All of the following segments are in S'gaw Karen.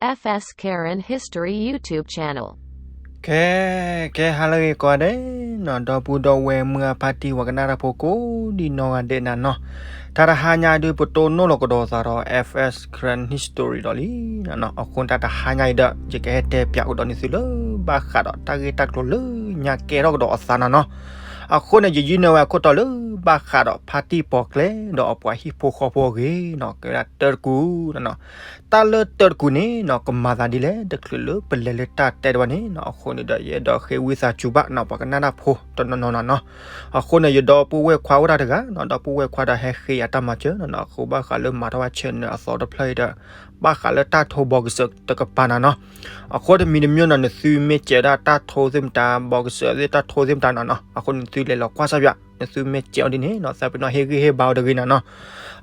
F S Karen History YouTube channel. ကဲ ကဲ ဟါလၢအဂ့ၤကိးဂၤဒဲးနီၤ, ဒီပုၢ်ဒီဝဲၢ်မုၢ်အဖါတံၢ်ဝဲကနၣ်တၢ်ဖိကိးဒံနီၢ်ဂၤဒဲးနၤနီၤ, တၢ်တဟါညါဒုး ပတိၢ်နီၣ်လီၤကဒီးသးဒီး F S Karen History ဒီးလံနီၤ, အဃိန့ၣ်တၢ်တဟါညါအံၤဒီး ယကဟဲတဲပၠးကဒီးန့ၢ်သုလၢ ဘၣ်ဃးဒီးတၢ်ဂ့ၢ်တၢ်ကျိၤလၢညါကဲထီၣ်ကဒီးအသးနၤနီၤ, အဃိန့ၣ် ယယုၢ်န့ၢ်ဝဲအခိၣ်တီလၢ ဘၣ်ဃးဒီးဖါတံၢ်ပီၤကျဲ ဒီးအပှၤဟံၣ်ဖိဃီဖိအဂ့ၢ်နီၤ, ကဲဝဲဒၣ်တၢတကူၣ်နၤနီၤ, တၢ်လၢတၢတကူၣ်န့ၣ်နီၤ ကမၤသးဒ်လဲၣ် တချုးလၢပလဲၤလၢတၢ်တဲတဝဲန့ၣ်နီၤ, အဃိန့ၣ်ဒီး ယအဲၣ်ဒိးဃ့ဝံသးစူၤဘၣ်နီၤ ပှၤကနၣ်တၢ်ဖိတနီၤနီၤနၤနီၤ, အဃိန့ၣ် ယဒီပုၢ်ဝဲၢ်ခွါအိၣ်တၢ်တဂၤနီၤ, ဒီပုၢ်ဝဲၢ်ခွါဒီးဟဲဃ့ယၤတၢ်မၤစၢၤနၤနီၤ, အဃိဘၣ်ဃးလၢမၤထီၣ်ဝဲ channel အသီတဖျၢၣ်အံၤဒီး ဘၣ်ဃးလၢတၢ်ထိဘီကစၢၢ်တကပၤနၤနီၤ, အဃိတမံၤတမံၤနီၤ နသုမ့ၢ်စဲးဒၣ်တၢ်ထိသ့ၣ်မတၤ ဘီကစၢၢ်သ့ၣ်တၢ်ထိသ့ၣ်မတၤနၤနီၤ, အဃိန့ၣ်သုလဲၤလီၤကွၢ်စၢ်ပၠး, နသုမ့ၢ်စဲးအီၤဒ်န့ၣ်နီၤ သးပ့ၤနီၣ်ဟ့ၣ်ဂံၢ်ဟ့ၣ်ဘါအီၤတဂ့ၤနၤနီၤ,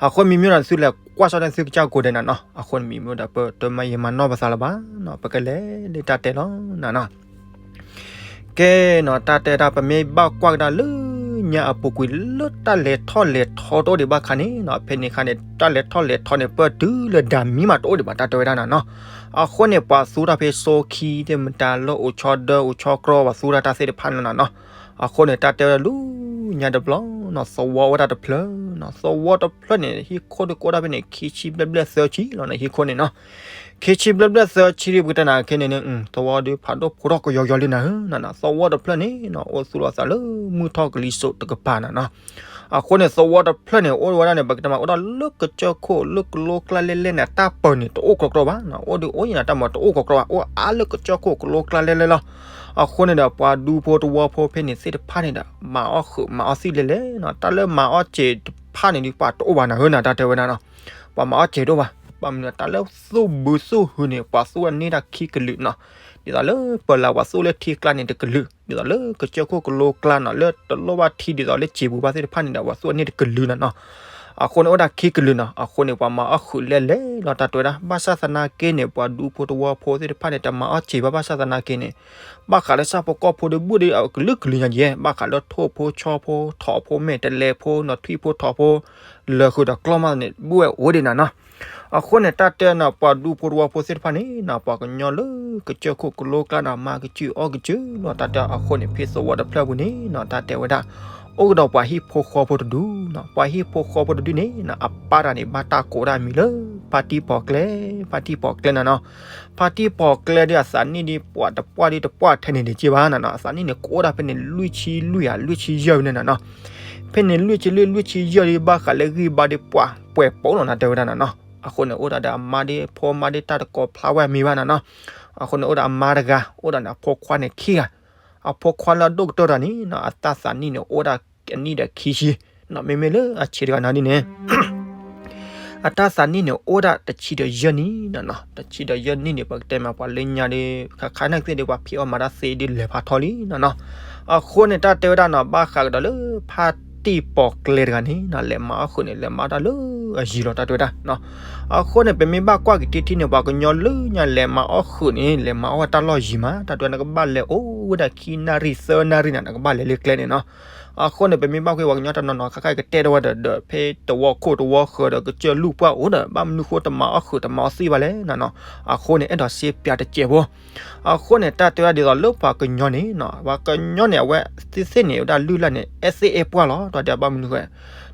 အဃိမံၤမံၤနီၤ နသုလဲၤကွၢ်စၢ်န့ၣ် သုကစၢ်ကိးဒဲးနၤနီၤ, အဃိန့ၣ်မံၤမံၤဒီး ပတမၤယံာ်မၤနီၢ်ပသးလၢၤဘၣ်နီၤ, ပကလဲၤလၢတၢ်တဲလီၤနၤနီၤ ကဲနီၤ တၢ်တဲဒၣ် ပမ့ၢ်ဘၣ်ကွၢ်ကဒါလၢညါအပူၤကွံာ်လၢတၢ်လဲၤထီၣ်လဲၤထီတအိၣ်ဒံးဘၣ်ခါန့ၣ်နီၤ, ဖဲန့ၣ်ခါန့ၣ် တၢ်လဲၤထီၣ်လဲၤထီန့ၣ် ပၢၢ်တုၤလၢဒၣ်မံမးတအိၣ်ဒံးဘၣ် တၢ်တဲဝဲဒၣ်နၤနီၤ, အဃိန့ၣ် ပှၤသူတၢ်ဖဲစိခံသ့ၣ်မတၤ လၢအိၣ်ဆီဒၢ အိၣ်ဆီကြီ ပှၤသူတၢ်တၢ်သ့ၣ်တဖၣ်န့ၣ်လီၤနၤနီၤ, အဃိန့ၣ် တၢ်တဲဝဲဒၣ်လၢညါတဘျီနီၤ သဝီအိၣ်ဝဲဒၣ်တဖျၢၣ်နီၤ, သဝီတဖျၢၣ်န့ၣ် ဟံၣ်ခိၣ်ဒုးကအိၣ်ဒၣ်ဖဲန့ၣ် ခံဆံဘျဲၣ်ဘျဲၣ်သၢဆံလီၤန့ၣ် ဟံၣ်ခိၣ်န့ၣ်နီၤ ခံဆံဘျဲၣ်ဘျဲၣ်သၢဆံဒ်ပကတဲနၤခဲန့ၣ်န့ၣ် သဝီဒုးဖးဒိၣ်ဖိထီၣ်ကယီကယီလံနၤဧၢ, သဝီတဖျၢၣ်န့ၣ်နီၤ အိၣ်သူၣ်လီၤသးလၢမုၢ်ထီၣ်ကလံၤစိးတကပၤနၤနီၤ, အဃိန့ၣ် သဝီတဖျၢၣ်န့ၣ် အိၣ်ဝဲဒၣ်န့ၣ် ပကတဲမး အိၣ်ဒၣ်လၢကစၢၢ်ခိၣ်လၢကလိကျါလဲၣ်လဲၣ်န့ၣ် တၢ်ပၢၤန့ၣ် တအိၣ်ကြီကြီဘၣ်နီၤ, အိၣ်ဒုးအိၣ်ယံၤနၤ တၢ်မၤတအိၣ်ကြီကြီဘၣ် အိၣ်အါလၢကစၢၢ်ခိၣ်ကလိကျါလဲၣ်လဲၣ်လီၤ, အဃိန့ၣ်ဒီး ပှၤဒူဖိတဝီဖိဖဲန့ၣ်သ့ၣ်တဖၣ်န့ၣ်ဒီး မၤအီၣ်ဃုာ်မၤအီၣ်သံလဲၣ်လဲၣ်နီၤ, တၢ်လၢမၤအီၣ်စဲးတဖၣ်န့ၣ်ဒုး ပှၤတအိၣ်ဘၣ်နၤဧၢနၤ တၢ်တဲဝဲဒၣ်နီၤ, ပှၤမၤအီၣ်စဲးတအိၣ်ဘၣ်, ဘၣ်မနုၤ တၢ်လၢသူၣ်ဘုသူၣ်ဟုန့ၣ် ပှၤသူၣ်အန့ၢ်တၢ်ခံကလုာ်နီၤ, ဒ်သိးလၢပၢၤလၢ်ပှၤသူၣ်လၢထံကျါန့ၣ်တကလုာ်, ဒ်သိးလၢကစၢၢ်ခိၣ်ကလိကျါနီၤ လၢတလိၣ်ဘၣ်ထံဒ်သိးလၢစံာ်ပူၤဘၣ်သ့ၣ်တဖၣ်န့ၣ်ဒီး ပှၤသူၣ်အန့ၢ်တကလုာ်နၤနီၤ, အဃိန့ၣ်အိၣ်ဒၣ်ခံကလုာ်နီၤ, အဃိန့ၣ် ပှၤမၤအီၣ်ဃုာ်လဲၣ်လဲၣ်လီၤ တၢ်တဲဝဲဒၣ်, ဘၣ်ဆၣ်သနာ်က့န့ၣ် ပှၤဒူဖိတဝီဖိသ့ၣ်တဖၣ်န့ၣ် တမၤအီၣ်စဲးဘၣ် ဘၣ်ဆၣ်သနာ်က့န့ၣ် ဘၣ်ဃးလၢဆၣ်ဖိကီၢ်ဖိဒီး ဘုၣ်ဒီးအကလုာ်ကလုာ်ညါယဲၢ်, ဘၣ်ဃးလၢထိၣ်ဖိဆီဖိ ထိၣ်ဖိမဲာ်တလဲဖိနီၤ ထွံၣ်ဖိထိၣ်ဖိ လၢာ်ဃုာ်ဒီးကျီၢ်မးန့ၣ် ဘုၣ်ဝဲအိၣ်ဒံးနၤနီၤ, အဃိန့ၣ် တၢ်တဲနီၤ ပှၤဒူဖိတဝီဖိသ့ၣ်တဖၣ်န့ၣ်နီၤ ပှၤကညီလၢကစၢၢ်ခိၣ်ကလိကျါနီၤ မၤကစုၣ်အီၣ်ကစုၣ်လီၤ တၢ်တဲအဃိန့ၣ် ဖဲသဝီတဖျၢၣ်ပူၤန့ၣ်နီၤ တၢ်တဲဝဲဒၣ် အိၣ်ကဒီးပှၤဟံၣ်ဖိဃီဖိတဒူနီၤ, ပှၤဟံၣ်ဖိဃီဖိတဒူန့ၣ်နီၤ အပၢ်တဂၤန့ၣ် ဘၣ်တၢ်ကိးဒၣ်အမံၤလၢ ဖါတံၢ်ပီၤကျဲ, ဖါတံၢ်ပီၤကျဲနၤနီၤ, ဖါတံၢ်ပီၤကျဲဒီးအသးနံၣ်ဒီး ပှၤတပှၢ်ဒီးတပှၢ်ထဲန့ၣ်တက့ၢ်ဘၣ်နၤနီၤ, အသးနံၣ်န့ၣ်ကအိၣ်ဒၣ်ဖဲန့ၣ် လွံၢ်ဆံလွံၢ်ဧါ လွံၢ်ဆံယဲၢ်န့ၣ်နၤနီၤ, ဖဲန့ၣ်လွံၢ်ဆံလွံၢ် လွံၢ်ဆံယဲၢ်ဒီး ဘၣ်ဃးလၢဂံၢ်ဘါဒီးပှၢ်ပှဲၤပိာ်လီၤနၤ တဲဝဲဒၣ်နၤနီၤ, အဃိန့ၣ် အိၣ်ဒၣ်ဒီးအမါဒီးဖိမါဒီး တၢ်တကိးဖျါဝဲအမံၤဘၣ်နၤနီၤ, အဃိန့ၣ် အိၣ်ဒီးအမါတဂၤ အိၣ်ဒီးန့ၣ် အဖိခွါန့ၣ်ခံဂၤ, အဖိခွါလၢအဒိၣ်ကတၢၢ်တဂၤန့ၣ်နီၤ အတၢ်သးနံၣ်န့ၣ် အိၣ်ဒၣ်အနံၣ်ဒီးခံဆံ, မ့မ့ၢ်လၢအဆံးတဂၤနၤဒ်န့ၣ် အတၢ်သးနံၣ်န့ၣ် အိၣ်ဒၣ်တဆံဒီးယဲၢ်နံၣ်နၤနီၤ, တဆံဒီးယဲၢ်နံၣ်န့ၣ် ပကတဲမးပှၤလၢညါဒီး ခါခါနၢ်ကသ့ၣ်ဒီး ပှၤဖံးအီၣ်မၤတၢ်သ့ဒီး လဲၤဖးထီလံနၤနီၤ, အဃိန့ၣ် တၢ်တဲဝဲဒၣ်နီၤ ဘၣ်ဃးကဒီးလၢ ဖါတံၢ်ပီၤကျဲတဂၤန့ၣ်နီၤ လဲၤမၤအီၣ်ဃုာ်န့ၣ် လဲၤမၤတၢ်လၢအယံၤလီၤ တၢ်တဲဝဲဒၣ်နီၤ, အဃိန့ၣ် ပမ့ၢ်ဘၣ်ကွၢ်က့ၤထံထံန့ၣ် ပှၤကညီလၢညါလဲၤမၤအီၣ်ဃုာ်န့ၣ် လဲၤမၤအီၣ်ဝဲတၢ်လီၢ်ယံၤမး, တၢ်တဲဝဲ နကဘၣ်လဲၤအိၣ်ဝဲဒၣ်ခံနၣ်ရံၣ်သၢနၣ်ရံၣ်နၤ နကဘၣ်လဲၤလၢကျဲန့ၣ်နီၤ, အဃိန့ၣ် ပမ့ၢ်ဘၣ်ကွၢ်ပှၤကညီတနီၤနီၤ ခါခါကတဲထီၣ်ဝဲဒီး ဒီးဖဲသဝီခိၣ်သဝီဃၢၤဒီး ကစၢၢ်လူၢ်ပှၢ်အိၣ်ဒီး ဘၣ်မနုၤဃိတမၤအီၣ်ဃုာ်တမၤအီၣ်သ့ဘၣ်လဲၣ်နၤနီၤ, အဃိန့ၣ် အဲၣ်ဒိးစ့ပၠးတစဲးဖိ အဃိန့ၣ် တၢ်တဲဝဲဒၣ်ဒ်သိးလၢပှၤကညီန့ၣ်နီၤ ပှၤကညီန့ၣ် အဝဲသ့ၣ်သ့ၣ်န့ၣ် ဝဲဒၣ်လုၢ်လၢ်န့ၣ် အဲၣ်သ့ၣ်အဲၣ်ပှၢ်လီၤ တၢ်တဲဘၣ်မနုၤဃိ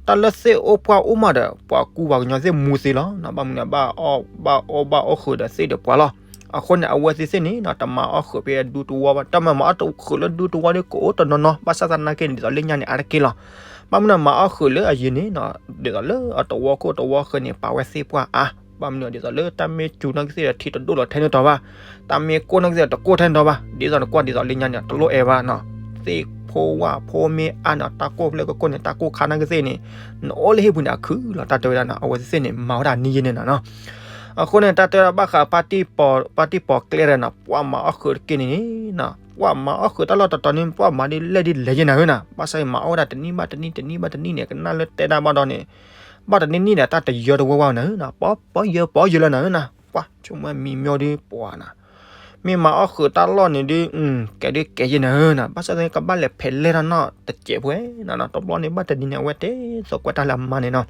တၢ်လၢသ့ၣ်အိၣ်ပှၢ်အိၣ်မးဒီး ပှၤကူပှၤကညီသ့ၣ်မူသ့လီၤ, ဘၣ်မနုၤ ဘၣ်အီၣ်ဘၣ်အီၣ်ဃုာ်ဒီးသ့ၣ်ဒီးပှၤလီၤ, အဃိန့ၣ် အဝဲသ့ၣ်သ့ၣ်န့ၣ်နီၤ တမၤအီၣ်ဃုာ်ဖဲအဒူသဝီဘၣ်, တၢ်မၤမၤအီၣ်ဃုာ်လၢဒူသဝီဒီးကအိၣ်တနီၤနီၤ, ဘၣ်ဆၣ်သနာ်က့န့ၣ် ဒ်သိးလၢညါန့ၣ် အါတက့ၢ်လီၤ, ဘၣ်မနုၤမၤအီၣ်ဃုာ်လၢအယံၤန့ၣ်နီၤ ဒ်သိးလၢအသဝီခိၣ်သဝီဃၢၤန့ၣ် ပာ်ဝဲသ့ၣ်ပှၢ်အါ, ဘၣ်မနုၤဒ်သိးလၢတၢ်မ့ၢ်စူၤနီၢ်ကသ့ၣ်ဒီးထံတဒိၣ်လီၤထဲန့ၣ်တီၤဘၣ်, တၢ်မ့ၢ်ကိၢ်နီၢ်ကသ့ၣ်ဒီးတကိၢ်ထဲန့ၣ်တီၤဘၣ်, ဒ်သိးနကွၢ်ဒ်သိးလၢညါန့ၣ် တလိၣ်အဲၣ်ဘၣ်နီၤ, သ့ၣ်ဖိဝၣ်ဖိမ့ၢ်အါန့ၣ် တၢ်ကိၢ်ဖျဲၣ်ကိၢ်ကိၢ်န့ၣ် တၢ်ကိၢ်ခါနီၢ်ကသ့ၣ်န့ၣ် နအိၣ်လၢဟံၣ်ပူၤန့ၣ် အခုၣ်လီၤ တၢ်တဲဝဲဒၣ်နီၤ, အဝဲသ့ၣ်သ့ၣ်န့ၣ် မၤဝဲဒၣ်နံၣ်ယဲၢ်န့ၣ်နီၤနီၤ, အဃိန့ၣ် တၢ်တဲဝဲဒၣ်ဘၣ်ဃး ပၢ်တံၢ်ပီၤကျဲဒီးနီၤ ပှၢ်မၤအီၣ်ဃုာ်တက့ၢ်န့ၣ်န့ၣ်နီၤ, ပှၢ်မၤအီၣ်ဃုာ်တၢ်လီၢ်တတီၤန့ၣ် ပှၢ်မၤဒ်လဲၣ်ဒ်လဲၣ်ယဲၢ်နၤဧၢနီၤ, ဘၣ်ဆၣ်အံၤမၤအီၣ်ဝဲဒၣ်တနံၣ်ဘၣ်တနံၣ် တနံၣ်ဘၣ်တနံၣ်န့ၣ် ကနၣ်လၢတဲဒၣ်ဘၣ်ဒီးန့ၣ် ဘၣ်တနံၣ်နံၣ်ဒီး တၢ်တယၢတဝဲဝဲနၤဧၢနီၤ, ပီပီယၢပီယၢလၢနၤဧၢနီၤ, ပှၢ်ဆိကမိၣ်မံၤမၠိဒ်ပှၤနီၤ, မ့ၢ်မၤအီၣ်ဃုာ်တၢ်လီၢ်န့ၣ်ဒ် ကဲဒ်ကဲယဲၢ်နၤဧၢနီၤ, ဘၣ်ဆၣ်သနာ်က့ ကဘၣ်လဲၤဖဲးလဲၢ်ထီၣ်နီၢ်တစဲးဖိနီၤ, တဘျီန့ၣ်ဘၣ်တနံၤန့ၣ် အဝဲတဲသကိးတၢ်လၢအမါန့ၣ်နီၤ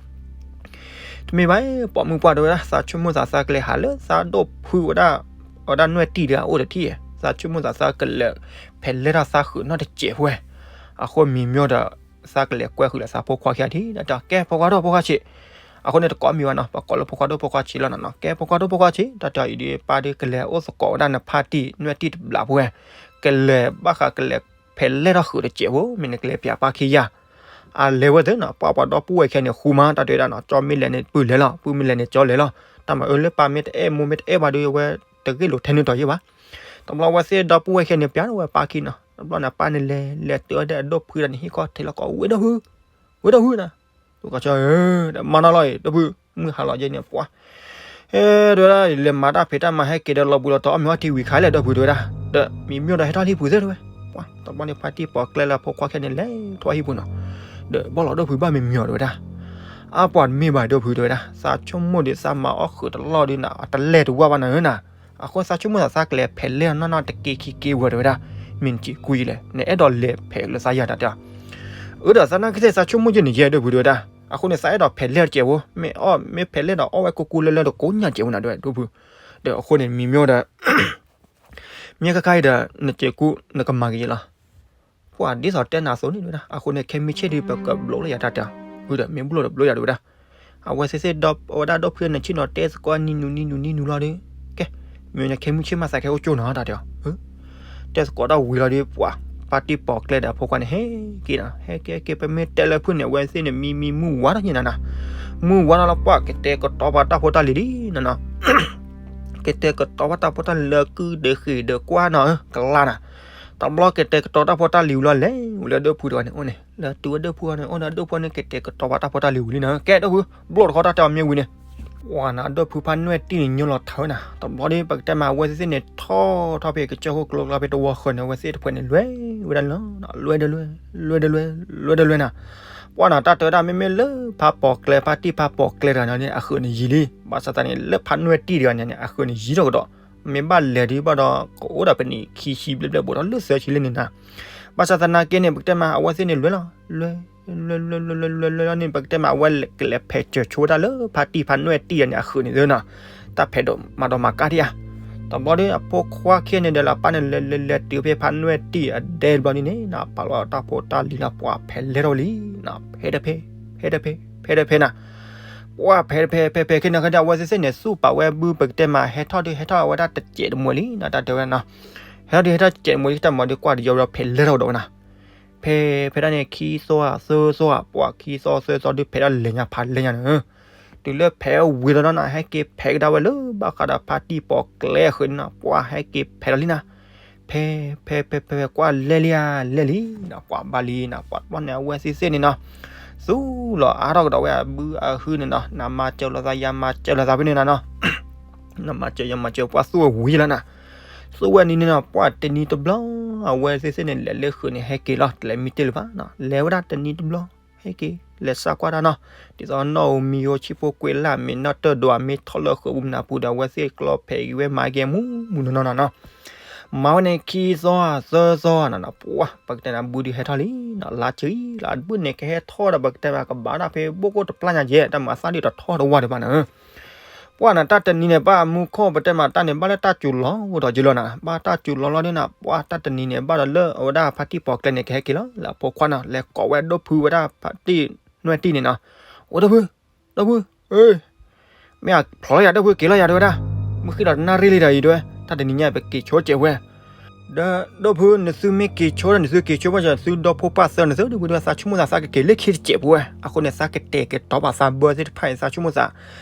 တမ့ၢ်ဘၣ်, ပိာ်မုၣ်ပှၢ်တဲဝဲဒၣ် သးဆိကမိၣ်သးသးကလဲၤဟးလၢသးဒိၣ်ဖုဝဲဒၣ် အဝဲဒၣ်နွဲၣ်တံၢ်ဒီးအအိၣ်တထံၣ်, သးဆိကမိၣ်သးသးကလဲၤဖဲးလဲၢ်ထီၣ်သးဃုာ်နီၣ်တစဲးဖိဝဲ. အဃိမံၤမၠိဒီး သးကလဲၤကွဲဃုာ်လၢသးဖိခွါခံဂၤဒံး တၢ်တဲအီၤ ကဲ ဖိခွါဒိၣ်ဖိခွါဆံး, အဃိန့ၣ်တကိးမံၤဘၣ်နီၤ, ပကိးလၢဖိခွါဒိၣ်ဖိခွါဆံးလီၤနီၤနီၤ, ကဲ ဖိခွါဒိၣ်ဖိခွါဆံး တၢ်တဲအီၤ အံၤဒ်ပၢ်ဒုး ကလဲၤအိၣ်သကိးဝဲဒၣ်နဖါတံၢ်နွဲၣ်တံၢ်တဘျးဖိဝဲ, ကလဲၤဘၣ်ဃးကလဲၤဖဲးလဲၢ်ထီၣ်ဃုာ်တစဲးဖိ မ့ၢ်နကလဲၤပျးပၢ်ခံဂၤ အလဲၤဝဲသ့နီၤ, ပှၢ်ပှၤဒီပုၢ်ဝဲၢ်ခံဂၤန့ၣ် ဃူမး တၢ်တဲဝဲဒၣ်နီၤ, ကၠီမ့ၢ်လဲၤန့ၣ် ပုၢ်လဲၤလီၤ, ပုၢ်မ့ၢ်လဲၤန့ၣ် ကၠီလဲၤလီၤ, တၢ်မၤအၢလၢပၢ်မ့ၢ်တအဲၣ်မိၢ်မ့ၢ်တအဲၣ်ပှၤဒီး အဝဲတဂ့ၢ်လိာ်ထဲနုာ်တီၤယဲၢ်ဘၣ်. တဘျီအဝဲသ့ၣ်ဒီပုၢ်ဝဲၢ်ခံဂၤန့ၣ် ပျးထီၣ်ဝဲပၢ်ခံနီၤ, တဘျီန့ၣ် ပၢ်န့ၣ်လဲၤ လဲၤတုၤဝဲဒၣ်အဒိၣ်ဖုဒီးန့ၣ် ဟံၣ်ခီထဲလီၤကီး ဝ့ၢ်ဒိၣ်ဖု, ဝ့ၢ်ဒိၣ်ဖုနီၤ, ဒီးမၤနီၣ်လီၤအံၤ ဒိၣ်ဖု, မုၢ်ဟါလီၤယဲၢ်န့ၣ် ပှၤ ဟဲတဲဝဲဒၣ် လဲၤမၤတၢ်ဖံးတၢ်မၤ ဟဲက့ၤဒီးလီၤဘှံးလီၤတီၤ အီၣ်မ့ၤအီထံဝံၤခါလဲၣ် ဒိၣ်ဖုတဲဝဲဒၣ်, ဒီးမံၤမၠိဒီးဟဲထီၣ်ဟံၣ်ပူၤသ့တဲဝဲ, ပှၤ တဘျီန့ၣ် ဖါတံၢ်ပိာ်ကျဲလၢဖိခွါခံဂၤန့ၣ် လဲၤထီၣ်ဟံၣ်ပူၤနီၤ, ဒီးဘီၣ်လီၤဒိၣ်ဖုဘၣ်မံၤမၠိတဲဝဲဒၣ်, အါပှၤတမ့ၢ်ဘၣ် ဒိၣ်ဖုတဲဝဲဒၣ်, သးဆိကမိၣ်ဒီးသးမၤအီၣ်ဃုာ်တလီၢ်ဒီးနၤ အတလဲၤတဝၢ်ဘၣ်နၤဧၢနၤ, အဃိသးဆိကမိၣ်သးသးကလဲၤဖဲးလဲၢ်နီၢ်နီၢ်တက့ခံက့ဝဲတဲဝဲဒၣ်, မ့ၢ်နစံးကူယံၤလဲၣ် နအဲၣ်ဒိးလဲၤဖဲးလၢသးယၤတၢ်တဲအီၤ အၢ ဒီးသးနာ်က့သ့ၣ်သးဆိကမိၣ်ယဲၢ်န့ၣ်ယဲၢ် ဒိၣ်ဖုတဲဝဲဒၣ်, အဃိန့ၣ် သးအဲၣ်ဒိးဖဲးလဲၢ်တစဲးဖိ, မ့ၢ်အီၣ်မ့ၢ်ဖဲးလဲၢ်ဒီးအီၣ်ဝဲကူကူလၢလၢတကိးညၣ်တစဲးဖိနၤတဲဝဲ ဒိၣ်ဖု, ဒီးအဃိန့ၣ် မံၤမၠိဒီး မ့ၢ်ခါခါအံၤဒီး နစံးကူ နကမၤက့ၤယဲၢ်လီၤ, ပှၤဒ်သိးတဲနၤအသိးန့ၣ်တဲဝဲဒၣ်, အဃိန့ၣ် ခဲမုၢ်ဆ့ၣ်ဒီး ပကဘျိးလၢယၤတၢ်တဲအီၤ, အၢ ဒီးမ့ၢ်ဘျိၣ်ဒီးဘျိယၤတဲဝဲဒၣ်, အဝဲသ့ၣ်သ့ၣ်ဒီး အဝဲဒၣ်ဒိၣ်ဖုန့ၣ်ဆ့ၣ်နီၤတဲသကိးနံၤနူၤနံၤနူၤနံၤနူၤလီၤဒီး, ကဲ, မ့ၢ်န့ၣ် ခဲမုၢ်ဆ့ၣ်မးသးကဟဲအိၣ်ကၠိနီၤ တၢ်တဲအီၤ, တဲသကိးတၢ်ဝံၤလီၤဒီး ပှၤ ဖါတံၢ်ပိာ်ကျဲဒီးအဖိခွါန့ၣ် ဟဲက့ၤနီၤ, ဟဲက့ၤဟဲက့ၤ ပမ့ၢ်တဲလၢဖုၣ်န့ၣ် အဝဲသ့ၣ်န့ၣ် မံမံမုၢ်ဝါထီၣ်ညါနၤနီၤ, မုၢ်ဝါထီၣ်လီၤ ပှၤကတဲာ်ကတီၤပှၤတၢ်ဖိတၢ်လံၤလံနီၤနီၤ ကတဲာ်ကတီၤပှၤတၢ်ဖိတၢ်လံၤလၢကုၢ်ဒ့ဃ့ၢ်ဒီးကွၢ်နီၤ ကလါနီၤ, တဘျီကတဲာ်ကတီၤတၢ်ဖိတၢ်လံၤဝံၤလီၤ လဲၤဝံၤလၢဒိၣ်ဖုတဂၤန့ၣ်အိၣ်န့ၣ် လၢတုၤဝဲဒိၣ်ဖုန့ၣ်အိၣ်ဒီး ဒိၣ်ဖုန့ၣ် ကတဲာ်ကတီၤပှၤတၢ်ဖိတၢ်လံၤဝံၤလံနီၤ, ကဲ ဒိၣ်ဖု ဘျိၣ်တခီတၢ်တဲအီၤမ့ၢ်ဝံၤန့ၣ် ပှၤနၤ ဒိၣ်ဖုဖါနွဲၣ်တံၢ်န့ၣ် ညိလီၤထးဝဲနၤ, တဘျီဒီး ပကတဲမး အဝဲသ့ၣ်သ့ၣ်န့ၣ် ထီၣ်ထီၣ်ဖဲကစၢၢ်ခိၣ်ကျိကျါဖဲတဝီဃၢၤန့ၣ် အဝဲသ့ၣ်တဖုန့ၣ် လွဲဝဲဒၣ်လီၤ, လွဲဒၣ်လွဲ, လွဲဒၣ်လွဲ, လွဲဒၣ်လွဲနၤ, ပှၤနၤ တၢ်တဲဝဲဒၣ် မ့မ့ၢ်လၢဖါပိာ်ကျဲ ဖါတံၢ်ဖါပိာ်ကျဲတဂၤန့ၣ် အဃုာ်န့ၣ်ယံၤလံ, ဘၣ်ဆၣ်သနာ်က့န့ၣ် လၢဖါနွဲၣ်တံၢ်တဂၤန့ၣ်န့ၣ် အဃုာ်န့ၣ်ယံၤထီၣ်ကဒီး, မ့ၢ်ဘၣ်လဲၤဒံးဘၣ်ဒီး ကအိၣ်ဒီးပနံာ်ခံဆံဘျဲၣ်ဘျဲၣ် ဘူးထီၣ်လၢသၢဆံလံန့ၣ်နၤ, ဘၣ်ဆၣ်သနာ်က့န့ၣ် ပကတဲမး အဝဲသ့ၣ်န့ၣ် လွဲလီၤ, လွဲ လွဲ လွဲ လွဲ လွဲ လွဲ လွဲလီၤန့ၣ် ပကတဲမး အဝဲကလဲၤဖဲးစၢၤဆိဝဲဒၣ်လၢဖါတံၢ်ဖါနွဲၣ်တံၢ်အန့ၣ် အဃုာ်န့ၣ်သ့နီၤ, တၢ်ဖဲးဒိၣ်မၤဒိၣ်မၤကါဒံးဧါ, တဘျီဒီး အဖိခွါခံဂၤန့ၣ်ဒီး လၢအပၢ်န့ၣ် လဲၤလဲၤလဲၤတုၤဖဲဖါနွဲၣ်တံၢ်အဒဲတဘျီန့ၣ်န့ၣ် ပာ်လီၤတၢ်ဖိတၢ်လံၤလီၤ ပှၤဖဲးလဲၢ်ထီၣ်ဝဲလံနီၤ, ဖဲးတဖဲး ဖဲးတဖဲး ဖဲးတဖဲးနၤ ပှၤဖဲးတဖဲး ဖဲးဖဲးခဲန့ၣ် ခဲန့ၣ် အဝဲသ့ၣ်သ့ၣ်န့ၣ် သူၣ်ပာ်ဝဲဘု ပကတဲမး ဟဲထီၣ်ဒီး ဟဲထီၣ်ဝဲဒၣ်တစဲးတမှဲၤလံနီၤ တၢ်တဲဝဲနီၤ, ဟဲထီၣ်ဒီး ဟဲထီၣ်တစဲးတမှဲၤလံ တၢ်မၤဒီး ကွၢ်တယီဒီး ဖဲးလဲၢ်ထီၣ်ကဒီးဝဲနၤ, ဖဲး ဖဲးဒၣ်န့ၣ် ခံသီဧါ သၢသီဧါ ပှၤခံသီသၢသီဒီး ဖဲးဒၣ်လဲၤညါဖးလဲၢ်ညါန့ၣ်, တုၤလၢဖဲးဝံၤလီၤနီၤ ဟဲက့ၤဖဲးကဒါဝဲလၢ ဘၣ်ဃးဒီးဖါတံၢ်ပိာ်ကျဲအဃုာ်န့ၣ်နီၤ ပှၤဟဲက့ၤဖဲးလီၤလံနၤ, ဖဲး ဖဲး ဖဲး ဖဲး ကွၢ်လဲၢ်လံဧါ လဲၢ်လံနီၤ ပှၤဘၣ်လံနီၤ ပှၤတဘျီန့ၣ် အဝဲသ့ၣ်သ့ၣ်န့ၣ်နီၤ, သူၣ်လီၤအါထီၣ်ကဒီးဝဲအဘုအဟုန့ၣ်နီၤ, နမၤစၢၤလိာ်သး ယမၤစၢၤလိာ်သးဖဲန့ၣ်နၤနီၤ နမၤစၢၤ ယမၤစၢၤ ပှၤသူၣ်ဝဲဝံၤလီၤနၤ, သူၣ်ဝဲနံၤန့ၣ်နီၤ ပှၤတနံၤတဘျီ အဝဲသ့ၣ်သ့ၣ်န့ၣ် လဲၤလၢဃုာ်န့ၣ် ဟဲက့ၤလီၤ တလဲၤမံတ့ၢ်လၢၤဘၣ်နီၤ, လဲၤဝဲဒၣ်တနံၤတဘျီ ဟဲက့ၤ လဲၤစးကွၢ်တၢ်နီၤ, ဒ်သိးနီၣ်ဧိၤမံၤဧိၤ ဆံၣ်ဖိကွံာ်လၢ် မ့ၢ်နီၣ်တၢၢ်ဒိၣ် မ့ၢ်ထီၣ်လၢဃုာ်ပူၤနၤပူၤဒီး အဝဲသ့ၣ်ကျီဖဲးက့ၤဝဲ မၤက့ၤမူမူနီၢ်နီၢ်နီၤနီၤ မၤဝဲန့ၣ် ခံသီဧါ သၢသီဧါနီၤနီၤ ပှၤ ပကတဲနၤဘုဒုးဟဲထီၣ်လံနီၤ, လါစှၤလါတဘုန့ၣ် ကဟဲထီၣ်ဒီး ပကတဲမး ကဘၣ်တၢ်ဖဲဘိၣ်ကိၣ်တပျၢ်ညါကဲ တၢ်မၤသၣ်ဒ်တထီၣ်တဝၢ်ဒံးဘၣ်နၤ ပှၢ်နၤ တၢ်တနံၤန့ၣ် ဘၣ်မူခိၣ် ပတဲမးတၢ်န့ၣ် ဘၣ်လၢတၢ်စူၤလီၤအိၣ်ဒီးယလီၤနၤ, ဘၣ်တၢ်စူၤလီၤလီၤဒ်နၤ, ပှၢ်တၢ်တနံၤန့ၣ် ဘၣ်ဒီးလၢအဝဲဒၣ်ဖါတံၢ်ပိာ်ကျဲန့ၣ် ကဟဲက့ၤလီၤ လၢအဖိခွါနီၤ လဲၤကိးဝဲဒိၣ်ဖုဝဲဒၣ်ဖါတံၢ်နွဲၣ်တံၢ်န့ၣ်နီၤ, အိၣ်ဒိၣ်ဖု, ဒိၣ်ဖု, မ့ၢ်အဖျိးလီၤယၤ ဒိၣ်ဖု က့ၤလီၤယၤတဲဝဲဒၣ်, မုၢ်ဃ့လီၤတနၣ်ရံၣ်လံဒီးအံၤတဲဝဲ, တၢ်တနံၤညါ ပက့ၤဆိကဲးဝဲ ဒီးဒိၣ်ဖု နသုမ့ၢ်က့ၤဆိဒီး နသုက့ၤဆိဘၣ်ယၤ သုဒီဖိပၢ်သၢနသုဒိၣ်ဖုတဲဝဲ သးဆိကမိၣ်သး သးကက့ၤလၢခံတစဲးဖိဝဲ, အဃိန့ၣ် သးကတဲာ်ကတီၤပာ်သးဘၢသ့ၣ်တဖၣ်အံၤ သးဆိကမိၣ်သး,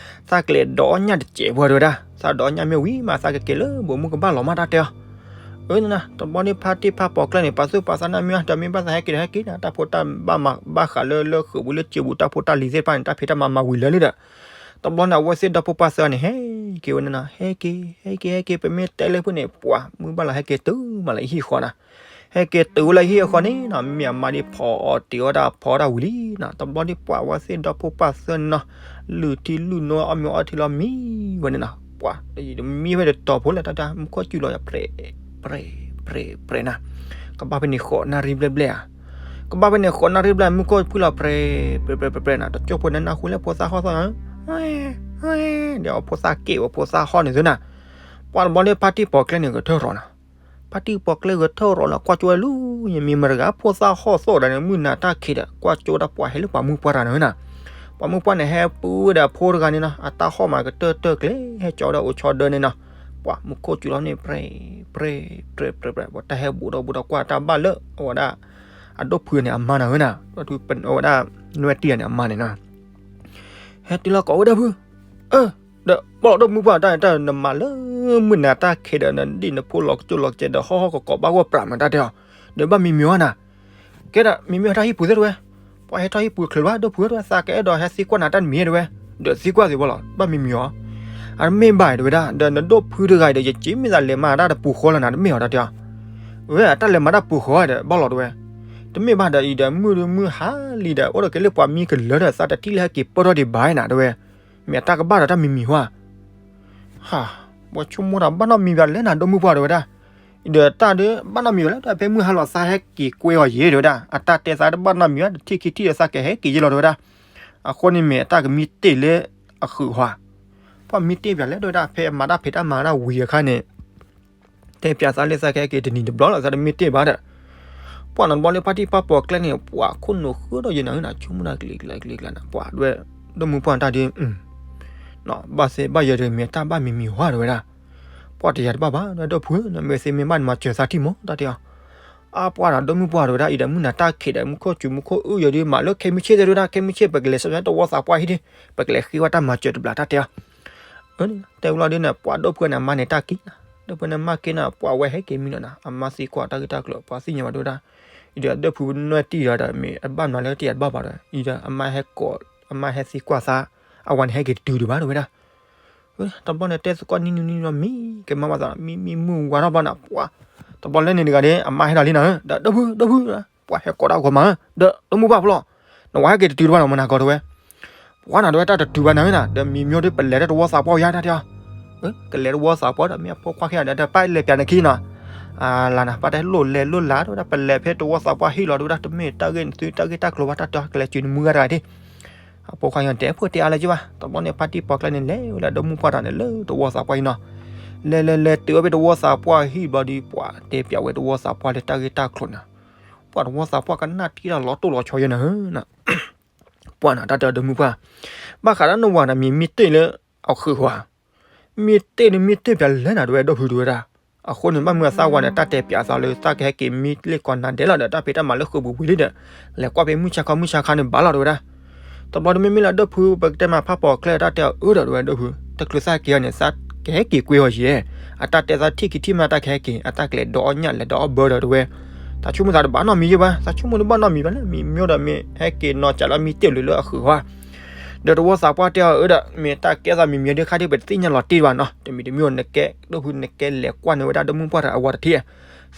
သးကလဲၤဒိးအီၣ်ညၣ်တစဲးဖိတဲဝဲဒၣ်, သးဒိးအီၣ်ညၣ်မ့ၢ်ဝံၤမး သးကက့ၤလၢဘိးမုၢ်ကဘၣ်လီၤမးတၢ်တဲအီၤ အၢနၤ တဘျီန့ၣ် ဖါတံၢ်ဖါပိာ်ကျဲန့ၣ် ပာ်သူၣ်ပာ်သးနၢ်မ့ၢ်အီၤ တမ့ၢ်ဘၣ်သးဟဲက့ၤဒီးဟဲက့ၤနၤ တၢ်ဖိတၢ်ဘၣ်မၤဘၣ်ဃးလၢလၢဃုာ်ပူၤလၢစံာ်ပူၤ တၢ်ဖိတၢ်လံၤသ့ၣ်တဖၣ်န့ၣ် တၢ်ဖံးတၢ်မၤမၤဝံၤလၢာ်လံဒီး တဘျီန့ၣ် အဝဲသ့ၣ်ဒီဖိပၢ်သၢဂၤန့ၣ် ဟဲက့ၤဝဲန့ၣ်နီၤ ဟဲက့ၤ ဟဲက့ၤ ဟဲက့ၤ ပမ့ၢ်တဲလၢဖုၣ်န့ၣ် ပှၤမုၢ်ဘၣ်လီၤ ဟဲက့ၤတုၤမးလၢဟံၣ်ဃီနၤ ဟဲက့ၤတုၤလၢဟံၣ်အဃီန့ၣ်နီၤ မ့ၢ်အမါဒ်ဖီအီၤတ့ၤအီၣ်တၢ်ဖီတၢ်ဝံၤလံနီၤ တဘျီဒ်ပှၤအဝဲသ့ၣ်ဒီဖိပၢ်သၢန့ၣ်နီၤ လုၢ်ထံလုၢ်နိအီၣ်မ့ၤအီထံလီၤမံဝဲန့ၣ်နီၤ ပှၤတယံာ်တမံဝဲတတီၤဖိလၢတၢ်တၢ် မူခိၣ်စူၤလီၤယၤ ပြဲး ပြဲး ပြဲး ပြဲးနၤ ကဘၣ်ဖဲန့ၣ်ဃိးနၣ်ရံၣ်ဘျဲၣ်ဘျဲၣ်ဧါ ကဘၣ်ဖဲန့ၣ်ဃိးနၣ်ရံၣ်ဘျဲၣ် မူခိၣ်ဖုၣ်လီၤ ပြဲး ပြဲး ပြဲး ပြဲး နၤ တကၠိၢ်ဖိန့ၣ်နၢ်ဟူလၢဖိသၣ်ဟီၣ်သီၣ် ဝဲ ဝဲ ဒီးအဖိသၣ်က့ၣ်ဝဲဖိသၣ်ဟီၣ်န့ၣ်သုနၤ, ပှၤတဘျီလၢဖါတံၢ်ပိာ်ကျဲန့ၣ်ဂဲၤထၢၣ်ရီၤနၤ, ဖါတံၢ်ပိာ်ကျဲဂဲၤထၢၣ်ရီၤလီၤ ကွၢ်ကၠိဝဲလူၤ ယမံၤမတဂၤဖိသၣ်ဟီၣ်သိၣ်ဒီးန့ၣ် မုၢ်နၤတၢ်ခံးဒီး ကွၢ်ကၠိဝဲဒၣ်ပှၤဟဲလၢပှၤမုၢ်ပှၢ်တဂၤန့ၣ်နၤ, ပှၤမုၢ်ပှၢ်န့ၣ် ဟဲပုၢ်ဝဲဒီးအဖိတဂၤန့ၣ်နီၤ အတၢ်ဟီၣ်မးကတၢၢ်တၢၢ်ကျဲ ဟဲကၠီဝဲဒၣ်အိၣ်ဆီဒၢန့ၣ်နီၤ, ပှၤမူခိၣ်စူၤလီၤန့ၣ် ပြဲ ပြဲ ပြဲ ပြဲ ပြဲ ပှၤတၢ်ဟဲဘူးဒီးဘူးဒီးကွၢ်တၢ်ဘၣ်လၢ အဝဲဒၣ် အဒိၣ်ဖုန့ၣ်အမါနၤဧၢနၤ, အဝဲဒၣ် နွဲၣ်တံၢ်န့ၣ်အမါန့ၣ်နီၤ ဟဲတုၤလီၤကိးဝဲဒၣ်ဖု, အၢ, ဒီးပီၣ်လီၤဒိၣ်မုၢ်ပှၢ်တၢ်န့ၣ် တၢ်နမၤလၢမုၢ်နၤတၢ်ခံးဒီး နဒံၣ်နဖိလီၤကစၢၢ်လီၤကစဲးဒီး ဟီၣ်ဟီၣ်ကကိးဘၣ်ဂီၢ်ပြးမးတၢ်တဲအီၤ, ဒီးဘၣ်မံမံၤဝဲနၤ, ကဲဒၣ်မံမံၤအီၤတၢ်ဟံၣ်ပူၤသ့ၣ်တဝဲ, ပှၤဟဲထီၣ်ဟံၣ်ပူၤချုးဘၣ်ဒိၣ်ဖုဝဲတဝဲ သးကအဲၣ်ဒိးဟဲသံကွၢ်နၤတၢ်တမံၤတဝဲ, ဒီးသံကွၢ်သ့ဘၣ်လီၤ ဘၣ်မံမံၤအီၤ, အမ့ၢ်ဘၣ်တဝဲဒၣ် ဒီးနဒိၣ်ဖုတဂၤဒီး ယက့မ့ၢ်သးလဲၤမၤတၢ်တပူၤဃီလီၤနၤ တမ့ၢ်အီၤတၢ်တဲအီၤ, ဝဲအတၢ်လဲၤမၤတၢ်ပူၤဃီဒီး ဘၣ်လီၤတဝဲ, တမ့ၢ်ဘၣ်ဒီးအံၤဒီး မုၢ်ဒုမုၢ်ဟါလံဒီး အိၣ်ဒီးက့ၤလၢပှၤမံကလၢာ်ဒီး သးတထံၣ်လၢဟဲက့ၤပၢၢ်ထီၣ်ဒံးဘၣ်နၤတဝဲ, မ့ၢ်အတၢ်ကဘၣ်ဒီးတၢ်မံမံၤဟါ ဟါ, ပှၤဆိကမိၣ်တၢ်ဘၣ်နီတမံၤဘၣ်လဲၣ်နၤ ဒိၣ်မုၢ်ပှၢ်တဝဲဒၣ်, ဒီးတၢ်ဒီးဘၣ်နီတမံၤဘၣ်လၢ တၢ်ဖဲမုၢ်ဟါလီၤသးဟဲက့ၤကွဲအီၤယဲၢ်တဝဲဒၣ် အတၢ်တဲသးတဘၣ်နီတမံၤဘၣ် တထံၣ်ခံထံၣ်ဒီးသးကဟဲက့ၤယဲၢ်လီၤတဝဲဒၣ်, အဃိန့ၣ်မ့ၢ်အတၢ်ကမံတ့ၢ်လၢအဃုာ်ဟါ, ပှၤမံတ့ၢ်ပၠးလဲၣ်တဝဲဒၣ် ဖဲအမၤတၢ်ဖံးတၢ်မၤတၢ်ဝံၤအခါန့ၣ် တဲပၠးသးလၢသးကဟဲက့ၤတနံၤတဘျီလီၤ သးတမ့ၢ်တ့ၢ်ဘၣ်ဒီး, ပှၤနီတဘျီလၢဖါတံၢ်ဖါပိာ်ကျဲန့ၣ် ပှၤခိၣ်နူာ်ဃုဒီးယနၤ နဆိကမိၣ်တၢ်ကလံၤကျါကလံၤကျါနၤ ပှၤဒွဲၣ် ဒိၣ်မုၢ်ပှၢ်တၢ်ဒ် ဘၣ်သ့ဘၣ်ယဲၢ်တမ့ၢ်တၢ်ဘၣ်မံၤမံၤဝါတဝဲဒၣ်, ပှၤတယၤတဘၣ်ဘၣ် ဒွဲၣ်ဒိၣ်ဖုဧၢ နမ့ၢ်သ့မ့ၢ်ဘၣ်နမၤစၢၤသးထံၣ်မး တၢ်တဲအီၤ အါပှၢ်ဒီးဒိၣ်မုၢ်ပှၢ်တဝဲဒၣ်အံၤဒီး မုၢ်နၤတၢ်ခံးဒီး မူခိၣ်စူၤမူခိၣ်အုၣ်ယဲၢ်ဒ်မးလၢခဲမုၢ်ဆ့ၣ်သ့ၣ်တဝဲဒၣ် ခဲမုၢ်ဆ့ၣ် ပကလဲၤဆှၢတဝီသးပှၢ်ဟံၣ်ဒ် ပကလဲၤဃ့ဝဲတၢ်မၤစၢၤတဘျီ တၢ်တဲအီၤ အၢ တဲဝဲလီၤဒ်န့ၣ် ပှၤဒိၣ်ဖုန့ၣ် အမါန့ၣ်တၢ်က့ၤနၤ, ဒိၣ်ဖုန့ၣ်မါက့ၤနၤ ပှၤဝဲဟဲက့ၤမံနီၤနၤ အမါသံကွၢ်တၢ်ဂ့ၢ်တၢ်ကျိၤ ပှၤသ့ၣ်ညါဘၣ်ဒိၣ်ဒၣ်, အံၤဒီးဒိၣ်ဖုနွဲၣ်တံၢ်ဒီး မ့ၢ်အဘၣ်မနုၤလၢတယၤတဘၣ်ဘၣ်ဒီး အံၤဒီးအမါဟဲကိး အမါဟဲသံကွၢ်သး အဝၤန့ၣ်ဟဲက့ၤတတုၤဒံးဘၣ်တဝဲဒၣ် တဘျီန့ၣ်တဲသကိးနံၤနံၤနံၤဒီး မံကမၤဘၣ်သး မံမံမုၢ်ဝါထီၣ်ဘျီန့ၣ် ပှၤ တဘျီလၢန့ၣ်တဂၤဒီး အမါဟဲဒီးလံနၤဧၢ ဒီးဒိၣ်ဖု ဒိၣ်ဖု ပှၤဟဲကိးတၢ်ဂီၤမးဧၢ ဒီးဒိၣ်မုၢ်ပှၢ်ဖျီၣ် နဝၤဟဲက့ၤတတုၤတဘၣ်နီၤ မနၤကီးတဝဲ ပှၤနၤတဝဲတၢ်တတုၤဘၣ်နၤဧၢနၤ ဒီးမံမံဒီးပလဲၤတၢ်တဝီသးပှၢ်ယါတၢ်တဲအီၤ ကလဲၤတဝီသးပှၢ်ဒီး မ့ၢ်အဖိခွါခံဂၤဒီး တၢ်ပၢ်လဲၤပၠးနခံနီၤ လၢနၤ ပၢ်တဲလိၣ်လဲၤလိၣ်လၤတဝဲဒၣ် ပလဲၤဖဲတဝီသးပှၢ်ဟံၣ်လီၤတဝဲဒၣ် တမ့ၢ်တၢ်ဂ့ၢ်နသုတၢ်ဂ့ၢ်တၢ်ကျိၤဘၣ် တၢ်တဲအီၤ ကလဲၤစုနမုၢ်ဂၤတဂၤဒၣ် အဖိခွါယတဲဖိတဲအါလၢက့ဘၣ် တဘျီန့ၣ် ဖါတံၢ်ပိာ်ကျဲန့ၣ် လဲၤဝဲလၢဒိၣ်မုၢ်ပှၢ်တၢ်န့ၣ် လၢတဝီသးပှၢ်ဟံၣ်နီၤ လဲၤလဲၤလဲၤတုၤဝဲဖဲတဝီသးပှၢ်ဟံၣ်ဘျီဒီး ပှၤတဲပၠးဝဲတဝီသးပှၢ်လၢတၢ်ဂ့ၢ်တၢ်ကျိၤန့ၣ် ပှၤတဝီသးပှၢ်ကနၣ်ထံၣ်တၢ်လီၤတိၢ်လီၤဆီယဲၢ်နၤဧၢ ပှၤနၤတၢ်တဲဒိၣ်မုၢ်ပှၢ် ဘၣ်ဃးဒီးနဝၤန့ၣ် မံမံတ့ၢ်လၢအဃုာ်ဃီဧါ မံတ့ၢ်န့ၣ်မံတ့ၢ်ပၠးလဲၣ်နၤ တဝဲဒိၣ်ဖုတဝဲဒၣ် အဃိန့ၣ် ဘၣ်မုၢ်အသၣ်ဝါန့ၣ် တၢ်တဲပၠးသးလၢ သးကဟဲက့ၤမံလ့ၣ်ကီးနၤဒဲးလီၤဒီး တၢ်ဖံးတၢ်မၤလၢဃုာ်ပူၤဝံၤလံဒီး လဲၤကွၢ်ဖဲမုၢ်ဆါခီမုၢ်ဆါခါန့ၣ်ဘၣ်လီၤတဝဲဒၣ် တဘျီတမ့မ့ၢ်လၢဒိၣ်ဖု ပကတဲမးဖါပိာ်ကျဲတၢ်တဲအီၤအၢဒီးတဝဲဒိၣ်ဖု တချုးသးက့ၤအီၤန့ၣ် သးကဟဲက့ၤကွံာ်အီၤယဲၢ် အတၢ်တဲသးထံၣ်က့ၤထံၣ်မးတၢ်ကဟဲက့ၤ အတၢ်ကလဲၤဒီးအီၣ်ညၣ်လဲၤဒီးအီၣ်ဘၢဒီးတဝဲ သးဆိကမိၣ်သးတဘၣ်နီတမံၤယဲၢ်ဘၣ် သးဆိကမိၣ်တဘၣ်နီတမံၤဘၣ်လၢ မံမံဒီးမ့ၢ်ဟဲက့ၤနီၤစးလၢမံတ့ၢ်လၢလၢအဃုာ်ဃီ ဒီးတဝီသးပှၢ်တဲအီၤအၢဒီး မ့ၢ်တၢ်ကဲသးမံၤမံၤဒ်ခါဒ်ပတသ့ၣ်ညါလီၤတံၢ်ဘၣ်နီၤ တမံၤတမံၤ နကဲ ဒိၣ်ဖု နကဲလဲၤကွၢ်န့ၢ်ဝဲဒၣ်ဒိၣ်မုၢ်ပှၢ်တၢ်အဝၤတထံၣ်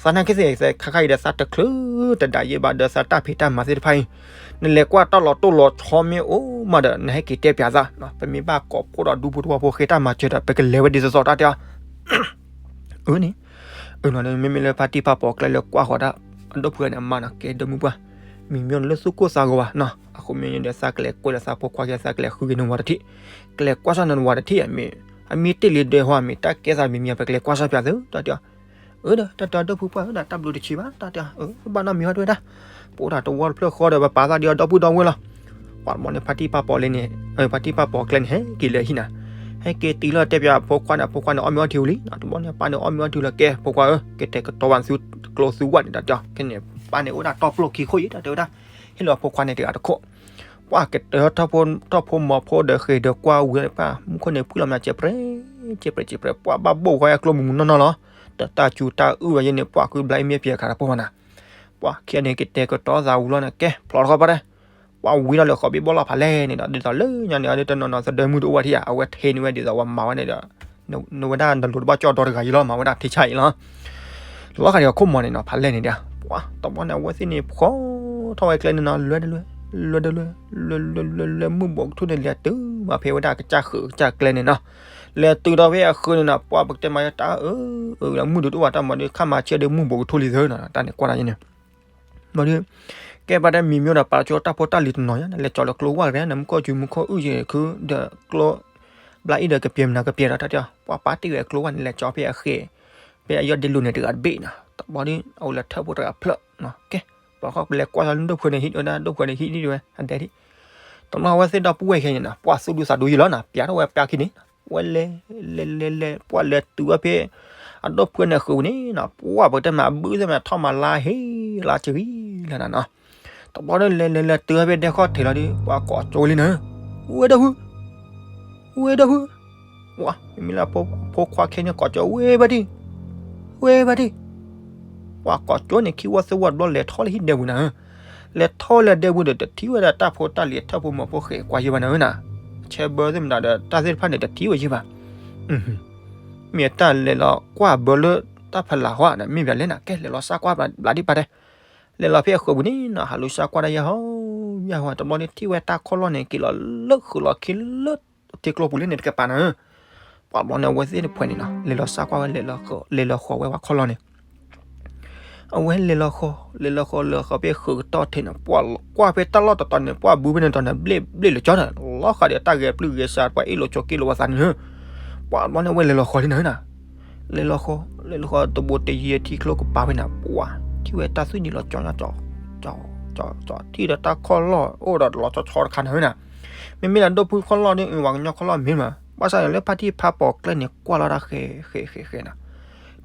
သးနာ်က့သ့ၣ်ခါခါအံၤဒီး သးတချုးတဒၣ်ယဲၢ်ဘၣ်ဒီး သးတၢ်ဖံးတၢ်မၤသ့ၣ်တဖၣ်အံၤ နလဲၤကွၢ်တၢ်လီၤတိၢ်လီၤဆီမ့ၢ်အိၣ်မးဒီး နဟဲက့ၤတဲပၠးသး ပမ့ၢ်ဘၣ်ကိးဖှိၣ်ဒီးဒူဖိတဝီဖိဃ့တၢ်မၤစၢၤဒီး ပကလဲၤဝဲဒ်သိးသိးတၢ်တဲအီၤ အၢန့ၣ် အၢနီၤ မ့မ့ၢ်လၢဖါတံၢ်ဖါပိာ်ကျဲလၢကွၢ်ဃီၤဒၣ် အဒိၣ်ဖုန့ၣ် အမါနီၤ ကဲဒိၣ်မုၢ်ပှၢ် မံမံန့ၣ်လၢသူၣ်ကိၢ်သးဂီၤဘၣ်နီၤ အဃိမ့ၢ်န့ၣ်ဒီး သးကလဲၤကွဲးလၢသးဖိခွါက့ သးကလဲၤဃုက့ၤနဝၤတထံၣ် ကလဲၤကွၢ်ဆၣ်နဝၤတထံၣ်မ့ၢ် အမံတ့ၢ်လံဒဲဟီမ့ၢ် တၢ်ကဲသးမံၤမံၤပကလဲၤကွၢ်ဆၣ်ပၠးသု တၢ်တဲအီၤ အၢဒီး တၢ်တဲအီၤဒိၣ်ဖုပှၢ် အၢဒီး တၢ်ဘျုးတဆံးဘၣ် တၢ်တဲအီၤ အၢ ဘၣ်နီတမံၤဟီတဝဲဒၣ် ပအိၣ်တၢ်တဝီတဖျၢၣ်ဃီဒီး ပပာ်သးဒ်အီၤဒီပုၢ်ဒီဝဲၢ်လီၤ ပှၤတဘျီန့ၣ် ဖါတံၢ်ဖါပိာ်ကျဲန့ၣ် ဖါတံၢ်ဖါပိာ်ကျဲန့ၣ် ဟဲက့ၤလၢဟံၣ်နၤ ဟဲက့ၤတုၤလီၤတဲပၠးအဖိခွါန့ၣ် အဖိခွါန့ၣ် အီၣ်မ့ၤအီထံဝံၤလံ တဘျီန့ၣ် ပၢ်န့ၣ် အီၣ်မ့ၤအီထံလီၤ ကဲ ဖိခွါဧၢ ကတဲာ်ကတီၤဘၣ်သုကျိသုဝဲန့ၣ် တၢ်တဲအီၤ ခဲန့ၣ် ပၢ်န့ၣ်အိၣ်ဒၣ်တီပျိၢ်ခံခိၣ်အံၤ တၢ်တဲဝဲဒၣ် ဟ့ၣ်လီၤအဖိခွါန့ၣ်တဂၤတခိၣ် ပှၤကတၢၢ်ထီၣ်ဖိမီၤဖိဒီးဃ့ၢ်ဒီးကွၢ်ဝံၤပၢ် မူခိၣ်န့ၣ်ဖှံလီၤမး စဲးပြဲး စဲးပြဲး စဲးပြဲး ပှၤဘၣ်ဘိၣ်ဃီအကျိမုၢ်မုၢ်နီၢ်နီၢ်လီၤ ဒီးတၢ်စူၤတၢ်အုၣ်ဝဲယဲန့ၣ် ပှၤဃုဘျါအံၤမ့ၢ်ပှဲၤခါတၢ်ပိၢ်မးနၤ ပှၤခံဂၤန့ၣ် ကတဲာ်ကတီၤသးဝံၤလီၤန့ၣ် ကဲ ဖျိးထီၣ်ခီပၢ်တဲ ပှၤဝံၤဒီးလၢဃီဘံၣ်ဘီၣ်လီၤဖးလဲၢ်န့ၣ်ဒီး ဒ်သိးလၢညါန့ၣ် အဒ်တနီၤနီၤသဒၢမုၢ်တအိၣ်ဘၣ်ထံၣ်ဧါ အဝဲထံၣ်န့ၢ်ဝဲဒ်သိးဝဲမၤဝဲန့ၣ်ဒီး နဝဲဒၣ်နလိၤတဘၣ်ကၠီၣ်ဒီတဂၤအံၤလီၤ မၤဝဲဒၣ်ထံဆါအံၤလီၤ လီၤဃာ်န့ၣ်အခိၣ်မီၤန့ၣ်နီၤ ဖးလဲၢ်န့ၣ်ဒီး ပှၤတဘျီန့ၣ် အဝဲသ့ၣ်န့ၣ်ဖျိးထီၣ်ဝဲကျဲန့ၣ်နီၤ လွဲတလွဲ လွဲတလွဲ လွဲလွဲလွဲလွဲ မုၢ်ဘိးကထူၣ်န့ၣ် လဲၤတုၤမးဖဲဝဲဒၣ်ကစၢ်ဃုာ်ကစၢ်ကျဲန့ၣ်နီၤ လဲၤတုၤဒီးဖဲအဃုန့ၣ်နီၤ ပှၤပကတဲမးယတၢ်အၢ အၢ လၢမုၢ်ဒုးတအိၣ်ဘၣ်တၢ်မၤဒုး ခါမၤဆၢဒုးမုၢ်ဘိးကထူၣ်လံသၢနီၤ တၢ်န့ၣ်ကွၢ်တၢ်ယဲန့ၣ် ဘျီဒီး ကဲပှၤတဲမံၤမံၤဒီး ပာ်ကၠိတၢ်ဖိတၢ်လံၤတနီၤညါ လဲၤကၠီလၢကျိဝၢ်တဂ့ၤ နမူခိၣ်စူၤမူခိၣ်အုၣ်ယဲၤခုဒီးကျိ ဘျါအံၤဒီးကပျဲမနုၤကပျဲဒီးတၢ်တဲအီၤ ပှၤပာ်တ့ၢ်ဝဲကျိဝၢ်န့ၣ် လဲၤကၠီဖဲအဃ့ၢ် ဖဲအယီၢ်ဒ့လူန့ၣ်တဂၤတဘ့ၣ်နီၤ တဘျီဒီး အအိၣ်လၢထၢၣ်ဖိတဂၤဖျၢၣ်နီၤ ကဲ ပှၤဃီပလဲၤကွၢ်လီၤလၢဒိၣ်ဖုန့ၣ်ဟံးဝဲဒၣ် ဒိၣ်ဖုန့ၣ်ဟံးဒံးဝဲ အဒဲဒံး တဘျီအဝဲသ့ၣ်ဒီပုၢ်ဝဲၢ်ခဲအံၤန့ၣ်နီၤ ပှၤသူၣ်ဒူသးဒူယံာ်လီၤနီၤ ပျးထီၣ်ဝဲပျးခံန့ၣ် ဝဲလဲၤ လဲၤလဲၤလဲၤ ပှၤလဲၤတုၤဝဲဖဲ အဒိၣ်ဖုန့ၣ်ဃုာ်ပူၤန့ၣ်နီၤ ပှၤပကတဲမး အဘုသ့ၣ်မး ထီၣ်မၤလါဟ့ လါစဂံၤလၢနၤနီၤ တဘျီဒီးလဲၤလဲၤလဲၤတုၤဝဲဖဲဒဲခီၣ်ထံးလီၤဒီး ပှၤကိးကၠိဝဲလံနၤ ဝဲဒိၣ်ဖု ဝဲဒိၣ်ဖု ပှၤ မ့မ့ၢ်လၢဖိခွါခဲန့ၣ် ကိးကၠိ ဝဲဘၣ်ဒံး ဝဲဘၣ်ဒံး ပှၤကိးကၠိန့ၣ် ခံဝီသၢဝီတဘျီ လဲၤထီၣ်လၢဟံၣ်ဒဲပူၤနၤဧၢ, လဲၤထီၣ်လၢဒဲပူၤဒီး တထံၣ်ဝဲဒၣ်တၢ်ဖိတၢ်လံၤ ထၢၣ်ဖိမီၤဖိဃဲၤကွၢ်ယံၤဘၣ်နၤဧၢနၤ, ဆဲဘၢသ့ၣ်မတၤဒီး တၢ်သ့ၣ်တဖၣ်န့ၣ် တထံၣ်ဝဲယံၤဘၣ်. မ့ၢ်တၢ်လဲၤလီၤကွၢ်ဘၢလၢတၢ်ဖီလာ်ဃီဒီး မ့ၢ်ဘၣ်လဲၣ်နၤ, ကဲလဲၤလီၤစၢ်ကွၢ်ဘျးဒံးပာ်တဲ, လဲၤလီၤဖဲအဃၢၤပူၤန့ၣ်နၤ ဟးလူၤစၢ်ကွၢ်တၢ်ယဲၢ်ဟီ ယဲၢ်ဟီ တဘျီန့ၣ် ထံၣ်ဝဲတၢ်ခီၣ်လီၢ်န့ၣ် က့ၤလီၤလၢဃုာ်လီၤခံလၢ ထံကျိပူၤလၢန့ၣ်တကပၤနၤဧၢ, ပှၤဘျီန့ၣ် အဝဲသ့ၣ်တဖှဲးန့ၣ်နီၤ လဲၤလီၤစၢ်ကွၢ်ဝဲ လဲၤလီၤဃီၤဝဲပှၤခီၣ်လီၢ်န့ၣ်, အဝဲလဲၤလီၤဃီၤ လဲၤလီၤဃီၤ လဲၤဃီၤဖဲဃုာ်ကတီၢ်ထဲန့ၣ် ပှၤကွၢ်ဖဲတၢ်လီၢ်တတီၤန့ၣ် ပှၤဘုဖဲန့ၣ်တီၤန့ၣ် ဘျ့ၣ်ဘျ့ၣ်လၢကၠီဒီး လီၤဃာ်ဒီးတၢ်ဂဲၤပျုၢ်ဂဲၤစး ပှၤအ့ၣ်လိာ်ဆိးက့လိာ်ဝဲသးန့ၣ်ဧၢ, ပှၤဘျီန့ၣ် အဝဲလဲၤလီၤဃီၤလံနၤဧၢနၤ, လဲၤလီၤဃီၤ လဲၤလီၤဃီၤ တဘိးတယံၤထံကျိကပၤဖဲန့ၣ် ပှၤ ထံၣ်ဝဲတၢ်သွံၣ်န့ၣ်လီၤကၠီ ကၠီ ကၠီ ကၠီ ထံၣ်ဒီးတၢ်ခီၣ်လီၢ်အိၣ်ဒီးလီၤဆီဆီတခါနၤဧၢနၤ, မ့မ့ၢ်လၢဒိၣ်ဖုခီၣ်လီၢ်ဒီး ပှၤကညီခီၣ်လီၢ်မ့ၢ်မး ဘၣ်ဆၣ်န့ၣ်လၢဖါတံၢ်ဖါပိာ်ကျဲန့ၣ် ကွၢ်လီၤတၢ်ဃဲဃဲဃဲဃဲနၤ,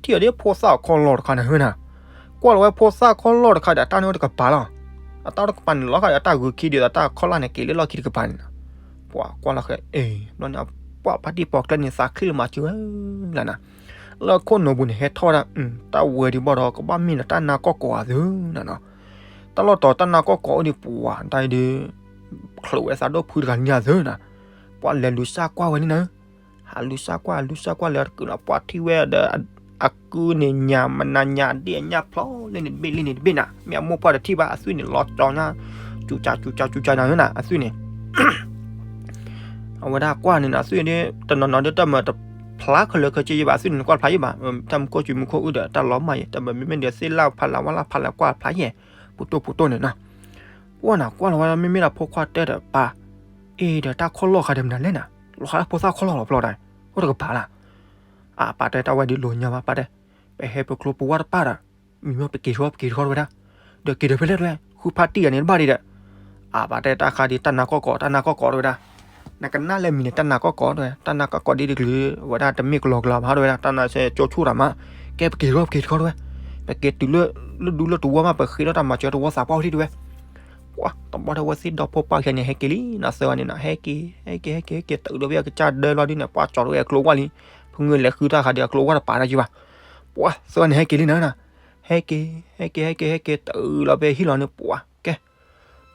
ထံၣ်အီၤဒ်ဖိသၣ်ခီၣ်လီၢ်တခါနၤဧၢနၤ, ကွၢ်လီၤဝဲဖိသၣ်ခီၣ်လီၢ်တခါဒီး တၢ်န့ၣ်အိၣ်တကပၤလီၤ, အတၢ်အိၣ်တကပၤန့ၣ် လီၤဃာ်ဒီးတၢ်ဂုာ်ခံဒီးတၢ်ခီၣ်လီၢ်န့ၣ် က့ၤလၢလီၢ်ခံတကပၤန့ၣ်နၤ, ပှၤကွၢ်လီၤဃဲအ့ၣ် ဘျီန့ၣ် ပှၤဖါတံၢ်ပိာ်ကျဲန့ၣ် သးခုလၢမၤစၢၤဝဲလၢနၤ လၢခိၣ်နူာ်ပူၤန့ၣ် ဟဲထီၣ်ဝဲဒၣ် တၢ်ဝဲဒံးဘၣ်ဒီး ကဘၣ်မ့ၢ်လၢတၢ်နါကီၢ်ကိးအသုနၤနီၤ, တၢ်လီၢ်တီၤတၢ်နါကီၢ်ကိးအိၣ်ဒံးပှၤတၢ်အံၤဒီး ချုးဝဲသးဒိၣ်ဖုတဂၤလံအသုနၤ, ပှၤလဲၤလူၤစၢ်ကွၢ်ဝဲလံနၤ, ဟးလူၤစၢ်ကွၢ် လူၤစၢ်ကွၢ်လဲၤတကုာ်နီၤ ပှၤထံၣ်ဝဲဒီး အကုန့ၣ်ညၣ်မနၤညၣ်ဒ့ၣ်အညၣ်ဖျီလၢန့ၣ်တဘ့ၣ်လၢန့ၣ်တဘ့ၣ်နၤ မ့ၢ်အမိၢ်ပှၢ်တထံၣ်ဘၣ် အသွံၣ်န့ၣ် လီၤကၠီညါ စူၤကၠၤစူၤကၠၤစူၤကၠၤနၤဧၢနၤ အသွံၣ်န့ၣ် အဝဲဒၣ်ကွၢ်န့ၣ်နၤ အသွံၣ်ဒ် တနီၤနီၤဒ်တၢ်မၤတဖျါခဲလၢာ်ခဲဆ့ယဲၢ်ဘၣ် အသွံၣ်န့ၣ် နကွၢ်တဖျါယဲၢ်ဘၣ်, တၢ်မူခိၣ်စူၤမူခိၣ်အုၣ်ဒီး တၢ်လီၤမၢ်ယဲၢ် တၢ်မၤမ့မ့ၢ်ဒီးသ့ၣ်လၣ်ဖးလၢ်ဝါလၢ်ဖးလၢ်ကွၢ်တဖျါယဲၢ် ပူၤတိၢ်ပူၤတိၢ်န့ၣ်နီၤ, ကွၢ်နၤကွၢ်လီၤဝဲ မ့မ့ၢ်ဒၣ်ဖိခွါတဲဒီးပၢ်, အ့ၣ်ဒီးတၢ်ခီၣ်လီၢ်ဃးဒီးမနုၤလဲၣ်နၤ, လီၤဃာ်လၢဖိသၣ်ခီၣ်လီၢ်လီၤဖျီဒၣ်, အိၣ်တကပၤလၢ်, အပၢ်တဲတၢ်ဝဲဒ်လိာ်ညါဘၣ်ပၢ်တဲ, ပဟဲပကျိပဝၢ်တပၢ်ဒီး မ့မ့ၢ်ပက့ၤထီၣ်ပက့ၤထီၣ်တဝဲဒၣ်, ဒီးက့ၤဒီးဖဲလဲၣ်တဝဲ ဃုဖးတံၢ်ဂၤန့ၣ်တဘၣ်ဒံးဒီး, အပၢ်တဲတၢ်ခါဒ်တၢ်နါကီၢ်ကိး တၢ်နါကီၢ်ကိးတဝဲဒၣ်, နကနၣ်လၢမံၤန့ၣ် တၢ်နါကီၢ်ကိးတဝဲ တၢ်နါကီၢ်ကိးဒ်တကလုာ် ဝဲဒၣ်တမ့ၢ်ကလီကလီဘၣ်တဝဲဒၣ် တၢ်နါဆဲးကၠိဆိၣ်တၢ်မး, ကဲပက့ၤထီၣ်ပက့ၤထီၣ်တဝဲ, ပက့ၤတုၤလၢ လၢဒူလၢတဝီမး ပဃ့ထီၣ်တၢ်မၤစၢၤတဝီသးပှၢ်ထံၣ်တဝဲ ပှၤတဘျီဒီးဝဲသ့ၣ်ဒီဖိပှၢ်ခဲန့ၣ် ဟဲက့ၤလံ နၤသၢဂၤန့ၣ်နၤ ဟဲက့ၤ ဟဲက့ၤ ဟဲက့ၤ ဟဲက့ၤ တုၤဒီးဖဲအကစၢ်ဒၢလီၤဒ်န့ၣ် ပှၤကၠီၤတဝဲအကျိဝၢ်လံ, ဖုငွေလဲၤဃုတၢ်ဃးဒီးအကျိဝၢ်တပၤဒီးယံၤဘၣ်, ပှၤသၢဂၤန့ၣ် ဟဲက့ၤလံနၤနၤ, ဟဲက့ၤ ဟဲက့ၤ ဟဲက့ၤ ဟဲက့ၤ တုၤလီၤဖဲဟံၣ်လီၤန့ၣ် ပှၤ ကဲ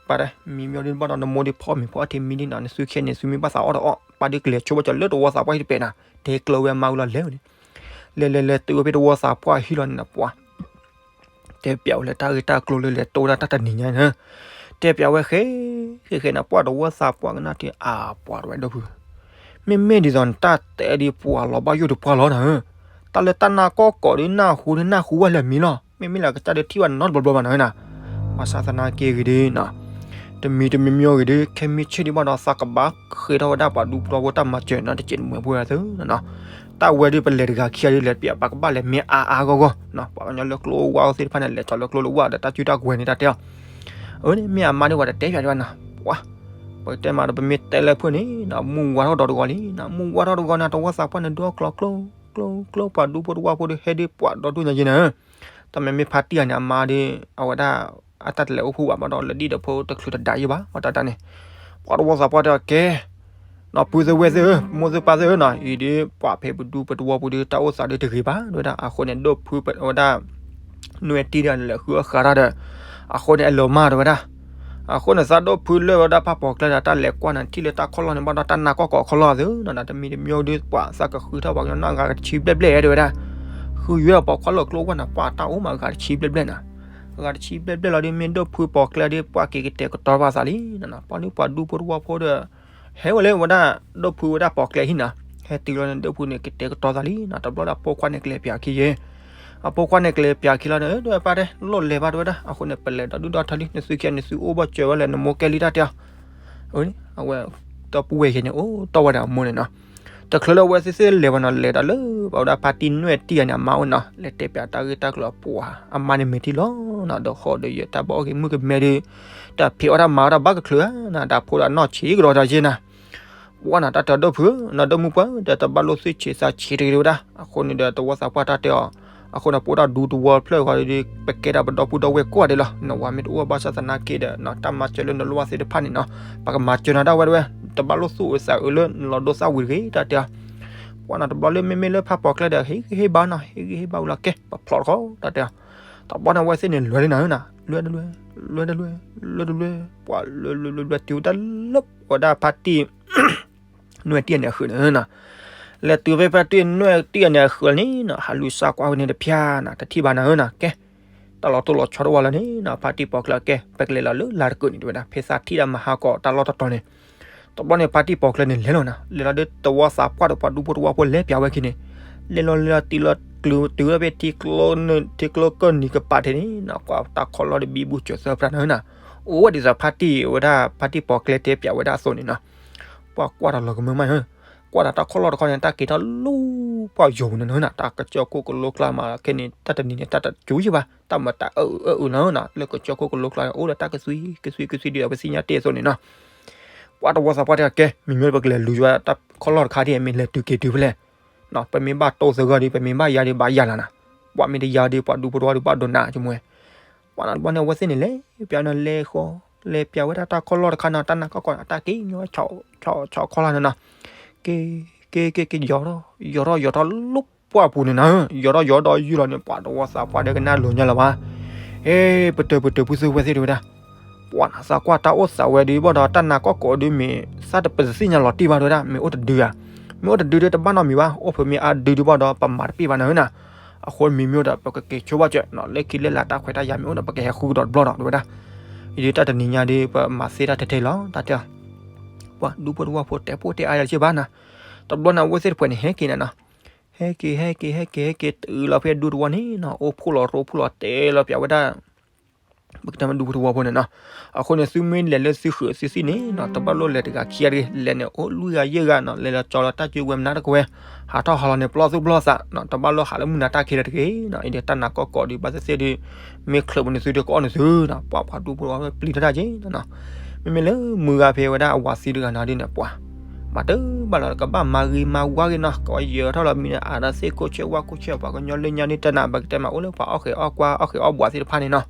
ပၢ်တဲ မံမံဒီးဘၣ်ဒီးနမိၢ်ဒ်ဖီမ့ၤဖီအထံမံဒ်နၤ နသုခဲန့ၣ် သုမ့ၢ်ဘၣ်သးအီၣ်ဒီးအီၣ် ပၢ်ဒ်ကလဲၤဆိဘၣ်ကၠီၤလၢတဝီသးပှၢ်ဟံၣ်တပဲာ်နၤ, တဲကျၢၤဝဲမါဝံၤလီၤလဲၤဝဲန့ၣ်, လဲၤလဲၤလဲၤတုၤဝဲဖဲတဝီသးပှၢ်ဟံၣ်လီၤန့ၣ်နၤ ပှၤ တဲပျးဝဲလၢတၢ်ဂ့ၢ်တၢ်ကျိၤလၢလဲၤတိၢ်ဒၣ်တၢ်တနံၤညါန့ၣ်, တဲပျးဝဲဃဲ ဃဲဃဲန့ၣ် ပှၤတဝီသးပှၢ်ကနၣ်ထံ အါ ပှၤတဝဲဒိၣ်ဖု မ့မ့ၢ်ဒ်သိးနတၢ်တဲဒ်ပှၤလီၤဘၣ်ယိၣ်တပှၢ်လီၤနၤဧၢ, တၢ်လၢတၢ်နါကီၢ်ကိးဒ်နၢ်ဟူဒ်နၢ်ဟူဝဲလၢမံၤလီၤ, မ့မ့ၢ်လၢကစၢ်ဒုးထံၣ်ဘၣ်နီတဘျီဘျီဘၣ်နၤဧၢနၤ, ဘၣ်ဆၣ်သနာ်က့ဂ့ၤဒ်နၤ, တမံၤတမံၤမံၤဂ့ၤဒ် ခဲမံဆ့ၣ်ဒ်ဘၣ်ဒီး သးကဘၣ်ဃ့ထီၣ်ဝဲဒၣ်ပှၤဒူဖိတဝီဖိတၢ်မၤစၢၤနီၤ တစဲးတမှဲၤဖိသ့ၣ်နၤ, တၢ်ဝဲဒ်ပလဲၤတဂၤခံဂၤဒ်လဲၤတပျး ပှၤကဘၣ်လဲၤမ့ၢ်အါအါဂီၢ်ဂီၢ်, ပှၤကညီလၢကျိဝၢ်အိၣ်သ့ၣ်တဖၣ်န့ၣ် လဲၤကၠီၤလၢကျိလၢဝၢ်ဒီးတၢ်စုတၢ်ကဝဲၤန့ၣ်တၢ်တဲအီၤ အဝဲန့ၣ်မ့ၢ်အမါဒ်ပှၤတတဲပျးဒံးဘၣ်နၤ, ပှၤ ပတဲမးဒီးပမ့ၢ်တဲလၢဖုၣ်န့ၣ် မူဝါထီၣ်ဒီတဂီၤလံ, မူဝါထီၣ်တဂီၤန့ၣ် တဝီသးပှၢ်န့ၣ် ဒိၣ်ကျိၤကျိ ကျိၤ ကျိၤ ပှၤဒူဖိတဝီဖိဒီး ဟဲဒ်ပှၤဒီဒူၣ်ညါယဲနၤ, တၢ်မ့မ့ၢ်ဖါတံၢ်ဂၤန့ၣ် အမါဒီး အဝဲဒၣ် အတၢ်တလဲၤအိၣ်ဖှိၣ်ဘၣ်ဘၣ်ဒီး လၢဒ်ဒီးဖိတချုးတဒါယဲဘၣ် အတၢ်တၢ်န့ၣ်, ပှၤတဝီသးပှၢ်တဲအီၤကဲ နီၢ်ပုၢ်သ့ၣ်ဝဲၢ်သ့ၣ်ဧၢ မိၢ်သ့ၣ်ပၢ်သ့ၣ်ဧၢနီၤ အံၤဒ်ပှၤဖဲပဒူပတဝီပူၤဒီး တၢ်အိၣ်သးဒီးတဂ့ၤဘၣ် တဲဝဲဒၣ် အဃိန့ၣ် ဒိၣ်ဖုဝဲဒၣ် နွဲၣ်တံၢ်ဒီးလဲၤဃုအဃးတၢ်ဒီး အဃိန့ၣ် အလီၤမၢ်တဲဝဲဒၣ်, အဃိန့ၣ် သးဒိၣ်ဖုလၢဝဲဒၣ်ဖးပိာ်ကျဲဒီး တၢ်လဲၤကွၢ်န့ၣ် ထံၣ်လၢတၢ်ခီၣ်လီၢ်န့ၣ် ဘၣ်ဒီးတၢ်နါကီၢ်ကိးခီၣ်လီၢ်သ့ၣ်နီၤ တမံၤတမံၤဒီး ပှၤသးကဃုထီၣ်ပှၤကညီနီၢ်ဂၤကဆံဘျဲၣ်ဘျဲၣ် တဲဝဲဒၣ်, ဃုယွဲၢ်ပိာ်ခွါလၢကျိဝၢ်န့ၣ် ပှၤတၢ်အိၣ်မးဂၤတဆံဘျဲၣ်ဘျဲၣ်နီၤ, ဂၤတဆံဘျဲၣ်ဘျဲၣ်လီၤဒီး မ့ၢ်ဒိၣ်ဖုပိာ်ကျဲဒီး ပှၤက့ၤကတဲာ်ကတီၤဘၣ်သးလံနီၤ ပှၤဒူပှၤဒူဖိတဝီဖိဒီး ဟဲဝဲလၢဝဲဒၣ် ဒိၣ်ဖုဝဲဒၣ်ပိာ်ကျဲဟံၣ်နီၤ, ဟဲတုၤလီၤန့ၣ် ဒိၣ်ဖုန့ၣ် ကတဲာ်ကတီၤသးလံနီၤ တဘျီဒီးဖိခွါန့ၣ် ကလဲၤပၠးခံယဲၢ် ပှၤဖိခွါန့ၣ်ကျဲၤပၠးခံလီၤန့ၣ် ဒီးပၢ်တဲ လိၣ်လဲၤဘၣ်တဝဲဒၣ် အဃိန့ၣ် ပလဲၤဒီဒူၣ်ဒီထၢလံ နသုခံဂၤန့ၣ် သုအိၣ်ဘၣ်စၢၤဝဲလဲၣ် နမိၢ်ကဲလံတၢ်တဲအီၤ, အဝဲ ဒီပုၢ်ဝဲၢ်ယဲန့ၣ် အိၣ်တီၢ်ဝဲဒၣ်အမိၢ်န့ၣ်နီၤ, တချုးလၢအဝဲသ့ၣ်သ့ၣ်လဲၤဘၣ်နီၤ လဲၤဒီးလၢ ပဝဲဒၣ်ဖါတံၢ်နွဲၣ်တံၢ်ဂၤန့ၣ် အမါအိၣ်နီၤ လဲၤတဲပၠးတၢ်ဂ့ၢ်တၢ်ကျိၤအပူၤဧါ, အမါန့ၣ်မ့ၢ်ထံၣ်လီၤနီၤ ဒီးဃီဒီးယတၢ်ဘၣ်အီၣ်က့ၤမုၣ်ကမဲဒီး တၢ်ဖံးအီၣ်တၢ်မၤအီၣ်တၢ်ဘၣ်ကချုးဧါနီၤ တၢ်ဖိဒီးနီၢ်ဆံးကဒီးတၢ်ယဲနီၤ ပှၢ်နီၤ တၢ်တဲဒိၣ်ဖုးနီၤ ဒိၣ်မုၢ်ပှၢ် ဒီးတဘၣ်လိၣ်သွံၣ်ဆံးသးဆံးတဂ့ၤဝဲဒၣ် အဃိန့ၣ်ဒီးတဝီသးပှၢ်တၢ်တဲအီၤ, အဃိန့ၣ် ပအိၣ်တၢ်ဒူတဝီဖျၢၣ်ဃီဒီး ပကဲတၢ်ပဒီပုၢ်ဒီဝဲၢ်ကိးဂၤဒဲးလီၤ, နဝၤမ့ၢ်တအိၣ်ဘၣ်ဆၣ်သနာ်က့ဒီး တၢ်မၤစၢၤလၢနလိၣ်ဘၣ်သ့ၣ်တဖၣ်န့ၣ်နီၤ ပကမၤစၢၤနၤဒၣ်ဝဲတဝဲ, တဘၣ်လိၣ်သူၣ်အသးအုးလၢနလီၤဒိသၣ်ဝံၤတဂ့ၤ တၢ်တဲအီၤ, ပှၢ်နီၤ တဘျီလၢမ့မ့ၢ်လၢဖါပီၤကျဲဒီး ဟ့ၣ်ဂံၢ်ဟ့ၣ်ဘါနီၤ ဟ့ၣ်ဂံၢ်ဟ့ၣ်ဘါဝံၤလီၤ ကဲ ပဖျိးတခီ တၢ်တဲအီၤ, တဘျီန့ၣ် အဝဲသ့ၣ်န့ၣ် လဲၤလံနၤဧၢနီၤ လဲၤတလဲၤ လဲၤတလဲၤ လဲၤတလဲၤ ပှၢ်လဲၤလဲၤလဲၤလဲၤတုၤဝဲဒၣ်လၢ ပဝဲဒၣ်ဖါတံၢ် နွဲၣ်တံၢ်န့ၣ်အဃုာ်န့ၣ်နီၤ, လဲၤတုၤဖဲဖါတံၢ်နွဲၣ်တံၢ်န့ၣ်အဃုာ်လံနီၤ ဟးလူၤစၢ်ကွၢ်ဝဲန့ၣ်တဖၠၣ်နီၤ တထံၣ်ဘၣ်နၤဧၢနီၤ ကဲ တၢ်လီၤတိၢ်လီၤဆီတအိၣ်လၢၤန့ၣ်နီၤ ဖါတံၢ်ပီၤကျဲ ကဲ ပကလဲၤလီၤလၢလါတကုာ်န့ၣ် တဲဝဲဒၣ် ဖဲသးထံၣ်ဒၣ်မဟါကီးတၢ်လီၢ်တတီၤန့ၣ်, တဘျီန့ၣ် ဖါတံၢ်ပီၤကျဲန့ၣ် လဲၤလီၤနီၤ လဲၤလီၤဒီးတဝီသးပှၢ်ဒီးပှၤဒူဖိတဝီဖိလဲၤပၠးဝဲခံန့ၣ်, လဲၤလီၤလဲၤလီၤတုၤလီၤတုၤလီၤဖဲထံကျိ ထံကျိကၢၢ်နံၤကပၤထံးန့ၣ်နီၤ ကွၢ်တၢ်ခီၣ်လီၢ်ဒီးဘံဘူစၢၤသၢပြးနၤဧၢနီၤ, အိၣ်ဝဲဒ်သိးဖါတံၢ်ဝဲဒၣ် ဖါတံၢ်ပီၤကျဲတဲပၠးဝဲဒၣ်အသိးန့ၣ်နီၤ, ပှၢ်ကွၢ်တၢ်လီၤကမၢမးဧၢ, ကွၢ်ဒီးတၢ်ခီၣ်လီၢ်တခီန့ၣ် တၢ်က့ၤထီၣ်လူၤပှၢ်ယိာ်ပူၤန့ၣ်နီၤ တၢ်ကစၢၢ်ခိၣ်ကလိကျါမးခဲန့ၣ် တၢ်တနံၤန့ၣ် တၢ်တစူၤယံၣ်ဘၣ် တၢ်မၤတၢ်အၢအၢအၢနီၤ လၢကစၢၢ်ခိၣ်ကလိကျါန့ၣ် အိၣ်ဒီးတၢ်ကသွံကသွံကသွံဒ်သိးပသ့ၣ်ညါတ့ၢ်အသိးန့ၣ်နီၤ, ပှၢ်တဝီသးပှၢ်တဲ ကဲ မ့မ့ၢ်ပကလဲၤလူၤယွၤတၢ်ခီၣ်လီၢ်တခါဒ်အံၤ မ့ၢ်လဲၤတုၤက့ၤတုၤဖဲလဲၣ်, ပမ့ၢ်ဘၣ်တိၢ်သဂၢၢ်ဒီး ပမ့ၢ်ဘၣ်ယၤဒီးဘၣ်ယၤလီၤနီၤ, ပှၢ်မ့ၢ်တယၤဒီး ပှၤဒူဖိတဝီဒီးဘၣ်ဒိးနးဆိကမိၣ်ဝဲ, ပှၢ်နီၤတဘျီန့ၣ် အဝဲသ့ၣ်န့ၣ်လဲၤပၠးနီၤ လဲၤဃီ လဲၤပၠးဝဲဒၣ်တၢ်ခီၣ်လီၢ်တခါနီၤ တၢ်နးကီၢ်ကီၢ်နီၤ တၢ်က့ၤညီဆီဆီဆီခီၣ်လီၢ်န့ၣ်နီၤ, က့ၤ က့ၤ က့ၤ က့ၤ ယီၤထီၣ် ယီၤထီၣ် ယီၤထီၣ်လူၤပှၢ်ပူၤန့ၣ်နီၤ, ယီၤထီၣ်ယီၤဒီးယုၢ်လီၤန့ၣ် ပှၢ်တဝီသးပှၢ်ဒီးကနၣ်လိၤညါလၢၤဘၣ်, ဟ့ ပတၢၤပတၢၤဖုသ့ၣ်ဝဲသ့ၣ်တဲဝဲဒၣ် ပှၢ်နၤသးကွၢ်တၢ်အိၣ်သးဝဲဒုးဘၣ်ဒီး တၢ်နးကီၢ်ကီၢ်ဒုးမ့ၢ် သးတပသ့ၣ်ညါလီၤတံၢ်ဘၣ်တဲဝဲဒၣ် မ့ၢ်အိၣ်တဒုဧါ, မ့ၢ်အိၣ်တဒုဒီးတဘၣ်နီတမံၤဘၣ် အိၣ်ဖဲမ့ၢ်အါဒုဒုးဘၣ်ဒီး ပမၤတပ့ၢ်ဘၣ်နၤဧၢနီၤ, အဃိမ့မ့ၢ်အိၣ်ဒီး ပကက့ၤဆိဘၣ်ကၠၢ်နီၤ လၢခံလၢလာ်တၢ်ခွဲးတၢ်ယာ်မ့ၢ်အိၣ်ဒီး ပကဟဲဃုကဒီးတဘျီဒီးတဲဝဲဒၣ်, အံၤဒုးတၢ်တနံၤညါဒုး ပမၤသ့တၢ်ထဲထဲလီၤ တၢ်တဲအီၤ, ပှၢ်ဒူဖိတဝီဖိတဲဖိတဲအါယၤစ့ၢ်ဘၣ်နၤ, တဘျီန့ၣ် အဝဲသ့ၣ်တဖှဲးန့ၣ် ဟဲက့ၤနၤနီၤ ဟဲက့ၤ ဟဲက့ၤ ဟဲက့ၤ ဟဲက့ၤ တုၤလီၤဖဲဒူတဝီန့ၣ်နီၤ အိၣ်ဖှိၣ်လီၤရိဖှိၣ်လီၤတဲလီၤပၠးဝဲဒၣ် ပကတဲမ့ၢ်ဒူဖိတဝီဖိန့ၣ်နီၤ, အဃိန့ၣ် သုမ့ၢ်လဲၤလၢသုဃုာ်သုသံၣ်န့ၣ်နီၤ တဘၣ်လိၣ်လဲၤတဂၤခံဂၤတဂ့ၤ လဲၤန့ၣ်အိၣ်လွံၢ်ဂၤယဲၢ်ဂၤနီၤ လဲၤလီၤကၠီလီၤတၢ်စုဝဲမနုၤတကဝဲၤ, ဟးထီၣ်ဟးလီၤန့ၣ် ပျီသူၣ်ပျီသးနီၤ တဘၣ်လိၣ်ဟးလၢမုၢ်နၤတၢ်ခံလၢၤတဂ့ၤနီၤ အံၤဒီးတၢ်နးကီၢ်ကီၢ်ဒုးဘၣ်သ့ၣ်သ့ၣ်ဒုး မ့ၢ်ချုးပူၤန့ၣ်သုဒီးကအီၣ်န့ၣ်သုနီၤ ပှၤပှၤဒူဖိတဝီဖိပျံၤထီၣ်တၢ်က့နီၤနီၤ, မ့မ့ၢ်လၢမုၢ်ဂၤဖဲဝဲဒၣ်အဝၤသံတဂၤနီၤဒ်န့ၣ် ပှၤ မၤတဘၣ်လီၤ ကဘၣ်မၤဂ့ၤမၤဝါဂ့ၤနီၤ ကယၢၤထီၣ်လီၤမံၤန့ၣ် အါဒီးသ့ၣ်ခိၣ်ဆၢဝါခိၣ်ဆၢ ပှၤကညီလၢညါန့ၣ်တနၤ ပကတဲမးအိၣ်လၢပှၤအီၣ်ဃဲးအီၣ်ကွါ အီၣ်ဃဲးအီၣ်ဘှးသ့ၣ်တဖၣ်န့ၣ်နီၤ,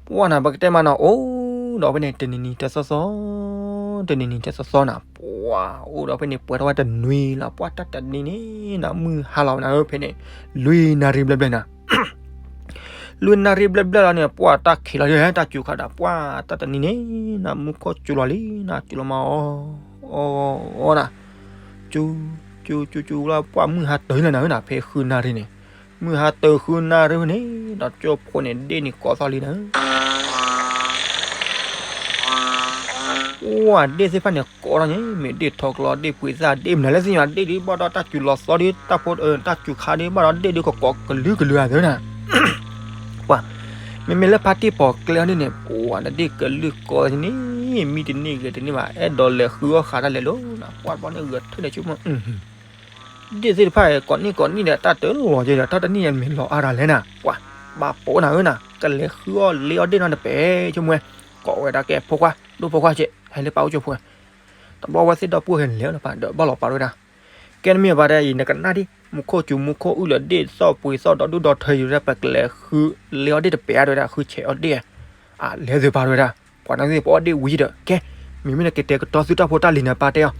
ပှၢ်နၤ ပကတဲမးနီၤ အိၣ်ဒီးဖဲန့ၣ် တနံၤနံၤတသီသီ တနံၤနံၤတသီသီနၤ ပှၢ် အိၣ်ဒီးဖဲန့ၣ် ပှဲၤထီၣ်ဝဲတနွံလီၤ ပှၢ်တၢ်တနံၤန့ၣ်နီၤ မုၢ်ဟါလီၤဝဲနၤဧၢ ဖဲန့ၣ် လွံၢ်နၣ်ရံၣ်ဘျဲၣ်ဘျဲၣ်နၤ လွံၢ်နၣ်ရံၣ်ဘျဲၣ်ဘျဲၣ်လီၤန့ၣ် ပှၢ်တၢ်ခံးလီၤဒ် တၢ်စူၤခါဒီး ပှၢ်တၢ်တနံၤန့ၣ်နီၤ မူခိၣ်စူၤလီၤလံနီၤ စူၤလီၤမး အီ အီ နၤ စူၤ စူၤ စူၤ စူၤလီၤ ပှၢ်မုၢ်ဟါတၢၤလီၤနၤဧၢနၤ ဖဲဃုနၣ်ရံၣ်န့ၣ် မုၢ်ဟါတၢၤဃုနၣ်ရံၣ်ဖဲန့ၣ် ဒီးကၠိဖိန့ၣ် ဒ့ၣ်န့ၣ်ကိးသီၣ်လံနၤဧၢ ပှၢ်ဒ့ၣ်သ့ၣ်တဖၣ်န့ၣ် ကိးထီၣ်န့ၣ် မ့ၢ်ဒ့ၣ်ထီကျိ ဒ့ၣ်ပှ့ၤသၣ် ဒ့ၣ်မနုၤလဲၣ်သ့ၣ်ညါ ဒ့ၣ်ဒုးဘၣ်ဒီးတၢ်စူၤလီၤသီဒုး တၢ်ဖိ တၢ်စူၤခါဒုးဘၣ်ဒီးဒ့ၣ်ဒုးကကိးကလုာ်ကလုာ်အသးနၤ ပှၢ် မ့မ့ၢ်လၢဖါတံၢ်ပီၤကျဲအီၤဒ်န့ၣ် ပှၢ်နဒ့ၣ်ကလုာ်ကိးန့ၣ် မံတန့ၢ်ဂဲၤတန့ၢ်ဘၣ် အဲၣ်ဒိးလဲၤဃုအီၣ်ဃးတၢ်လဲၤလိၤနၤ ပှၢ်တဘျီန့ၣ်ဂဲၤထၢၣ်န့ၣ်ဆိကမိၣ် ဒ့ၣ်သ့ၣ်တဖၣ် ကိးနံၣ်ကိးနံၣ်ဒီး တၢ်တလီၤက့ၤဒီး တၢ်တနံၣ်န့ၣ်မ့ၢ်လီၤအါတၢ်လဲၣ်နၤ ပှၢ် ဘၣ်ပိာ်နၤဧၢနၤ ကလဲၤဃုအီၣ်လ့အီၣ်ဒ့ၣ်နီတပဲ ဆိကမိၣ်ဝဲ ကိးဝဲဒၣ်ကဲဖိခွါ ဒူဖိခွါက့ ဟဲလၢပၢ်အိၣ်ကၠိဖိ တဘျီဝဲသ့ၣ်ဒီပုၢ်ဝဲၢ်ဟဲလဲၤလီၤပၢ် ဒီးဘၣ်လီၤပၢ်တဲဝဲဒၣ် ကဲနမ့ၢ်ပၢ်တဲအံၤ နကနၣ်ဒံး မူခိၣ်စူၤမူခိၣ်အုၣ်လၢဒ့ၣ် သီၣ်ပှ့ၤသီၣ်ဒီးဒူၣ်ဒီးထၢယိာ်တဲ ပကလဲၤဃုလ့အီၣ်ဒ့ၣ်တပဲဧါတဲဝဲဒၣ် ဃုဆဲးအီၣ်ဒ့ၣ် အလဲၤသုပၢ်တဲဝဲဒၣ် ပှၤနသ့ၣ်ပအီၣ်ဒ့ၣ်ဝံၤဒီး ကဲ မ့မ့ၢ်နကတဲာ်ကတီၤသုတၢ်ဖိတၢ်လံၤန့ၣ် ပၢ်တဲအီၤ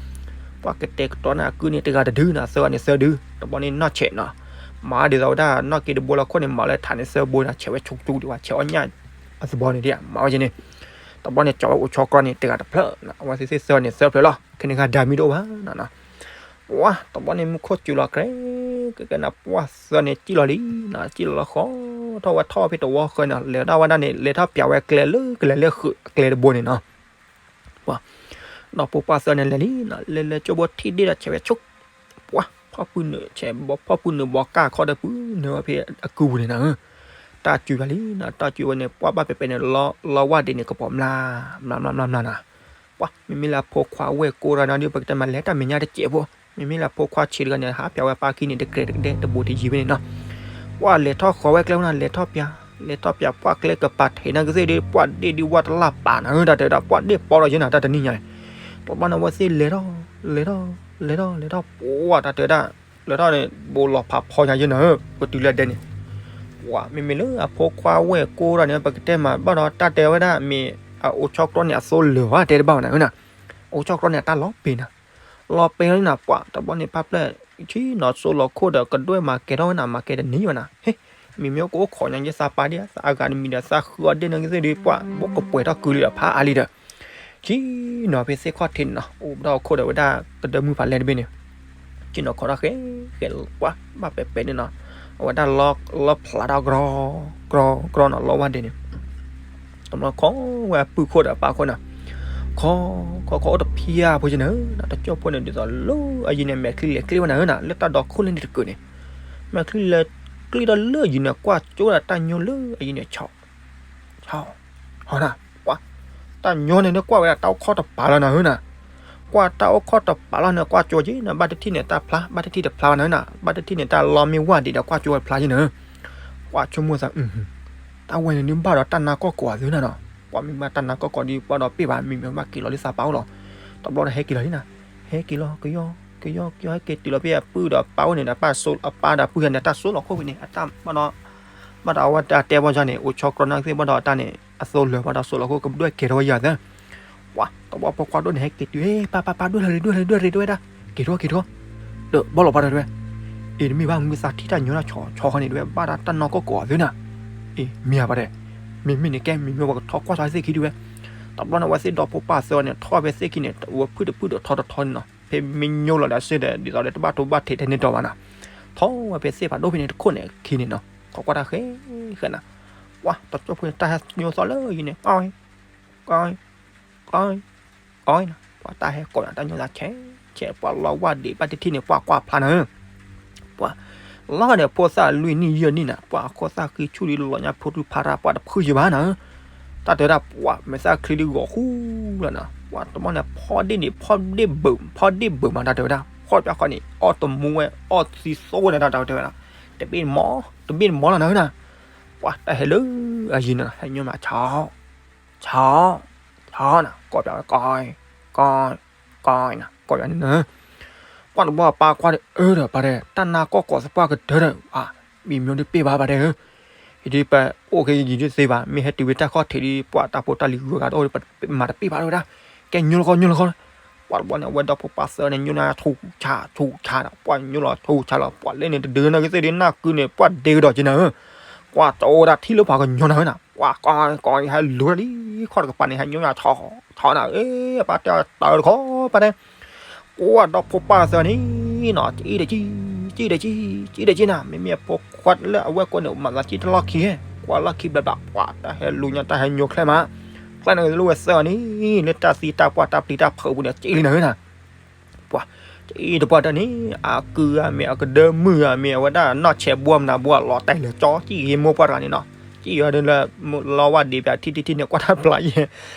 ပှၤကတဲာ်ကတီၤန့ၣ် အကုန့ၣ်တဂၤတဒုနၤ သၢဂၤန့ၣ်သၢဒု တဘျီန့ၣ်နီၢ်ဆဲးနီၤ မၤဒ်သိးဝဲဒၣ် နီၢ်က့တဘိလၢခိၣ်န့ၣ် မၤလၢထးန့ၣ်သၢဘိနၤ ဆဲးဝဲဆိကတူဒံးဝဲ ဆဲးအီၣ်ညၣ် အသဘီန့ၣ်ဒ် မၤဝဲက့န့ၣ် တဘျီန့ၣ် ကၠီဝဲအိၣ်ဆီကျီန့ၣ် တဂၤတဖျၢၣ် အဝဲသ့ၣ်သၢဂၤန့ၣ်သၢဖျၢၣ်လီၤ ခဲန့ၣ်ဂၤဒၤမံၤတအိၣ်ဘၣ်နီၤ ပှၢ် တဘျီန့ၣ် မူခိၣ်စူၤလီၤကြဲ ကဲကဲနၤ ပှၢ်သၢန့ၣ် စံၣ်လီၤလံနီၤ စံၣ်လီၤလီၤဃီ ထီၣ်ဝဲထီၣ်ဖဲတဝီဃၢၤနီၤ လဲၤဒၣ်ဝဲဒၣ်န့ၣ် လဲၤထီၣ်ပၠးဝဲကျဲလၢကလဲၤလၢဃုာ်ကျဲတဘိန့ၣ်နီၤ ပှၢ် ဒီးဖိပှၢ်သၢန့ၣ်လဲၤလံနီၤ လဲၤလဲၤကၠိဘိထံၣ်ဒ့ၣ်ဒီးဆဲးဝဲဆိ ပှၢ် ဖီၣ်ပုၢ်နုာ်ဆဲးဘီ ဖီၣ်ပုၢ်နုာ်ဘီကၢ်ခီဒီးပုၢ်နုာ်ဝဲဖဲအကုပူၤန့ၣ်နီၤ, တၢ်စူၤယၤလံနီၤ, တၢ်စူၤဝဲန့ၣ် ပှၢ်ဘၣ်ပဲၤပဲၤန့ၣ် လီဝၢ်ဒ့န့ၣ် ကပီၤမျၢ် မျၢ်မျၢ်မျၢ်မျၢ်နီၤ, ပှၢ် မ့မ့ၢ်လၢအဖိခွါဝဲၢ်ကိးတဂၤန့ၣ်ဒီး ပကတဲမးလဲၤတၢ်မဲာ်ညါတစဲးဖိ, မ့မ့ၢ်လၢအဖိခွါဆံးတဂၤန့ၣ် ဟးဖျါဝဲပၢ်ခံန့ၣ် တကြဲးတကဒဲတဘူးတယံၤဝဲန့ၣ်နီၤ, ပှၢ်လဲၤထီၣ်ဃီၤဝဲကျဲဝဲနီၤ, လဲၤထီၣ်ပၠး လဲၤထီၣ်ပၠး ပှၢ်ကျဲကပၤထဲးန့ၣ်ကသ့ၣ်ဒီး ပှၢ်ဒ့ၣ်ဒုးဝၢ်တလၢ်ပာ်နီၤဧၢ, တၢ်တဲဝဲဒၣ် ပှၢ်ဒ့ၣ်ပီဒီးယဲနီၤ တၢ်တနံၣ်ညါန့ၣ်, တဘျီန့ၣ် အဝဲသ့ၣ်လဲၤထီၣ် လဲၤထီၣ် လဲၤထီၣ် လဲၤထီၣ် ပှၢ်တၢ်တဲဝဲဒၣ်, လဲၤထီၣ်န့ၣ် ဘူးလီၤဖးဖီညါယဲနီၤဧၢ, ပတုၤလၢဒဲန့ၣ်, ပှၢ် မ့မ့ၢ်လၢအဖိခွါဝဲၢ်ကိးတဂၤန့ၣ် ပကတဲမးဘၣ်ဒီး တၢ်တဲဝဲဒၣ်မ့ၢ် အအိၣ်ဆီကျီန့ၣ် အသိလၢာ်ဝဲတဲတဘၣ်ဝဲနီၤဧၢနီၤ, အိၣ်ဆီကျီန့ၣ် အတၢ်လီၤပ့ၤနီၤ လီၤပ့ၤလီၤန့ၣ်နီၤ, ပှၢ် တဘျီန့ၣ် ပၢ်ပျဲၢ် ဆံနီၤ စိလီၤခိၣ်ဒီး ကဒွဲၣ်မၤကဲၤထီၣ်ဝဲနီၤ, မၤကဲၤတနံၤဝဲနီၤ, ဟ့ၣ် မ့မ့ၢ်အိၣ်ကအိၣ်ခိးညါယဲသးပၢ်ဒ် သးအဂၤတမံၤဒီး သးဃုအီၣ်ဒ့ၣ်န့ၣ်ကသ့ၣ်ဒီး ပှၢ် ဘိၣ်ကပှဲၤထီၣ်ကုလံဒီးဖးအါလံဒီး ဆံနီၤ ဖဲသ့ၣ်ခီၣ်ထံးန့ၣ်နီၤ, အိၣ်ဒီးခိၣ်ဒီးဝဲဒၣ်ကဒၢမုၢ်ဖးလဲၢ်တဘ့ၣ်န့ၣ်, ဆံနီၤ ခိးထီၣ်ဃဲ ဃဲ ပှၢ် ဘၣ်ပဲၤပဲၤန့ၣ်နီၤ, အဝဲဒၣ်လီၤဖျးထီၣ်ကြီ ကြီ ကြီနီၤ လီဝၢ်ဒ့န့ၣ် တဘျီခီဝဲပုၢ်ခိၣ်ဒီးပၢ်ခိၣ်န့ၣ်, ခီ ခီ ခီအိၣ်တဖျၢၣ်ဖိယဲန့ၣ်, တကၠိၢ်ဖိန့ၣ် ဒ်သိးလၢအယံၤန့ၣ် မဲာ်ချံလဲၤကျ့ဝဲန့ၣ်နီၤ, လၢတၢ်ဒီခိၣ်လၢန့ၣ်တကုာ်န့ၣ်, မဲာ်ချံလဲၤကျ့ဒီးလၢအယံၤန့ၣ် ကွၢ်ကၠိဝဲဒၣ်တၢ်ညိလၢအယံၤန့ၣ် ဆီ ဆီ ဟီနၤ, ကွၢ် တၢ်ညိန့ၣ် ကွၢ်ဝဲဒၣ်တၢ်အိၣ်ခိးတပၤလီၤနီၤဧၢနီၤ, ကွၢ်တၢ်အိၣ်ခိးတပၤလီၤန့ၣ် ကွၢ်ကၠိက့ၤနီၤ, ဘၣ်တထံၣ်န့ၣ် တၢ်ဖျါ ဘၣ်တထံၣ်တဖျါဘၣ်နီၤဧၢနီၤ, ဘၣ်တထံၣ်န့ၣ် တၢ်လီမ့ၢ်ဝၢ်ဒံးဒီး ကွၢ်ကၠိဝဲဖျါယဲန့ၣ်, ကွၢ်ဆိကမိၣ်သး တၢ်ဝဲန့ၣ်ဒုးဘၣ်ဒီးတၢ်နါကီၢ်ကိးအသုနီၤနီၤ, ပှၤမ့ၢ်ဘၣ်တၢ်နါကီၢ်ကိးဒီး ပှၤဒီးပ့ၢ်ဘၣ် မ့မ့ၢ်ဘၣ်က့ၤလီၤလၢသးပၢ်အိၣ်လီၤ, တဘျီဒီးဟဲက့ၤလီၤလံနီၤ, ဟဲက့ၤလီၤ ကယီ ကယီ ကယီ ဟဲက့ၤတုၤလီၤဖဲအပုၢ်ဒီးပၢ်အိၣ်န့ၣ်ဒီး ပၢ်စိအပၢ်ဒီးပုၢ်ယၤန့ၣ် တၢ်စိလီၤခိၣ်ဖဲန့ၣ် အတၢ်ဘၣ်ဒီး ဘၣ်ဒီးအဝဲတၢ်တဲဘၣ်ယၤန့ၣ် အိၣ်ဆီကျီန့ၣ်ကသ့ၣ်ဘၣ်ဒီးတၢ်န့ၣ် အသိလၢာ်ဘၣ်ဒီးစိလီၤခိၣ်ကဒွဲၣ်ကဲၤထီၣ်ဝဲယၤသၢ ပှၤ တဘျီဖိခွါဒိၣ်န့ၣ် ဟဲက့ၤတုၤ ပၢ် ပၢ် ပၢ် ဒွဲၣ်လီၤလံ ဒွဲၣ်လီၤလံ ဒွဲၣ်လီၤလံ ဒွဲၣ်ဝဲဒၣ် က့ၤထီၣ် က့ၤထီၣ် ဒီးဘၣ်လီၤပှၤဒီးဝဲ အ့ တမ့ၢ်ဘၣ် မုၢ်သးထံၣ်တၢ်ညီတၢ်ဆီဆီဃီန့ၣ် ဒွဲၣ်ဘၣ်တၢ်နါကီၢ်ကိးအသုနီၤ အ့ မ့ၢ်ဧါပှၤဒီး မ့မ့ၢ်န့ၣ်ကဲ မ့မ့ၢ်ပှၤကထီၣ်ကွၢ်ဆီသ့ၣ်ခံဒုးဝဲ တဘျီန့ၣ် အဝဲသ့ၣ်ဒီဖိပၢ်သၢဂၤန့ၣ် ထီၣ်ဖဲသ့ၣ်ခံန့ၣ် ဝဲဖုၣ်တဖုၣ်ဒီးထီထီထီန့ၣ်နီၤ ဖဲမ့ၢ်ညိလီၤဒီးစ့ၢ်ဒီး ဒ်သိးဒီးတဘၣ်ထိဘၣ်ထံးထဲန့ၣ်တီၤဘၣ်နီၤ ထီၣ်ဝဲဖဲသ့ၣ်ဖးဒိၣ်ဖဲန့ၣ်တခိၣ်န့ၣ်အခံန့ၣ်နီၤ ခိးကွၢ်တၢ်ဃဲဃဲနီၤ ပှၤတကၠိၢ်ဖိန့ၣ် တၢ်ဟဲညိသီလၢအံၤန့ၣ် ကီ ကီ ကီ ကီနီၤ ပှၤတၢ်ဟဲကိးနီၤ တၢ်ညိသးဆဲးဆဲး ပှၤလီၤဝၢ်ဒံးဘၣ်တထံၣ်န့ၣ် ပှၤကွၢ်ဖျါနီၤ ပှၤ လီၤန့ၣ် ဖိသၣ်လွံၢ်နံၣ်ယဲၢ်နံၣ်နီၤ ပှၤအခိၣ်သၣ်ဃံဆူၣ်ဒ်လီၤညါဖိဒုဖးရၣ် ပှၤတဖုယံၤဘၣ်နီၤ တၢ်တဲဒၣ်ပှၤ မဲာ်သၣ်ချံဒ်ဂီၤဃူလီၤနီၤ ပှၤတဘျီန့ၣ် ဖီဒ့ၣ်န့ၣ် ဖီဒ့ၣ်ဘၢၣ် ဖီဒ့ၣ်ဘၢၣ်မး တၢ်တဲဝဲဒၣ် ဖီၣ်ကၠီဃီန့ၣ် အီၣ်တမူဝဲ အီၣ်သံသိဝဲန့ၣ် တၢ်တဲဝဲဒၣ် တဘ့ၣ်တမီ တဘ့ၣ်တမီလီၤနီၤနီၤ ပှၤတၢ်ဟဲလၢအယံၤနီၤ ဟဲညိမး ဆီ ဆီ ဆီနီၤ ကိးပၠးဝဲ ကီ ကီ ကီနီၤ ကိးပၠးန့ၣ်နီၤ ပှၤတဘျီပၢ်ကွၢ်ဒီး အၢဒီးပၢ်တဲ တၢ်နါကီၢ်ကိးသပှၢ်ကတၢၢ်ဒီး အါ မံၤမံၤဒုးပ့ၢ်ဘၣ်ပၢ်တဲဧၢ ယဒုးပအိၣ်က့ၤယံၤဒုးသ့ဘၣ် မ့ၢ်ဟဲတုၤဝဲတၢ်ခီၣ်ထံးဒ် ပှၤတၢ်ဖိတၢ်လံၤဂုၤဂၤတအိၣ်ဒီး ပမၤတပ့ၢ်ဘၣ်တဲဝဲဒၣ် ကဲညိလီၤကီညိလီၤကီ ပှၤတဘျီန့ၣ် အဝဲဒီဖိပၢ်သၢဂၤန့ၣ် ညိနၤဆူၣ်ဆါဆူၣ်ဆါနီၤ ပှၤညိလီၤဆူၣ်ဆါလီၤ ပှၤလၢန့ၣ်တဒုးနီၢ်ကီၢ်သ့ၣ်ဒ်နၢ်ကုန့ၣ် ပှၤဒ့ကဒီးက့ၤနၤဧၢ ကွၢ်တအိၣ်ဒၣ်ထံၣ်လၢပှၤကညီနၤဧၢနီၤ ကွၢ်ကီကီဟဲလူၤလံ ခီၣ်တကပၤန့ၣ် ဟဲညိနၤဆီဆီနၤဧၢ ပၢ်တဲတၢ်တခီပၢ်တဲ ကွၢ်ဒီဖိပၢ်သၢဂၤန့ၣ်နီၤ ကံၣ်ဒီးကံၣ် ကံၣ်ဒီးကံၣ် ကံၣ်ဒီးကံၣ်နၤ မ့မ့ၢ်အဖိခွါလၢအဝဲၢ်ကိးန့ၣ် မၤသးကံၣ်တလီၢ်ခံဟဲ ကွၢ်လီၢ်ခံဘျီဘျီ ပှၤတၢ်ဟဲလူၤညါတၢ်ဟဲညိချဲမး ကျဲန့ၣ်လိၣ်ဝဲသၢဂၤန့ၣ် လၢတၢ်သံတၢ်ပှၢ်တၢ်ပျံၤတၢ်ဖုးပူၤန့ၣ် ကံၣ်လံနၤဧၢနီၤ ပှၤ ကံၣ်တပှၢ်တၢၢ်န့ၣ် အကုၢ်ဧါမ့ၢ် အကဒၢမုၢ်ဧါမ့ၢ် အဝဲဒၣ်နီၢ်ဆဲးဘှီမနၤဘှီလီၤတဲာ်လၢာ်ကၠီ ကံၣ်ဂ့ၤမိၢ်ပှၢ်တဂၤန့ၣ်နီၤ ကံၣ်အီၤဒ်လၢ လီဝၢ်ဒံးပၠးထံၣ်ထံၣ်ထံၣ်န့ၣ် ကွၢ်တၢ်ပျၢ်ယဲၢ်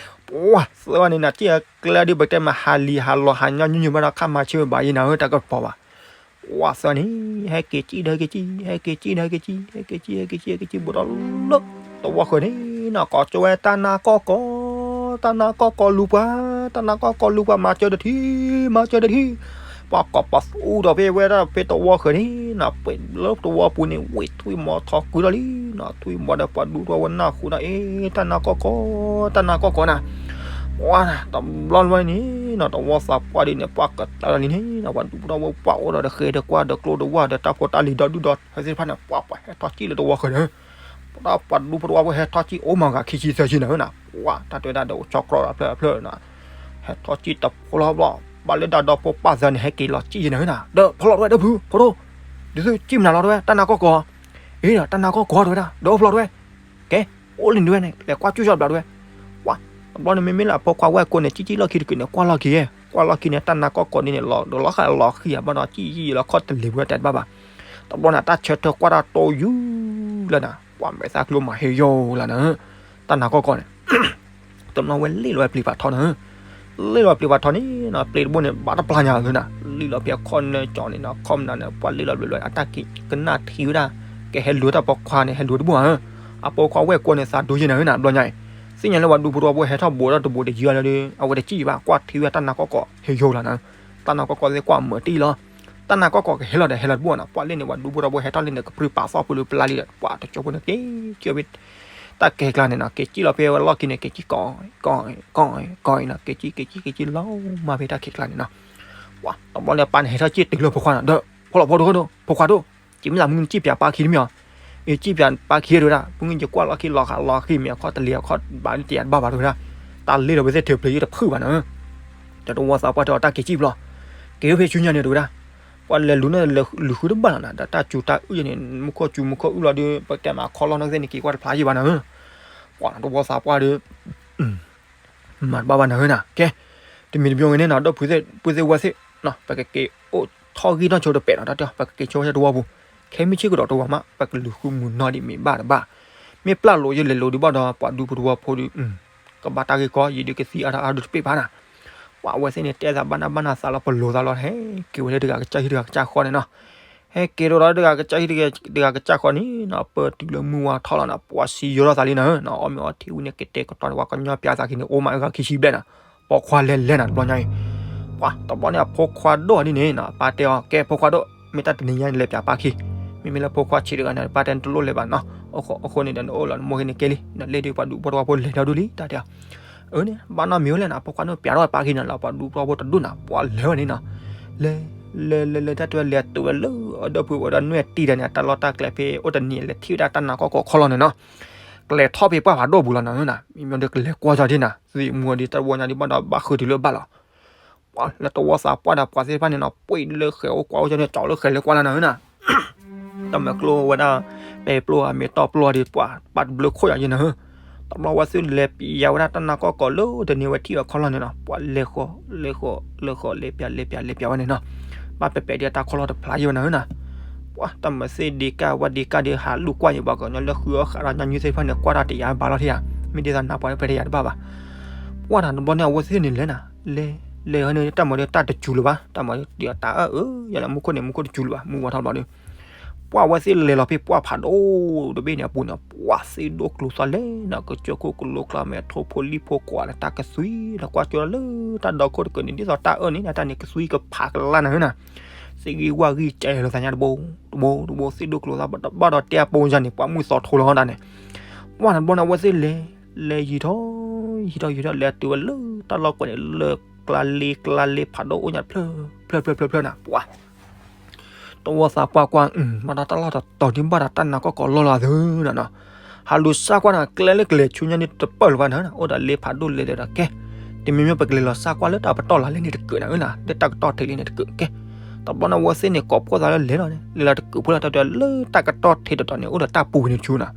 ပှၤ သၢဂၤန့ၣ်နၤ ကံၣ်အကျဲဒ်ပတဲမး ဟးလံၤဟးလီၤဟးညီနုၢ်နုၢ်ဘၣ်ဒီး ခါမၤဆၢဘၣ်ယဲၢ်နၤဧၢ တၢ်ကပီၤဘၣ် ပှၤသၢဂၤန့ၣ် ဟဲက့ၤကံၣ်ဒီးဟဲက့ၤကံၣ် ဟဲက့ၤကံၣ်ဒီးဟဲက့ၤကံၣ် ဟဲက့ၤကံၣ် ဟဲက့ၤကံၣ် ဟဲက့ၤကံၣ် ဘူးဒီးလၢ သဝီဃၢၤန့ၣ်နီၤ ကိးကၠိဝဲတၢ်နါကီၢ်ကီ တၢ်နါကီၢ်ကီလူၤပှၤ တၢ်နါကီၢ်ကီလူၤပှၤ မၤစၢၤတထံၣ် မၤစၢၤတထံၣ် ပှၤကိးပသူဒီးဖဲဝဲဒၣ်ဖဲသဝီဃၢၤန့ၣ်နီၤ ပှဲၤလၢသဝီပူၤန့ၣ် ဝ့ၢ်ထွံၣ်မီၤထီၣ်ကုၤဒီးလံနီၤ ထွံၣ်မီၤဒီးပှၤဒူထီၣ်ဝဲနၢ်ဟူဒီး အ့ တၢ်နါကီၢ်ကီ တၢ်နါကီၢ်ကီနၤ ပှၤ တဘျီလွဲၢ်န့ၣ်နီၤ သဝီသးပှၢ်ဒ်န့ၣ် ပှၤကတၢၢ်လံန့ၣ်နီၤ ပှၤဒူထီၣ်ဝဲပှၤအိၣ်ဒီး ဒီးဃဲဒီးကွၢ်ဒီးကျိဒီးဝၢ်ဒီး တၢ်ဖိတၢ်လံၤဒီဒူၣ်ဒီး ဟဲသ့ၣ်တဖၣ်န့ၣ် ပှၤပှၤဟဲထီၣ်ကံၣ်လၢသဝီဃၢၤန့ၣ် ပှၤဒူဖိသဝီဖိဟဲထီၣ်ကံၣ်အိၣ်မးဂၤခံဆံသၢဆံနၤဧၢနီၤ ပှၤ တၢ်တဲဝဲဒၣ်ဒီးအိၣ်ဆီကျီဒီးအဖျၢၣ်အဖျၢၣ်နီၤ ဟဲထီၣ်ကံၣ်တဖျီဘျီ ဘၣ်လၢတၢ်ဒီဖိပၢ်သၢဂၤန့ၣ် ဟဲက့ၤလီၤကံၣ်ယဲၢ်နၤဧၢနီၤ ဒီးဖျီၣ်ထီၣ်ဝဲဒီးဖု ဖိဒိၣ် ဒ်သိးကံၣ်မနုၤလီၤတဲဝဲ တၢ်နါကီၢ်ကီ အ့ တၢ်နါကီၢ်ကီတဲဝဲဒၣ် ဒီးဖျီၣ်ထီၣ်ဝဲ ကဲ အိၣ်လံန့ၣ်ဝဲန့ၣ် လဲၤကွၢ်ကၠူၣ်စီဘျးတဲဝဲ ပှၤ တဘျီန့ၣ် မ့မ့ၢ်လၢအဖိခွါဝဲၢ်ကိးန့ၣ် ကံၣ်ကံၣ်လီၢ်ခံတကုာ်န့ၣ် ကွၢ်လီၢ်ခံဧါ ပှၢ်လီၢ်ခံန့ၣ် တၢ်နါကီၢ်ကီၢ်ဒ်န့ၣ် လီၤဒီးလီၤဃာ်လီၤဃံၤဘၣ်ဒီး ကံၣ်ယံၣ်လီၤခီၣ်တလ့ၤပူၤတဲတဘၣ်ဘၣ်. တဘျီန့ၣ် တၢ်ဆၢထၢၣ်ကွၢ်တၢ်တိယူၤလၢနၤ ပှၢ်မဲာ်သၣ်ကျိမၤဟ့ယိာ်လၢနၤ တၢ်နါကီၢ်ကီၢ်န့ၣ် တနီၤဝဲလ့ၣ်လီၤဝဲပျံၤပာ်ထီန့ၣ် လ့ၣ်လီၤပျံၤပာ်ထီန့ၣ်နီၤ ပျံၤတဘိန့ၣ် ဘၣ်တပျၢ်ညါလၢနၤ လ့ၣ်လီၤဖဲခီၣ်နၢကၠီန့ၣ်နီၤ ခီၣ်မနုၤန့ၣ် ပှၢ်လ့ၣ်လီၤဘျီဘျီ အတၢ်ကနၣ်ထံဝဲဒၣ် ကဟဲလူၤတၢ်ပိာ်ခွါန့ၣ် ဟဲလူၤတဘိဧါ အပိာ်ခွါဝဲၢ်ကိးန့ၣ် သးဒိယဲနၤနၤ ဘျီညါအံၤ သ့ၣ်ညါလၢပှၤဒူဖိတဝီဖိဟဲထီၣ်ဘိးဒီးတဘိးတယံၤလၢ အဝဲတကံၣ်ဘၣ် ကွၢ်ထံဝဲတၢ်နါကီၢ်ကီၢ် ဟ့ယိာ်လီၤနၤ တၢ်နါကီၢ်ကီၢ်သ့ၣ်ကွၢ်မၤတံၢ်လီၤ တၢ်နါကီၢ်ကီၢ်ကဟဲလီၤဒီးဟဲလီၤတဘိန့ၣ် ပှၢ်လ့ၣ်န့ၣ် ပှၤဒူဖိတဝီဖိဟဲထီၣ်လံန့ၣ် ကပြုၢ်ပာ်သီၣ်ဖိလၢပျၢ်လံဒီး ပှၢ်တကၠိဖိန့ၣ် က့ၤက့ၤဝဲ တၢ်ကဲကျါန့ၣ်နီၤ က့ၤကံၣ်လီၤဖဲဝဲလီၢ်ခံန့ၣ် က့ၤကံၣ်ကီး ကီး ကီး ကီးအံၤနီၤ က့ၤကံၣ် က့ၤကံၣ် က့ၤကံၣ်လီၤမၢ်ဖဲတၢ်ခံးကျါန့ၣ်နီၤ ပှၢ်တဘျီန့ၣ် ပၢ်န့ၣ်ဟဲထီၣ်က့ၤတုၤလၢဖိခွါနီၤ ဒီး ဖိလီၤဖိဒိၣ်ဒိၣ် ဖိခွါဒိၣ် က့ၤမ့ၢ်သးမုၢ်နကံၣ်ပၠးပၢ်ခံတမံၤအီၤ အ့ ကံၣ်ပၠးပၢ်ခံတဝဲဒၣ် မုၢ်နကကွၢ်လီၢ်ခံလီၤဃာ်လီၤဃံၤမ့ၢ်အခီၣ်တလ့ၤအခီၣ်ဘၣ်တယၤတဘၣ်ဘၣ်တဝဲဒၣ် တၢ်လ့ၣ်လီၤဝဲသ့ၣ်ထုးပျ့ၤယတဖုၣ်ဘၣ်နီၤ ဒီးတဝီသးပှၢ်တဲအီၤတၢ်က့ၤကံၣ်ဘျီ က့ၤဖဲဆူညါန့ၣ်တဝဲဒၣ် ပှၢ်လဲၤလူၤန့ၣ်လဲၤလူၤဃုတဘၣ်လီၤနၤ ဒီးတၢ်စူၤတၢ်အုၣ်ယဲန့ၣ် မူခိၣ်စူၤမူခိၣ်အုၣ်လီၤဒီး ပတဲမးခီလီၤနီၢ်သ့ၣ်န့ၣ် က့ၤကွၢ်တဖျါယံၤဘၣ်နၤ ပှၢ်တဝီသးပှၢ်ဒီး မၤတဘၣ်ဘၣ်နၤဧၢနၤ ကဲ တမံၤတမံၤဂ့ၤန့ၣ်နီၤ ဒီပုၢ်သ့ၣ်ဝဲၢ်သ့ၣ် ပကက့ၤအိၣ်ထီၣ်ဂံၢ်ထီၣ်ဆိတပဲာ်နီၤ တၢ်တဲ ပကက့ၤဆိဝဲတဝီပူၤ ခဲမုၢ်ဆ့ၣ်ကဒီးတဝီမး ပကလူၤဃုမုၢ်နီၢ်ဒံးမ့ၢ်ဘၣ်တဘၣ် မ့ၢ်ပျၢ်လိာ်ယလဲၤလိာ်ဒံးဘၣ်ဒီး ပှၤဒူဖိတဝီဖိဒီး ကဘၣ်တၢ်ဂ့ၢ်ကီ ယဒုးကသံအါထီၣ်အါဒုးတပ့ၢ်ဘၣ်နၤ ပှၢ်အဝဲသ့ၣ်န့ၣ် တဲသးဘၣ်နၢ်ဘၣ်နၢ်သးလီၤပလိၤသးလီၤ ဟဲက့ၤဝဲလၢတဂၤကစၢ်ဟံၣ်တဂၤကစၢ်ဃီန့ၣ်နီၤ ဟဲက့ၤဒီးတဂၤကစၢ်ဟံၣ်တဂၤကစၢ်ဃီန့ၣ်နီၤ ပတုၤလၢမုၢ်ဝါထီၣ်လီၤနီၤ ပှၢ်စံယိထီၣ်သးလံနၤဧၢ နီၤ အီၣ်မ့ၤအီထံဝံၤန့ၣ် ကတဲာ်ကတီၤန့ၣ် ပှၤကညီပၠးသးခံန့ၣ် အိၣ်မးအဂၤခံဆံဘျဲၣ်နီၤ ပိာ်ခွါလဲၤလဲၤနၤတဘျီညါအံၤ ပှၢ်တဘျီန့ၣ် အဖိခွါဒိၣ်အီၤဒ်န့ၣ်နီၤ အပၢ်တဲအီၤ ကဲဖိခွါဒိၣ် မ့ၢ်တၢ်တနံၤညါနလဲၤပၠးပၢ်ခံ မ့မ့ၢ်လၢဖိခွါဆံးတဂၤန့ၣ် ပၢ်တဲနတလိၣ်လဲၤဘၣ်နီၤ အဃိန့ၣ်ဒီးနအိၣ်လီၤနမိၢ်ဂ့ၤန့ၣ်ကဲလံ နလ့ၣ်ဒုးပှၤဒူဖိတဝီဖိလဲၤထီၣ်ဒူလံ တၢ်တဲအီၤ အၢန့ၣ် ဘၣ်နီတမံၤဝဲလဲၣ်နီၤ ဖိခွါန့ၣ်ပၠးထီၣ်ပၢ်ခံန့ၣ်လီၤ ပှၤဒူဖိတဝီဖိတဒူၣ်နီၤ ပှၢ်လဲၤဝဲန့ၣ်နီၤ လဲၤ လဲၤလဲၤလဲၤတၢ်တဲဝဲလဲၤတုၤဝဲလၢ အဒီပုၢ်ဝဲၢ်ဒီးနွဲၣ်တံၢ်တၢ်န့ၣ် တၢ်လီၢ်တၢ်ကျဲဖဲအိၣ်တနံၤလဲၤထံၣ်ဝဲဒၣ်တၢ်နါကီၢ်ကီၢ်ခီလီၤန့ၣ်နီၤ ကျဲထီၣ်ဖဲပှၢ်ဖးဒိၣ်ပူၤလီၤနၤဧၢနၤ မ့မ့ၢ်ဒီးကလဲၤကွၢ်ကၠီဒ်နၤ သံးမူအီၤဒ်တၢ်တဝီညါဒ်ဘၣ်ဒီးဘၣ်ဃုာ်တုၤလၢဘၣ်လီၤ ပှၢ်လၢတဝီသးပှၢ်ဒီးပှၤသ့ၣ်တဖၣ်န့ၣ်နီၤ ပှ့ၤလၢဃဲၤအိၣ်ကွၢ်အိၣ်ကၠီန့ၣ် ကၠီလၢဃဲၤလၢကွၢ်လီၤနၤဧၢနၤ တၢ်မၤကျိဝဲဒၣ် ပဲပျိအမ့ၢ်တီၢ်ပျိဒ်ပှၤ ပာ်တဘျုးခိၣ်ယၤယဲနၤဧၢ တဘျီဝဲသ့ၣ်လဲၤပျးဝဲဒၣ်တၢ်နါကီၢ်ကီၢ်လၢတနံၤဝဲထံၣ်အီၤခီလီၤန့ၣ်နီၤ ပှၢ်လဲၤဃီၤ လဲၤဃီၤ လဲၤဃီၤ လဲၤပျး လဲၤပျး လဲၤပျးဝဲန့ၣ်နီၤ ဘၣ်ပဲာ်ပဲာ်ဒ်တၢ်ခီလီၤတဖျါယဲဝဲနၤဧၢနၤ ပှၢ်တၢ်မၤသ့ၣ်ဒ့ကၢ်ဝဲဒ့ကၢ်ဒ်ဟးလူၢ်ကွၢ်ယံၤ ပှၤကညီလၢဃုအီၣ်ဃးဒီးညီနုၢ်သ့ၣ်တဖၣ်န့ၣ် ကွၢ်တၢ်တယာ်ဘၣ်လီၤထံဧါ မ့ၢ်ဒ်သိးနၤပှၤလၢပှဲၤတယာ်တဘၣ်ဘၣ် ပှၢ်တဘျီန့ၣ် အဝဲသ့ၣ်န့ၣ်လဲၤနၤ လဲၤ လဲၤဟဲန့ၣ် တၢ်မၤဒီးတၢ်တစူၤလၢၤဘၣ် တၢ်မၤဒီးတၢ်အၢ ယၤလၢမူခိၣ်န့ၣ် မူခိၣ်တစူၤလၢၤဘၣ် မူဝါထီၣ်ဘျီဒီး ပှၢ်ဝဲသ့ၣ်လဲၤလီၤဖဲပှၢ်ဖးဒိၣ်တဘ့ၣ်န့ၣ်အပူၤန့ၣ် ပှၢ်သ့ၣ်ဒိၣ်ကျိၤသီလဲၣ်နီၤ ကစၢၢ်ခိၣ်ကလိကျါမဲာ်ထိဖိလံၣ်ဖိကွၢ်လၢတၢ်ကသွံလီၤ ကွၢ်ကၠီလၢတၢ်ဒီခိၣ်တကၢၢ်န့ၣ် ဒ်သိးတၢ်အၢၣ်န့ၣ် တၢ်န့ၣ်ကသွံကဖးကလါနၤဧၢနၤ သ့ၣ်ဂံၢ်ဝၣ်ဂံၢ်ကဲလီၤသးညါတဘိ တဘိ တဘိ သ့ၣ်ဒိၣ်ကျိၤသီဘၣ်ဒီးတဲအပူၤယၤန့ၣ် ပှၢ်မုၢ်သီထိလီၤတၢ်န့ၣ် ပှၢ်တဘျီန့ၣ် အဝဲသ့ၣ်လဲၤ လဲၤယံၤထီၣ် ယံၤထီၣ်ယံၤထီၣ် လဲၤတုၤဝဲလၢတၢ်လီၢ်ကွဲးန့ၣ် လၢကျါလ့ကျါလ့ဖးဒိၣ်အိၣ်ညါတဖျၢၣ် ဖျၢၣ်ဖျၢၣ်ဖျၢၣ်ဖျၢၣ်နၤ ပှၢ် တဝီသးပှၢ်ကွၢ် ဘၣ်ဒီးတၢ်လီၢ်တတီၤဒ်ဘၣ်ဒီးတၢ်နါကီၢ်ကီၢ်လီၢ်လီၤသုနၤနီၤ ဟးလူၤစၢ်ကွၢ်နၤ ကျဲလၢကလဲၤဆူညါန့ၣ်တပၢၢ်လၢၤဘၣ်နၤ အိၣ်ဒီးလ့ဖးဒိၣ်လဲၤဒီးကဲ တမံၤမံၤပကလဲၤလီၤစၢ်ကွၢ်လၢတၢ်ပတီၢ်လၢ်လၢန့ၣ်တကုာ်နၤဧၢနၤ လၢတၢ်ကတီၢ်ထံးလၢန့ၣ်တကုာ်ကဲ တဘျီန့ၣ် အဝဲသ့ၣ်န့ၣ် ကိးဖှိၣ်သးလၢလဲၤလီၤန့ၣ် လဲၤလီၤတကုာ်ဖိလၢတၢ်တဲလၢတၢ်ကတီၢ်ထံးတတီၤန့ၣ် အိၣ်ဒီးတၢ်ပူၤဝံၤန့ၣ်တဆူနၤ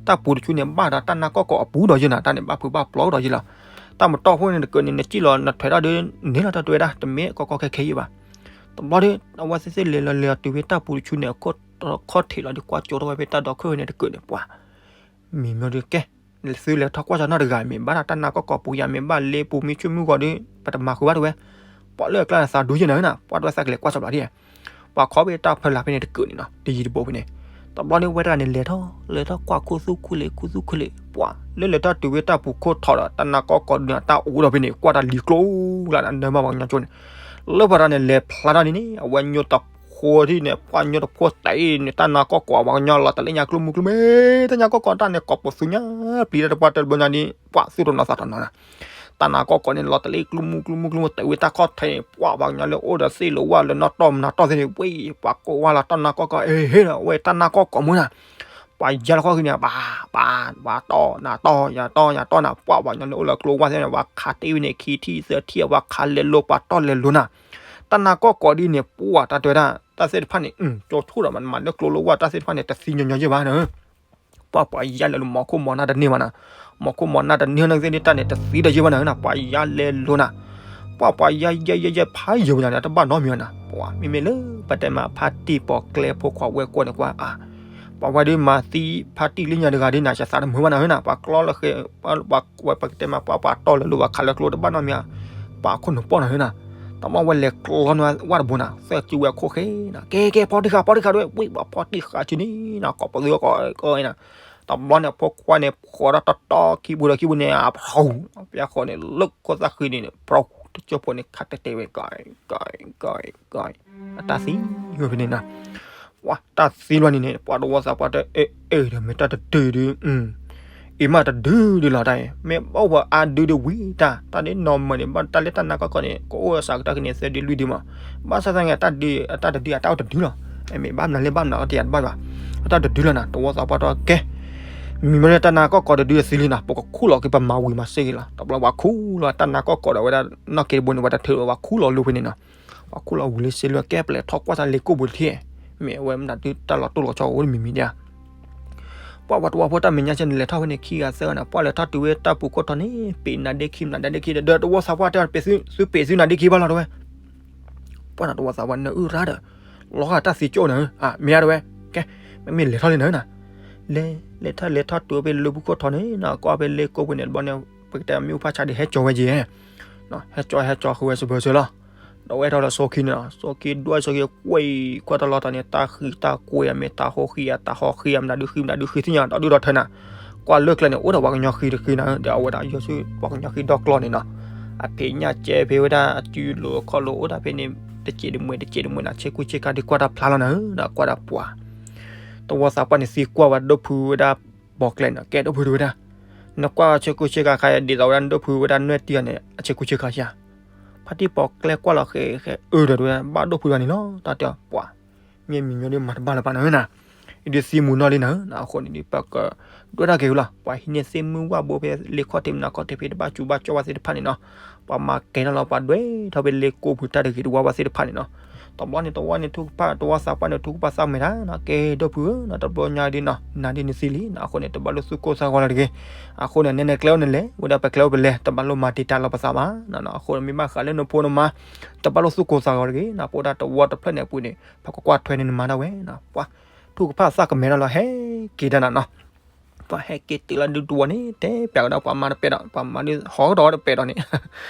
တၢ်ပူၤတဆူန့ၣ် ဘၣ်ဒီးတၢ်နါကီၢ်ကီၢ်အပူၤဒီးယဲနၤ တၢ်န့ၣ်ဘၣ်ဖုးဘၣ်ပျီဒီးယဲလီၤ တၢ်မတီၢ်ဖိန့ၣ်တကုာ်န့ၣ် နစံၣ်လီၤနထွဲးထီၣ်ဒီး န့ၣ်လီၤတၢ်တဲဝဲဒၣ် တမ့ၢ်ကီကီခဲခဲယဲဘၣ် တဘျီဒီး အဝဲသ့ၣ်သ့ၣ်လဲၤလီၤလဲၤလီၤတုၤဖဲတၢ်ပူၤတဆူန့ၣ် အခီၣ်ထံးလီၤဒီးကွၢ်ကၠိထီၣ်ဝဲဖဲတၢ်ဒီခိၣ်န့ၣ်တကုာ်န့ၣ် ပှၤ မံၤမံၤဒီးကဲ သုလဲၤထီၣ်ကွၢ်ကၠီနီတဂၤ မ့ၢ်ဘၣ်ဒီးတၢ်နါကီၢ်ကီၢ်ပူၤယၤ မ့ၢ်ဘၣ်လ့ပူၤမ့ၢ်ဆူၣ်မ့ၢ်ဂီၤဒီး ပတမၤဃုာ်ဘၣ်တဝဲ ပှၤလၢအကျါသးဒူယဲနၤနၤ ပှၤတဝဲသးကလဲၤကွၢ်ကၠီဘျီဒ် ပှၤခီဖဲတၢ်ဖီလာ်ဖဲန့ၣ်တကုာ်န့ၣ်နီၤ တယံၤတဘိဖဲန့ၣ် တဘျီန့ၣ်ဝဲတဂၤန့ၣ်လဲၤထီၣ် လဲၤထီၣ်ကွၢ်ခူသူၣ်ခူလ့ၤ ခူသူၣ်ခူလ့ၤ ပှၤလၢလဲၤထီၣ်တုၤဖဲတၢ်ပူၤခိၣ်ထီၣ်ဒီး တၢ်နါကီၢ်ကီၢ်ဒုးတၢ်အိၣ်ဒီးဖဲန့ၣ် ကွၢ်တၢ်လံၤကျိလၢနမၤပှၤကညီကၠိန့ၣ် လၢပှၤတဂၤန့ၣ်လဲၤဖျါထီၣ်ဒ်န့ၣ် အဝဲညိတဖိထံၣ်န့ၣ် ပှၤညိတဖိသ့ၣ်န့ၣ် တၢ်နါကီၢ်ကီၢ်ပှၤကညီလီၤတလ့ၣ်ညါကျိမုၢ်ကျိမ့ၢ် တၢ်နါကီၢ်ကီၢ်တၢ်န့ၣ် ကိးပသူညါ ပျံၤတၢ်တပှၢ်တဘျီညါဒ် ပှၤသူၣ်တနီၤသးတနီၤနၤ တၢ်နါကီၢ်ကီၢ်န့ၣ် လီၤတလ့ၣ်ကျိမုၢ်ကျိမုၢ်ကျိမုၢ် တဝံၤတၢ်ခီၣ်ထံးန့ၣ် ပှၤပှၤကညီလၢအိၣ်ဒီးသ့ၣ်လီၤဝၣ်လၢနီၢ်တီၢ်မနုၤတီၢ်သ့ၣ်န့ၣ် ဝဲ ပှၤကိးဝဲလီၤတၢ်နါကီၢ်ကီၢ် အ့ ဟ့ၣ်ဒီး အဝဲတၢ်နါကီၢ်ကီၢ်မုၢ်နၤ ပှၤယါလီၤခီၣ်ဃံန့ၣ် ပှၤ ပှၤ ပှၤတီၢ် နၤတီၢ် ယၤတီၢ် ယၤတီၢ်နၤ ပှၤပှၤကညီလၢအိၣ်လၢကျိဝၣ်သ့ၣ်န့ၣ် ပှၤခးတ့ၢ်ဝဲန့ၣ် ခံထံၣ်သၢထံၣ် ပှၤခးလဲၤလိၤ ပှၤတီၢ်လဲၤလိၤနၤ တၢ်နါကီၢ်ကီၢ်ဒ်န့ၣ် ပှၤတၢ်တဲဝဲဒၣ် တၢ်သ့ၣ်တဖၣ်န့ၣ် ကၠိဆိၣ်ဒီး မနုၤမးလၢကျိလၢဝၣ်တၢ်သ့ၣ်တဖၣ်န့ၣ် တသံညီညီယဲၢ်ဘၣ်နၤ ပှၤပှၤယါလဲၤလိၤ မီၤခိၣ်မီၤနၢ်တန့ၢ်ဘၣ်နၤ မီၤခိၣ်မီၤနၢ်တန့ၢ်န့ၣ်သ့ၣ်န့ၣ် တၢ်န့ၣ် တသံဒီးယဲၢ်ဘၣ်နၤ ပှၤယါလဲၤလိၤနၤ ပှၤပှၤယဲယဲယဲယဲဖးယံာ်ဝဲညါန့ၣ် တဘၣ်နီတမံၤဘၣ်နၤ, ပှၤမ့မ့ၢ်လၢပတဲမးဖါတံၢ်ပိာ်ကျဲဖိခွါဝဲၢ်ကွီၢ်န့ၣ်ကွၢ်, ပှၤဝဲဒုးမၤသံဖါတံၢ်လၢညါတဂၤဒ်နၤ ယသးတမုာ်ဘၣ်နၤဧၢနၤ, ပှၤကျီလၢဃဲ, ပှၤဝဲပကတဲမး ပှၤပှၤတီၢ်လၢလိၤ ပှၤခးလၢကျိတဘၣ်နီတမံၤဧါ, ပှၤခိၣ်နူာ်ပီၢ်နၤဧၢနၤ, တဘျီဝဲလဲၤကျီန့ၢ်ဝဲတဘိနၤ သၢစုဝဲအခိၣ်ဃဲနၤ, ကဲကဲ ဖီတံၢ်ဃာ် ဖီတံၢ်ဃာ်တဝဲ, ဝံၤဘၣ်ဖီတံၢ်ဃာ်ဆူန့ၣ်နၤ ကိးပသူကိးကီနၤ, တဘျီန့ၣ် ဖိခွါန့ၣ် ဖီထီၣ်တီတီခံပူၤဒီးခံပူၤန့ၣ် အဖီ, ပျဲဃီန့ၣ် လၢခိၣ်သၣ်ဃံန့ၣ် ဖီတကၠိဖိန့ၣ် ခးတဲာ်တဲာ်ဝဲ ကီကီကီကီ, အတၢ်သံဝဲဖဲန့ၣ်နၤ, ပှၤတၢ်သံလီၤန့ၣ်န့ၣ် ပှၤတဝီသးပှၢ်တအဲၣ်အဲၣ်ဒီး မ့ၢ်တၢ်တတုၤဒုး အံၤမးတဒုဒုလီၤတၢ်အံၤ မ့ၢ်ဘၣ်ဝဲအါဒုဒုဝံၤတၢ် တၢ်ဒ်နီၢ်မၢ်န့ၣ် ဘၣ်တၢ်လၢတၢ်နါကီၢ်ကီၢ်န့ၣ် ကအိၣ်စးကတၢၢ်ကန့ၣ် သၢဒုလွံၢ်ဒုမး, ဘၣ်ဆၣ်သနာ်က့ အတၢ်ဒု အတၢ်တဒု အတၢ်အိၣ်တဒုလီၤ, အမ့ၢ်ဘၣ်မနုၤလၢဘၣ်မနုၤအတယၤတဘၣ်ဘၣ်, အတၢ်တဒုလီၤနၤ တဝီသးပှၢ်တကဲ, မ့မ့ၢ်လၢတၢ်နါကီၢ်ကီၢ်တဒုအသံလံနၤ ပကခူၣ်လီၤက့ၤပမၤဝံၤမၤစ့ၢ်ကီးလီၤ, တဘျီပှၤခူၣ်လီၤတၢ်နါကီၢ်ကီၢ်ဒီးဝဲဒၣ် နီၢ်က့တဘိန့ၣ် ပှၤတထုးလီၤ ပှၤခူၣ်လီၤလၢဖဲန့ၣ်နၤ, ပှၤခူၣ်လီၤဝံၤလၢစ့လၢကဲပလဲၤထီၣ်ကွၢ်တၢ်လ့ကိၣ်ပူၤတထံၣ်, မ့ၢ်အဝဲမနုၤဒုတၢ်လီၤတိၢ်လီၤဆီအိၣ်တမံၤမံၤဒၣ် ပှၤဝဲတဝီဖိတၢ်မဲာ်ညါဆဲန့ၣ် လဲၤထီၣ်ဝဲန့ၣ် ခံဂၤသၢဂၤန့ၣ် ပှၤလဲၤထီၣ်တုၤဝဲတၢ်ပူၤခိၣ်ထီန့ၣ် ပ့ၤနၤဒ့ခံ မနၤဒ့ခံဒီး တဝီသးပှၢ်တဲ သုပ့ၤသုနၤဒ့ခံဘၣ်လီၤတဝဲ, ပှၤနၤတဝီသးပှၢ်နအုၣ်ရၣ်ဒီး လီၤဂာ်တၢ်သံကၠိၣ်နၤဧၢ, မ့ၢ်အါတဝဲ, ကဲ, မ့မ့ၢ်လဲၤထီၣ်လံနၤဧၢနၤ, လဲၤ လဲၤထီၣ်လဲၤထီၣ်တုၤဝဲဖဲလၢပူၤခိၣ်ထီန့ၣ်နၤ ကွၢ်ဖဲလ့ကိၣ်ပူၤန့ၣ် တဘျီန့ၣ် ပကတဲမ့ၣ်အူဖးဆါဒုးဟဲကၠီၤဝဲက့ၤ, ဟဲကၠီၤဟဲကၠီၤဃုာ်ဝဲစၢၤပၢၢ်စၢၤလီၤ ဒီးဝဲထီၣ်လၢစီခံန့ၣ်လီၤ စီခံဒွဲၣ်စီခံကွၢ်ကွၢ်တၢ်လီၢ်တၢ်န့ၣ် တၢ်ဃံတၢ်ကွဲၤအမ့ၢ်တၢ်ဟီၣ်ဃံဧါ တၢ်ဟီၣ်ဃံဧါ မနုၤဒုဃံမနုၤဒုဃံသ့ၣ်ညါ ဒီးဒုဒီးထၢနၤ, ကွၢ်လၢကျဲန့ၣ် အိၣ်ဒီးပှၤကညီဃံတဃံနၤ ဒီးအဝဲဒၣ်ယီၤဆူပှၤကညီဃံဒီကျီန့ၣ်နီၤ, အဖံးညၣ်ကဲဖဲဝဲဒၣ်အစုလိၤအခီၣ်လိၤ အိၣ်ဒၣ်ဖဲန့ၣ် တစဲးတမှဲးတစဲးတမှဲးနၤ ဆ့ကူဆ့ကၤဒုးကွၢ်တၢ်ဖျါလီၤနၤဧၢ ဒီးကွၢ်ဒၣ်ပှၤ တဝီသးပှၢ်န့ၣ်သံကွၢ်ဝဲဒိၣ်ဖုဝဲဒၣ် ပိာ်ကျဲန့ၣ် ကဲဒိၣ်ဖုတဝဲဒၣ်, နကွၢ်ဆ့ကူဆ့ကၤခါအံၤ ဒ်သိးဝဲဒၣ်နဒိၣ်ဖုဝဲဒၣ်နွဲၣ်တံၢ်အီၤန့ၣ် အဆ့ကူဆ့ကၤဧါ, ဖါတံၢ်ပိာ်ကျဲကွၢ်လီၤဃဲၤဃဲၤ အၢဒီးတဝဲဒၣ် ဘၣ်ဒိၣ်ဖုတဂၤန့ၣ်လီၤ တၢ်တဲအီၤ ပှၤ မ့ၢ်မံၤညီဒုးမၤတဘၣ်လၢၤဘၣ်နၤဧၢနၤ, အံၤဒုးသံမုာ်နီၢ်လံနၤဧၢ အဃိန့ၣ်ဒုး ပကဒွဲၣ်တၢ်က့ၤဝဲလီၤ, ပှၤဟံးန့ၢ်သ့ၣ်မုၢ်ဝၣ်ဘိဖဲလ့ခီၣ်ထံးမနၤခီၣ်ထံးဖဲတဘၣ်စူၤဘၣ်ကၠီၣ်ဘၣ်သ့ၣ်တဖၣ်န့ၣ်နီၤ, ပှၤမၤကဲထီၣ်လီၤ ပှၤဒွဲၣ်ထီၣ်ဖဲလ့ကိၣ်ဖုတၢ်တဂ့ၤတဝါဘၣ်သ့ၣ်တဖၣ်န့ၣ်နီၤ, တဘျီန့ၣ် တဝီန့ၣ် ထူကဖၣ် တဝီသးပှၢ်န့ၣ် ထူကဖၣ်သးကမဲာ်တၢ်နီၤ ကဲဒိၣ်ဖုဧၢနီၤ တဘျီညါဒုးနီၤ နၤဒုးနသံလံနီၤ အဃိန့ၣ် တဘၣ်လိၣ်သူၣ်ကိၢ်သးဂီၤလၢၤတဂ့ၤ, အဃိန့ၣ် နဲနဲကျဲအိၣ်နလဲၤ ဝဲဒၣ်ပကျဲအိၣ်ပလဲၤ တဘၣ်လိၣ်မၤတံာ်တာ်လီၤပသးဘၣ်နီၤ အဃိန့ၣ် မ့ၢ်ဘၣ်ဃးလၢနဖိနမါ တဘၣ်လိၣ်သူၣ်ကိၢ်သးဂီၤတဂ့ၤနီၤ ပဝဲဒၣ်တဝီတဖျၢၣ်န့ၣ်အပူၤန့ၣ် ပကကွၢ်ထွဲန့ၢ်နမါဒၣ်ဝဲနီၤ ပှၤ ထူကဖၣ်သးကမဲာ်တၢ်လီၤ ဟဲက့ၤတၢ်နၤနီၤ ပှၤဟဲက့ၤတုၤလီၤဒုးတဝီန့ၣ် တဲပျးကဒီးပှၤမါတပဲာ်ဒီး ပှၤမါဒုးဟီၣ်ကဒီးတပဲာ်ဒီးန့ၣ်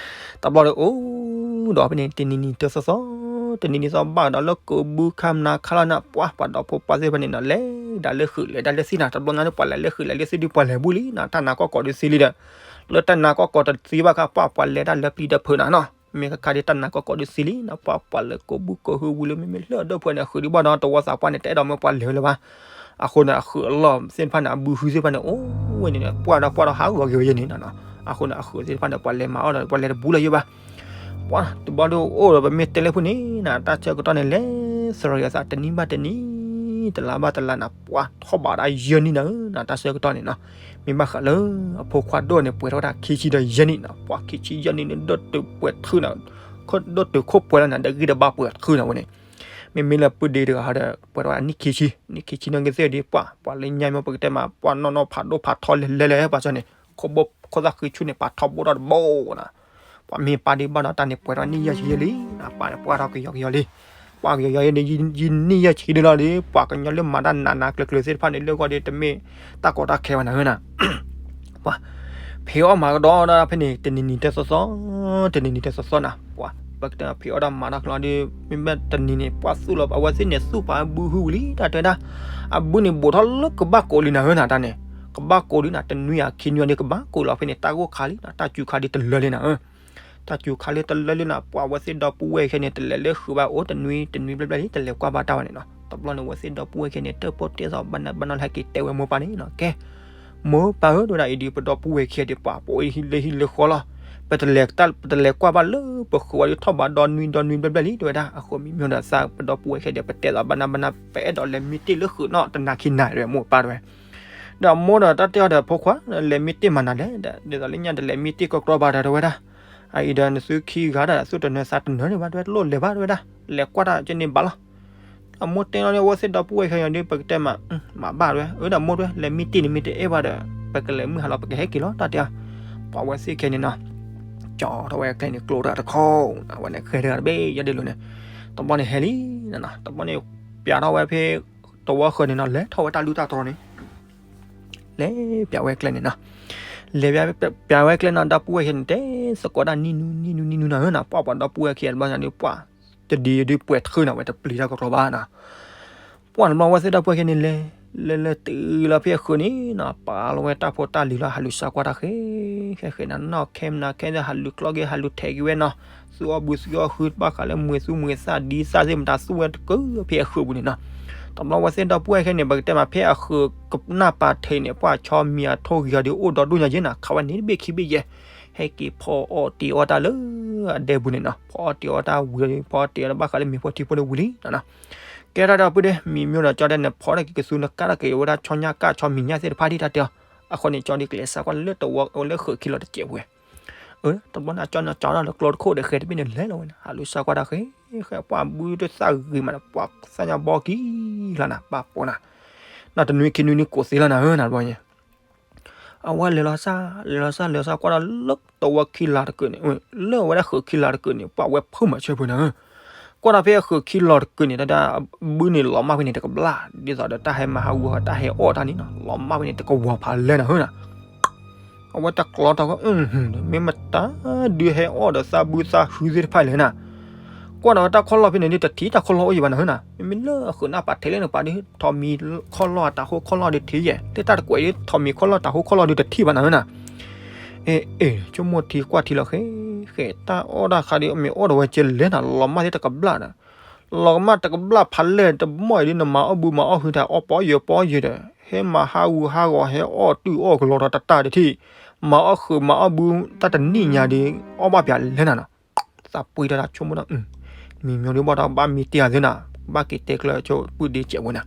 တဘျီဒီးအိၣ်ဒီးဖဲန့ၣ် တနံၤနံၤတသီသီ တနံၤနံၤသီဘၣ်ကဒီးလၢကဘူးခါမနၤခါလီၤနၤ ပှၤပှၤဒီဖိပှၤသ့ၣ်တဖၣ်န့ၣ်နီၤ လဲၤဒၣ်လၢဃုာ် လဲၤဒၣ်လၢသံနၤ တဘျီညါန့ၣ် ပှၤလဲၤလၢဃုာ်လဲၤလၢသံဒုး ပှၤလဲၤဘူၣ်လံနီၤ တၢ်နါကီၢ်ကီၢ်ဒုးသံလံဒီး လၢတၢ်နါကီၢ်ကီၢ်တသံဘၣ်ခါ ပှၤပှၤလဲၤတၢ်လၢပျံၤတဖုးနၤနီၤ မ့ၢ်ခါခါဒ်တၢ်နါကီၢ်ကီၢ်ဒုးသံလံနီၤ ပှၤပှၤလဲၤကိးဘူးကိးဟုဝံၤလၢမ့မ့ၢ်လၢအဒိၣ်ဖုန့ၣ် အဃုာ်ဒံးဘၣ်ဒီး တဝီသးပှၢ်န့ၣ် တအဲၣ်ဒိးမၢပှၤလဲၤဝဲလၢၤဘၣ် အဃိန့ၣ် အဃုာ်အလီၢ်သ့ၣ်တဖၣ်န့ၣ် အဘုဟုသ့ၣ်တဖၣ်န့ၣ် အိၣ်ဝဲန့ၣ် ပှၢ်ဒီးပှၢ်ဒီးဟးဂီၤက့ၤဝဲယဲန့ၣ်နီၤ အဃိန့ၣ် အဃုာ်သ့ၣ်တဖၣ်န့ၣ် ပှၤလဲၤမၤအီၣ်ဒီး ပှၤလဲၤတဘူးလၢၤယဲဘၣ် ပှၤတဘျီဒီးအိၣ်ဒီး ပမ့ၢ်တဲလၢဖုန့ၣ်နီၤ တၢ်ဆၢကတီၢ်န့ၣ် လဲၤသရီသးတနံၤဘၣ်တနံၤ တလါဘၣ်တလါနီၤ ပှၤထီၣ်ဘးဒၣ်ယဲၢ်နံၣ်နၤဧၢနီၤ တၢ်ဆၢကတီၢ်န့ၣ်နီၤ မ့ၢ်ဘၣ်ဃးလၢ အဖိခွါဒိၣ်န့ၣ် ပှဲၤထီၣ်ဝဲဒၣ်ခံဆံဒီးယဲၢ်နံၣ်နီၤ ပှၤခံဆံယဲၢ်နံၣ်န့ၣ် ဒိၣ်တုာ်ပှဲၤတချုးနီၤ ဒိၣ်တုာ်ခိၣ်ပှဲၤလီၤနီၤ ဒီးဂံၢ်ဒီးဘါပှဲၤတချုးနီၤဝဲန့ၣ် မ့မ့ၢ်လၢပုၢ်ဒ့တဂၤဟီဒီး ပှဲၤထီၣ်ဝဲဒၣ်နံၣ်ခံဆံ နံၣ်ခံဆံနီၢ်ကီၢ်သ့ၣ်ဒ်ပှၤ ပှၤလၢညါမ့ၢ်ပကတဲမး ပှၤနီၢ်နီၢ်ဖးဒိၣ်ဖးထီလဲၤလဲၤလဲၤပှၤကၠီန့ၣ် ခိၣ်ဘိခိၣ်သၣ်ဃံဆူၣ်န့ၣ် ပှၤထီဘိထီၣ်တဘိနီၤ ပှၤမ့ၢ်ပၢ်ဒံးဘၣ်ဒီးတၢ်န့ၣ် ပှဲၤထီၣ်နံၣ်ယဲၢ်ဆံယဲၢ်လံနီၤ ပၢ်န့ၣ်ပှဲၤထီၣ်ကယီကယီလံ ပှၤကယီကယီန့ၣ် ယနံၣ်ယဲၢ်ဆံဒ်လီၤဒီး ပှၤကညီလၢမၤတၢ်နးနးကျၢၤကျၢၤသ့ၣ်တဖၣ်န့ၣ် လၢဂီၢ်ဒီးတမ့ၢ်တၢ်ကီတၢ်ခဲဘၣ်နၤဧၢနီၤ ပှၤ ဖံးအီၣ်မၤကဒီးဒၣ်ဖဲန့ၣ် တနံၤနံၤတသီသီ တနံၤနံၤတသီသီနီၤ ပှၤ ပကတဲဖံးအီၣ်ဒၣ်မၤတၢ်ကျီဒီး မ့မ့ၢ်တနံၤန့ၣ် ပှၤသူၣ်လီၤ အဝဲသ့ၣ်န့ၣ်သူၣ်ပာ်ဘုဟုဝံၤလံ တၢ်တဲဒၣ် အဘုန့ၣ်ဘိးထီၣ်လၢကဘၣ်ကိးလံနၤဧၢနီၤ တၢ်န့ၣ် ကဘၣ်ကိးလံနီၤ တနွံအခံနွံအီၤဒီးကဘၣ်ကိးလီၤဖဲန့ၣ် တၢ်ဂိၢ်ခါလံနီၤ တၢ်စူၤခါဒ်တလၢလံနၤဧၢ တၢ်စူၤခါလၢတလၢလံနီၤ ပှၤအဝဲသ့ၣ်ဒီပုၢ်ဝဲၢ်ခဲန့ၣ် တလဲၤလၢဃုာ်ဘၣ်အိၣ်တနွံတနွံဘျဲၣ်ဘျဲၣ်လံ တလဲၤကွၢ်ဘၣ်တၢ်ဝဲန့ၣ်နီၤ တဘျီန့ၣ် အဝဲသ့ၣ်ဒီပုၢ်ဝဲၢ်ခဲန့ၣ် တၢၣ်ပီၣ်တဲသီဘၣ်နးဘၣ်နီၢ်လၢဟဲက့ၤတဲဝဲမိၢ်ပၢ်န့ၣ်နီၤ ကဲ မိၢ်ပၢ်ဧၢ တဲဝဲဒၣ်အံၤဒ်ပဒီပုၢ်ဝဲၢ်ခံဂၤဒ်ပှၤ ပအိၣ်လၢဟံၣ်လၢဃီလီၤ ပတလဲၤ ပတလဲၤကွၢ်ဘၣ်လၢပဃုာ်ဝဲဒီးထီၣ်ဘးဒီနွံဒီနွံဘျဲၣ်ဘျဲၣ်လံ တဲဝဲဒၣ် အဃိမံၤမံၤဒီးသးပဒီပုၢ်ဝဲၢ်ခံဂၤဒ် ပတဲသီဘၣ်နးဘၣ်နး ပအဲၣ်ဒိးလဲၤမံတ့ၢ်လၢဃုာ်နီၤ တနၤခံနၤ တဲဝဲမိၢ်ပၢ်တဲဝဲ ဒီးမိၢ်ဒီးတၢ်တဲအီၤဒီးဖိခွါ လဲၤမံတ့ၢ်မၤနၤလဲၣ် ဒ်သိးလၢညါတလဲၤမံတ့ၢ်ကီကီဘၣ်ဒီး တဲဝဲဒၣ် အအံၤဒီးနသုခံဂၤဒီး သူၣ်တနၢၤသးတနၢၤန့ၣ်ဘၣ် တဲဝဲတလိၣ်လဲၤဘၣ် တဲဝဲဒၣ် လဲၤကွၢ်တၢ်ကန့ၣ်ဘၣ်လီၤ အမိၢ်တဲလီၤန့ၣ် အဝဲသ့ၣ်ဒီပုၢ်ဝဲၢ်ခဲအံၤဒီး ပကတဲမး မၤဘၣ်တဲဝဲ အၢ ဒီးမိၢ်တဲဝဲ လဲၤမံတ့ၢ်န့ၣ်မ့ၢ်တအဲၣ်ဘၣ်ဒီး ပကလဲၤမုၢ်ဟါလီၤ ပကဟဲက့ၤလီၤ တၢ်တဲအီၤ ပှၤဝဲသ့ၣ်ခဲန့ၣ်နီၤ ကၠီထီၣ်ဝဲကျဲန့ၣ် ကျိတဂၤတခီ, အဝဲန့ၣ်ဃဲတဂၤတဘ့ၣ် ယီၢ်ဒ့လိၤန့ၣ်, တဘျီန့ၣ်ဟဲလံနီၤ, တဘျီန့ၣ် ပၠးထီၣ်ဝဲဖဲ သဝီဃၢၤန့ၣ်နီၤ, လဲၤထီၣ်ဝဲတၢ်လူၢ်တၢ်တြီၤန့ၣ် လဲၤပၠးဝဲကျဲန့ၣ်နီၤ, လဲၤပၠးဝဲကျဲနီၤ, ဒီပုၢ်ဝဲၢ်ခံဂၤန့ၣ် တဲသကိးတၢ်နံၣ်နူနံၣ်နူနံၣ်နူနီၤဧၢနီၤ, ပှၤပှၤဒီပု၁ဝဲၢ်ခံဂၤတဘျီညါဒီး ပှၤ တဒံဒုးပှဲၤတဃုနီၤ, ဝဲတပျံၤတၢ်ကရီဘၣ်နီၤ. ပှၤတဘျီဝဲသ့ၣ်ဒီပုၢ်ဝဲၢ်ခံဂၤန့ၣ် လဲၤ လဲၤလဲၤတုၤလီၤဖဲအဃၢၤန့ၣ်နီၤ, ပာ်လီၤဝဲတၢ်ဖိတၢ်လံၤလီၤ, ဟးလူၤစါကွၢ်တၢ်ဃဲ ဃဲဃဲနီၤ, နီၢ်ခဲမနၤခဲ ဟးလူၤကျီက့ၤ ဟးလူၤထဲးက့ၤဝဲနီၤ, သူၣ်အီၣ်ဘုသူၣ်အီၣ်ဟု ဘၣ်ဃးလၢမွဲၤသူၣ်မွဲၤသၣ် ဒ်သၣ်သ့ၣ်မတၤသူၣ်ဝဲတကၢၢ်ဖဲအဃၢၤပူၤန့ၣ်နီၤ. တဘျီဝဲသ့ၣ်ဒီပုၢ်ဝဲၢ်ခံဂၤန့ၣ် ပကတဲမး ဖဲအဃၢၤကနၣ်ပာ်ထံးန့ၣ် ပှၤဆီမံၤအထိၣ်ဂံၤအီၤဒီး အိၣ်ဒီဒူၣ်ညါယဲနီၤ, ခးဝဲန့ၣ်တဘ့ၣ်ခံဘ့ၣ်ယဲ, ဟဲက့ၤဖီအီၣ်တ့ၤအီၣ်တၢ်လၢအဒဲပူၤန့ၣ်နီၤ, ဖီအီၣ်တ့ၤအီၣ်တၢ်ဝံၤလီၤဒီး ဖီအီၣ်တ့ၤအီၣ်တၢ်ဘၣ်ဃးလၢမ့ၤဖိထံဖိန့ၣ်ဝံၤလံနီၤ. ကဲထီၣ်ဒီးပုၢ်ဒ့ မံၤမၠိဒီးကၠီဒဲန့ၣ် ဖီထီၣ်က့ၤကသူ နကၣ်ထီၣ်က့ၤဝဲဒၣ်ဆီညၣ်ကၣ်ဆီမံၤညၣ်သ့ၣ်တဖၣ်ဒံးတၢ်တဲအီၤ, အဃိန့ၣ် ကၠီဒုးကျဲးစၢးကွၢ်လၢတဝီအိၣ်လၢဃၢၤခံလီၤတစဲးပူၤဝဲ တဘျီန့ၣ် ကၠီန့ၣ်ကၠီထီၣ်လၢကျိတခိၣ်ဒီး ဃဲတဘ့ၣ်န့ၣ်လဲၤလီၤဝဲန့ၣ်, ဟးလူၤစါကွၢ်တၢ်ဃဲ ဃဲ ပှၤဘုတသၣ်ဂ့ၤမးဒီး ပှၤသၣ်ညါဘီကံလီၤနီၤ, ပှၤပိာ်နၤ, နီၢ်တနွံခံနွံနွံကိးသ့လီၤနၤဧၢနီၤ, တဘျီန့ၣ် အဝဲလဲၤလီၤစၢ် လဲၤလီၤစၢ် လဲၤလီၤစၢ် ကွၢ်ဒီးလၢတဝီခံလီၤတကုာ်န့ၣ်, လၢဝဲဒၣ်ဃၢၤခံလီၤတကုာ်န့ၣ် ပှၤဝဲဖုမၤဆၢဖိနၤဧၢ, ကွၢ်ဒီးဖဲအဃၢၤခံလီၤတကုာ်န့ၣ် တၢ်ဒၣ်ဘုန့ၣ်လီၤမၢ်ဖဲန့ၣ်တကဘျၣ်, ဒ်သိးဒီးတၢ်ဟဲမၤဟးဂူာ်ဟး တၢ်ဟဲအီၣ်တၢ်န့ၣ်နီၤ, လီၤမၢ်ဖဲန့ၣ်တကဝီၤဖးလဲၢ်နၤဧၢနီၤ. အဝဲတၢ်ကျီတၢ်ဂီၤ မ့ၢ်မတၤဒုးဟဲအီၣ်ဒီးသးဘုသးဟုသ့ၣ်တဖၣ်လဲၣ်နၤ, ကွၢ်ဒီးဝဲတၢ်ခီၣ်လီၢ်ဖဲန့ၣ်ဒုး တထံၣ်တၢ်ခီၣ်လီၢ်အိၣ်ယံၤဘၣ်နၤဧၢနီၤ, မ့မ့ၢ်လၢအဃၢၤနၢ်ပာ်ထဲးလၢနပာ်ဒုး ထိးမံၤခီၣ်လီၢ်အတၢ်ဟိခီၣ်လီၢ်ဒုးထံၣ်ယဲၢ်, လၢတၢ်တကွဲးဒုး ထိးမံၤခီၣ်လီၢ်တၢ်ဟိခီၣ်လီၢ်ဒုးတထံၣ်ဘၣ်နၤဧၢနီၤ. အ့ အ့ ဆိကမိၣ်ထံကွၢ်ထံလီၤဃဲ ဃဲတၢ်အီၣ်တၢ်ခါဒုး မ့ၢ်အီၣ်ဒီးဝဲကဲလဲၣ်နၤ, လီၤမၢ်သ့ၣ်တကဘျၣ်ဒီး လီၤကမၣ်တကဘျၣ်ဖးလဲၢ်တဘီၣ်အံၤဒုး နမၤအီၣ်ဘုမၤအီၣ်ဟုတၢ်အီၣ်ပီယဲၢ်ပီယဲၢ်ဒီး ဟဲမၤဟးဂူာ်ဟးဂီၤ ဟဲအီၣ်တုာ်အီၣ်ကလီၤဒီးတတၢ်တထံၣ်, မၤအီၣ်ဃုာ်မၤအီၣ်ဘုတၢ်တနံၣ်ညါဒုး အီၣ်ဘၣ်ပၠးလဲၣ်နၤနီၤ. သးပှ့ၤတၢ်ဆိကမိၣ်ဒီး မံၤမၠိဒုးဘၣ်ဒီး ဘၣ်မံတ့ၢ်အီၤသ့နၤ, ဘၣ်က့ၤတဲကျၢၤဆိပုၢ်ဒ့စဲးဝဲန့ၣ်,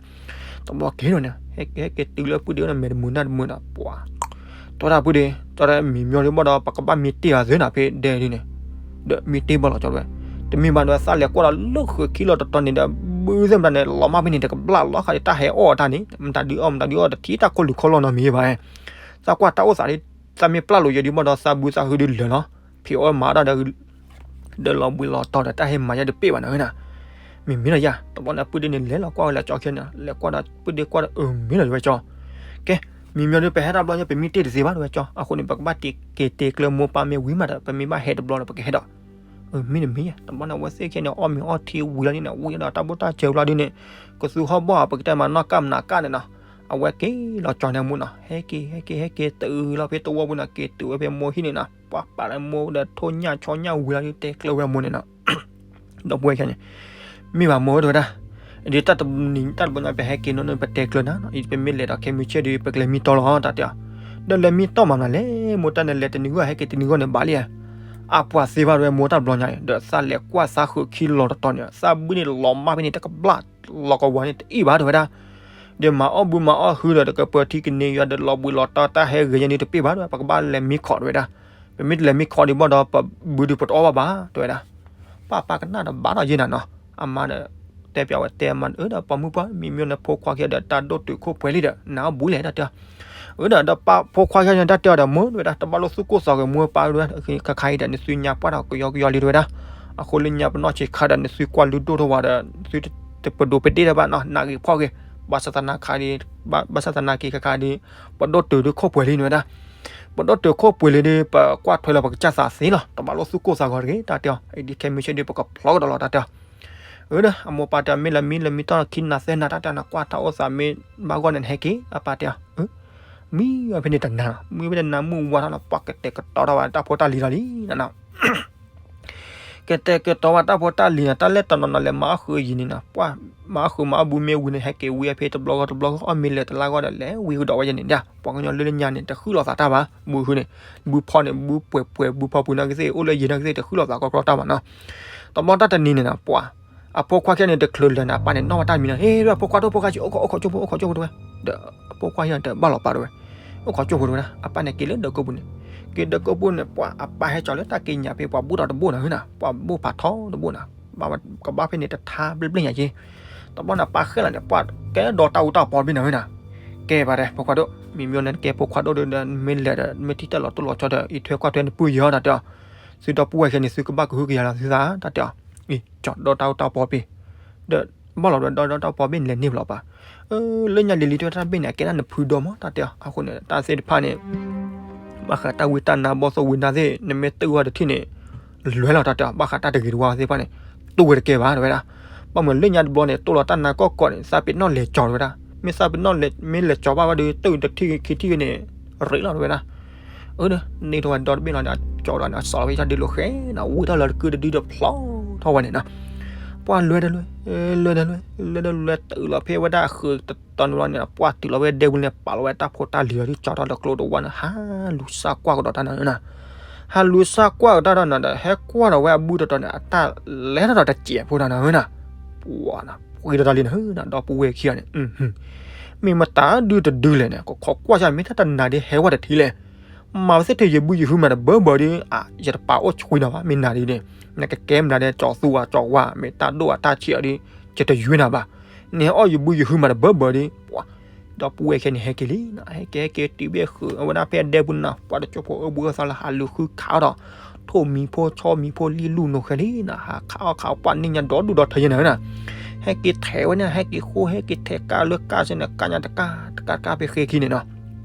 တဘျီက့ၤဒီးန့ၣ် ဟဲက့ၤ ဟဲက့ၤတုၤလၢပုၢ်ဒ့အိၣ်န့ၣ် မဲာ်တမုာ်နၢ်တမုာ်ဒီး ပှၤ တဲဝဲဒၣ်ပုၢ်ဒ့ တဲဝဲဒၣ်မံၤမၠိဒုးဘၣ်ဒီး ပကဘၣ်မံတ့ၢ်အီၤသ့နၤဖဲဒဲဒုးန့ၣ်, ဒီးမံတ့ၢ်ဘၣ်လီၤကၠီဝဲ, တမ့ၢ်ဘၣ်ဒီး သးလဲၤကွၢ်ဒီးလၢဃုာ်ခံလီၤတတီၤန့ၣ်ဒီး ဘုသ့ၣ်မတၤန့ၣ် လီၤမၢ်ဖဲန့ၣ်တကဘျၣ်လီၤဃးဒီးတၢ်ဟဲအီၣ်အတၢ်န့ၣ် မတၤဒုးအီၣ်မတၤဒုးအီၣ်တထံၣ်တၢ်ခီၣ်လူၤခီၣ်လီၢ်နီတမံၤဘၣ်, သးကွၢ်တၢ်အိၣ်သးဒ် သးမ့ၢ်ပျၢ်လိာ်ယဲဒုးဘၣ်ဒီး သးဘုသးဟုဒုးလၢာ်လီၤ, ဖံးအီၣ်မၤတၢ်ဒီး ဒီးလီၤဘှံးလီၤတီၤဒီး တၢ်ဟဲမၤယဲဒုးပ့ၢ်ဘၣ်နၤဧၢနီၤ. မ့မ့ၢ်လီၤယၤ တဘျီန့ၣ် ပုၢ်ဒ့န့ၣ်လဲၤလီၤကွၢ်ဝဲလၢကၠီခံဂၤန့ၣ် လဲၤကွၢ်ဒီးပုၢ်ဒ့ကွၢ်ဒီး အၢ မ့ၢ်လီၤယဝဲကၠီ, ကဲ မံၤမၠိဒုး ပဟဲတၢ်ဘျီညါ ပမံတ့ၢ်တသ့ဘၣ်တဲဝဲကၠီ, အဃိန့ၣ် ပကဘၣ်က့ၤတဲကျၢၤမိၢ်ပၢ်မ့ၢ်ဝံၤမးဒီး ပမ့ၢ်ဘၣ်ဟဲတဘျီဒီး ပကဟဲဒီး မ့ၢ်တမ့ၢ် တဘျီန့ၣ် အဝဲသ့ၣ်ခံဂၤန့ၣ် အီၣ်မ့ၤအီထံဝံၤလီၤန့ၣ် ဝံၤဒီးတၢ်ဘိၣ်တၢ်စၢၤဘျီဒုးန့ၣ် ကသူဟီၣ်ဘီၣ် ပကတဲမးနီၢ်ကၣ်မနၤကၣ်န့ၣ်နီၤ, အဝဲက့ၤလီၤကၠီန့ၣ်မိၢ်နီၤ, ဟဲက့ၤ ဟဲက့ၤ ဟဲက့ၤတုၤလီၤဖဲတဝီပူၤန့ၣ် က့ၤတုၤဝဲဖဲမိၢ်ဟံၣ်န့ၣ်နီၤ, ပှၤပာ်လၢမိၢ်ဒီးထိၣ်ညၣ်ဆီညၣ်ဝံၤလီၤဒုး တဲကျၢၤဝဲမိၢ်န့ၣ်နီၤ ဒီပုၢ်ဝဲၢ်ခံဂၤန့ၣ် မ့ၢ်ဘၣ်မိၢ်တဲဝဲဒၣ်, ဒ်တၢ်တနံၤတၢ်တဘျီညါ ပဟဲက့ၤနီၢ်နီၢ် ပတဲကျၢၤနၤနီၤ, ပမ့ၢ်လဲၤဒီးခဲမုၢ်ဆ့ၣ်ဒုး ပကလဲၤမံတီၢ်လီၤ တၢ်တဲအီၤ, ဒီးလဲၤမံတီၢ်မးမနုၤလဲၣ် မိၢ်တၢ်န့ၣ်လဲၤတနံၤဂီၢ် ဟဲက့ၤတနံၤဂီၢ်န့ၣ်ဘၣ်လံဧါ, အပှၤသ့ဘၣ်တဲဝဲမိၢ်တၢ်တဘျီညါအံၤ ဒီးသးလဲၤကွၢ်သးဃုာ်ခံလီၤတတီၤန့ၣ် သးဘုန့ၣ်လီၤမၢ်ဖဲန့ၣ်တကဘျၣ် လီၤကဝီၤန့ၣ်တအံၣ်ဘၣ်တဲဝဲဒၣ်, ဒီးမၤအီၣ်ဘုမၤအီၣ်ဟုဒီး တကပၢၤထံကန့ၢ်ယွၤဒီးလီၤဘှံးလီၤတီၤတၢ်ဟဲဂ့ၤယဲန့ၣ်တပ့ၢ်ဘၣ်တဲဝဲ ပကဘၣ်လဲၤမံခီးတဲဝဲဒၣ်, ပမ့ၢ်တလဲၤမံခီးဒံးဘၣ်ဒီး ပဘုဒုးပတအီၣ်ဘၣ်ဘၣ်တဲဝဲဒၣ်, ပၢ်ပၢ်ကနၣ်ဒီးဘၣ်ဒီးယဲနၤနီၤ, အမါဒီး တဲပျးဝဲတဲမး အၢ ဒီးပိာ်မုၣ်ပှၢ် မံၤမၠိၣ်န့ၣ် ဖိခွါခံဂၤဒီး တၢ်ဒိၣ်တုာ်ခိၣ်ပှဲၤလံဒီး နၢ်ဘူလဲၣ်တၢ်တဲအီၤ, အၢ ဒီး ဒီးပၢ်ဖိခွါခံဂၤန့ၣ် တၢ်တဲအီၤဒီး မိၢ်တဲဝဲဒၣ် တဘၣ်လိာ်သူၣ်ကိၢ်သးဂဲၤမိၢ်ပၢ်တဲဝဲ, ခါခါအံၤဒီး နသုညါပှၢ်ထီၣ်ကယီကယီလံတဲဝဲဒၣ်, အဃိလၢညါပနီၢ်ဆံးခါဒီး နသုကွၢ်လုၢ်ဒိၣ်ထီၣ်ဝဲဒီး သုတပဒိးပဒ့ၣ်တၢ်ဘၣ်နီၤ နာ်ဂ့ၤဖှီၣ်ဂ့ၤ, ဘၣ်ဆၣ်သနာ်က့ ဘၣ်ဆၣ်သနာ်က့ ခါခါဒီး ပဒိၣ်တုာ်ဒုးခိၣ်ပှဲၤလံန့ၣ်ဝဲဒၣ်, ပဒိၣ်တုာ်ခိၣ်ပှဲၤလံဒီး ပကွၢ်ထွဲလၢပကစၢ်သးသ့လီၤ, တဘၣ်လိာ်သူၣ်ကိၢ်သးဂဲၤတဂ့ၤ တၢ်တဲအီၤ, အံၤဒ်ခဲမုၢ်ဆ့ၣ်ဒုး ပကဖျီကဒီးလီၤ တၢ်တဲအီၤ, အၢ ဒီး အမိၢ်ပၢ်တဲ မ့ၢ်လဲၤမံ လဲၤမံတီၢ်ခံနၤသၢနၤ တၢ်တဲနၤ ကွၢ်ထီၣ်အိၣ်သးမ့ၢ်ဘၣ်ဂီၢ်န့ၣ် နဟဲက့ၤ အပၢ်တဲအီၤ, မံဝဲဖဲန့ၣ်တနၤလီၤ, မံဝဲဖဲတနၤ မုၢ်ဝါထီၣ်လီၤ ပှၢ်ကတဲာ်ကတီၤထီၣ်ဝဲတၢ်ဖိတၢ်လံၤလီၤလံနီၤ ကတဲာ်ကတီၤဝဲတၢ်ဖိတၢ်လံၤန့ၣ် တၢ်လဲၣ်တနီၤနီၤလဲၤမၤအီၣ်ဃုာ်ယံၤန့ၣ်နီၤ, ပှၢ်မၤအီၣ်ဃုာ်မၤအီၣ်ဘုမ့ၢ်ဝံၤန့ၣ် ဟဲက့ၤဝံၤဖဲတဘျီဂီၢ်တဘျီဂီၢ် အီၣ်မ့ၤလၢာ်တလါဂီၢ်ဒီး လဲၤဝံၤကဒီးဝဲယဲန့ၣ်ဒၣ်, ပှၤကညီလၢညါန့ၣ် တဃုလိာ်သးတၢ်ဘၣ်, ဘုဟုန့ၣ် ဘုပှဲၤပှဲၤ ဘုဖီဘုနၢ်ကသ့ၣ် အိၣ်လၢယံၤနၢ်ကသ့ၣ် တဃုလိာ်သးကီကီတၢ်ဘၣ်နီၤ, တဘျီတၢ်တနံၤန့ၣ်နီၤ ပှၢ် အဖိခွါခံဂၤန့ၣ် တချုးလၢာ်န့ၣ် အပၢ်န့ၣ် နီၣ်ဝဲတၢ်မံၤနီၤ, ဟ့ၣ် ဒီးဖိခွါဒိၣ် ဖိခွါဆံး အိၣ်ခိး အိၣ်ခိးကၠိဖိ အိၣ်ခိးကၠိဖိတဲဝဲ, ဒီးအဖိခွါခံဂၤတဘၣ်လီၤပာ်တဲဝဲ, အိၣ်ခိးကၠိဖိတဲဝဲဒၣ်, အပၢ်န့ၣ်က့ၤလၢဒၢးကိးပူၤန့ၣ်, က့ၤဒၢးကိးပူၤန့ၣ် ပှၢ်အပၢ်ဟဲကၠီၤလၢတၢ်က့ညၣ်ဖဲပှၤဘူၣ်ထီၣ်တဘိၣ်နီၤ ဟ့ၣ်နီၤ, ပှၤဘူၣ်ဖးထီတဘိၣ်နီၤ, ကဘၣ်ဖဲန့ၣ် တထါဘျ့ဘျ့ညါက့, တဘျီန့ၣ် ပၢ်ဃဲလီၤန့ၣ် ပှၢ်ကဲဒီးတၢ်အူတၢ်ပီတဘ့ၣ်နီၤ ဟ့ၣ်နီၤ, ကဲပၢ်တဲ ဖိခွါဒိၣ် မံၤမၠိၣ်န့ၣ် ကဲဖိခွါဒိၣ်ဒီး မ့ၢ်လဲၤဒီး မ့ၢ်ထံၣ်တၢ်လီၤတိၢ်လီၤဆီဒီး အံးထွဲကွၢ်ထွဲနပုၢ်ယီၤနီၤတဲအီၤ, သုဒီပုၢ်ဝဲၢ်ခဲန့ၣ် သုကဘၣ်ကဟုကယာ်လီၤသုသး တၢ်တဲအီၤ, ကၠီဒီတၢ်အိၣ်တၢ်ပီဘ့ၣ်, ဒီးဘၣ်လီၤဒီးဒီတၢ်အိၣ်တၢ်ပီဘ့ၣ်န့ၣ်လဲၤန့ၢ်ဖျီးပၢ်, လၢညါလံၤလံၤတဲဝဲတၢ်ဘ့ၣ်န့ၣ် အကဲဒၣ်နဖုဒီမး တၢ်တဲအီၤ, အဃိန့ၣ် တၢ်သ့ၣ်တဖၣ်န့ၣ် ဘၣ်ဃးတၢ်ဝံတၢ်နါဘီၣ်သိၣ်ဝံနါသ့ၣ် နမ့ၢ်တၢၢ်ဝဲတထံၣ်န့ၣ် လွဲလီၤ တၢ်တဲအီၤ, ဘၣ်ဃးတၢ်တဂ့ၤတဝါသ့ၣ်တဖၣ်န့ၣ် တူၢ်ဝဲတကဲဘၣ် တဲဝဲဒၣ်, ဘၣ်မနုၤလၢညါတဘျီန့ၣ် တိၢ်လီၤတၢ်နါကီၢ်ကီၢ်န့ၣ် သးပ့ၤနီၣ်လဲၤကၠီ တဲဝဲဒၣ်, မ့ၢ်သးပ့ၤနီၣ်လဲၤ မ့ၢ်လဲၤကၠီဘၣ်ဝဲဒီး တၢၢ်တထံၣ်ဂ့ၤခံထံၣ်ဂ့ၤန့ၣ် ရ့းလီၤ တဲဝဲဒၣ်, အၢ ဒီး န့ၢ်ထီၣ်ဝဲဒီတဘ့ၣ်လီၤဒီး ကၠီဒီးန့ၣ် အစီၣ်လီၤဖဲတၢ်ဒ့လိာ်ဃဲနီၤ ဝံထီၣ်လၢတကုၢ်တဒုဒီးဖျီထီၣ်ဝဲန့ၣ်နီၤ, ပှၢ်လွဲဒီးလွဲ လွဲဒီးလွဲ လွဲဒီးလွဲ တုၤလီၤဖဲဝဲဒၣ်အဃုာ်တတီၤန့ၣ်ဘျီန့ၣ် ပှၢ်တုၤလီၤဖဲဒဲပူၤန့ၣ် ပာ်လီၤဝဲတၢ်ဖိတၢ်လံၤလီၤ ဒ်ကၠီထီၣ်လၢကျိတဝၢ်န့ၣ် ဟးလူၤစၢ်ကွၢ်ကဒီးတၢ်နီၤနီၤ, ဟးလူၤစၢ်ကွၢ်ကဒီးတၢ်နီၤဒီး ဟဲကွၢ်ဒီးဝဲအဘူးတတီၤန့ၣ် အတၢ်လဲၤထီၣ်ဒီးတစဲးဖိတၢ်နီၤနီၤ, ပှၢ်နီၤ ပှ့ၤဒီးတၢ်လံနီၤနီၤ ဒီပုၢ်ဝဲၢ်ခံဂၤန့ၣ် မ့ၢ်မတၤဒုတဒုလဲၣ်န့ၣ် ကခိးကွၢ်စၢ် မ့ၢ်တၢ်တနၤဒ်ဟဲဝဲတထံၣ်လဲၣ်, မၤဝဲသ့ၣ်ထဲယဘုယဟုမးတဘၢဘၢဒီး ယတပာ်အိၣ်ဆှံနၤဘၣ် မ့ၢ်နၤဒ်န့ၣ်, နကကဲမနုၤဒ် ကၠီသူအကၠီဝါ မ့ၢ်တၢ်ဒိၣ်အတၢ်ဆံးအီၤဒီး ယတယွ့နၤဘၣ်, နဟဲအီၣ်ယဘုယဟုမးတဘၢဘၢဒီး ပှၤ ဒီပုၢ်ဝဲၢ်ခဲန့ၣ် ဟဲက့ၤလံနီၤ, ဟဲက့ၤဟဲက့ၤတုၤဘ့ၣ်ဃုာ် အဝဲဒၣ်ဖဲဒဲပူၤနီၤ ပှၤတကၠိဖိအၢဘူးအၢသီလၢဟးလူၤဃုခးအီၤဒီး ထိၣ်မံၤဖိဆီမံၤဖိလံလူၤနိာ်ဃဲလံနီၤ, ဟးခးအီၣ်ခးအီပှၢ်န့ၢ်ညါဒီဒူၣ်ဒီထၢယဲၢ်နၤနီၤ, ဟဲက့ၤထဲးဝဲန့ၣ် ဟဲက့ၤဃိ ဟဲက့ၤထဲးကါလၢကါစ့ၢ်န့ၣ် ကါညါတကါတကါတကါဖဲဃ့ခံန့ၣ်နီၤ,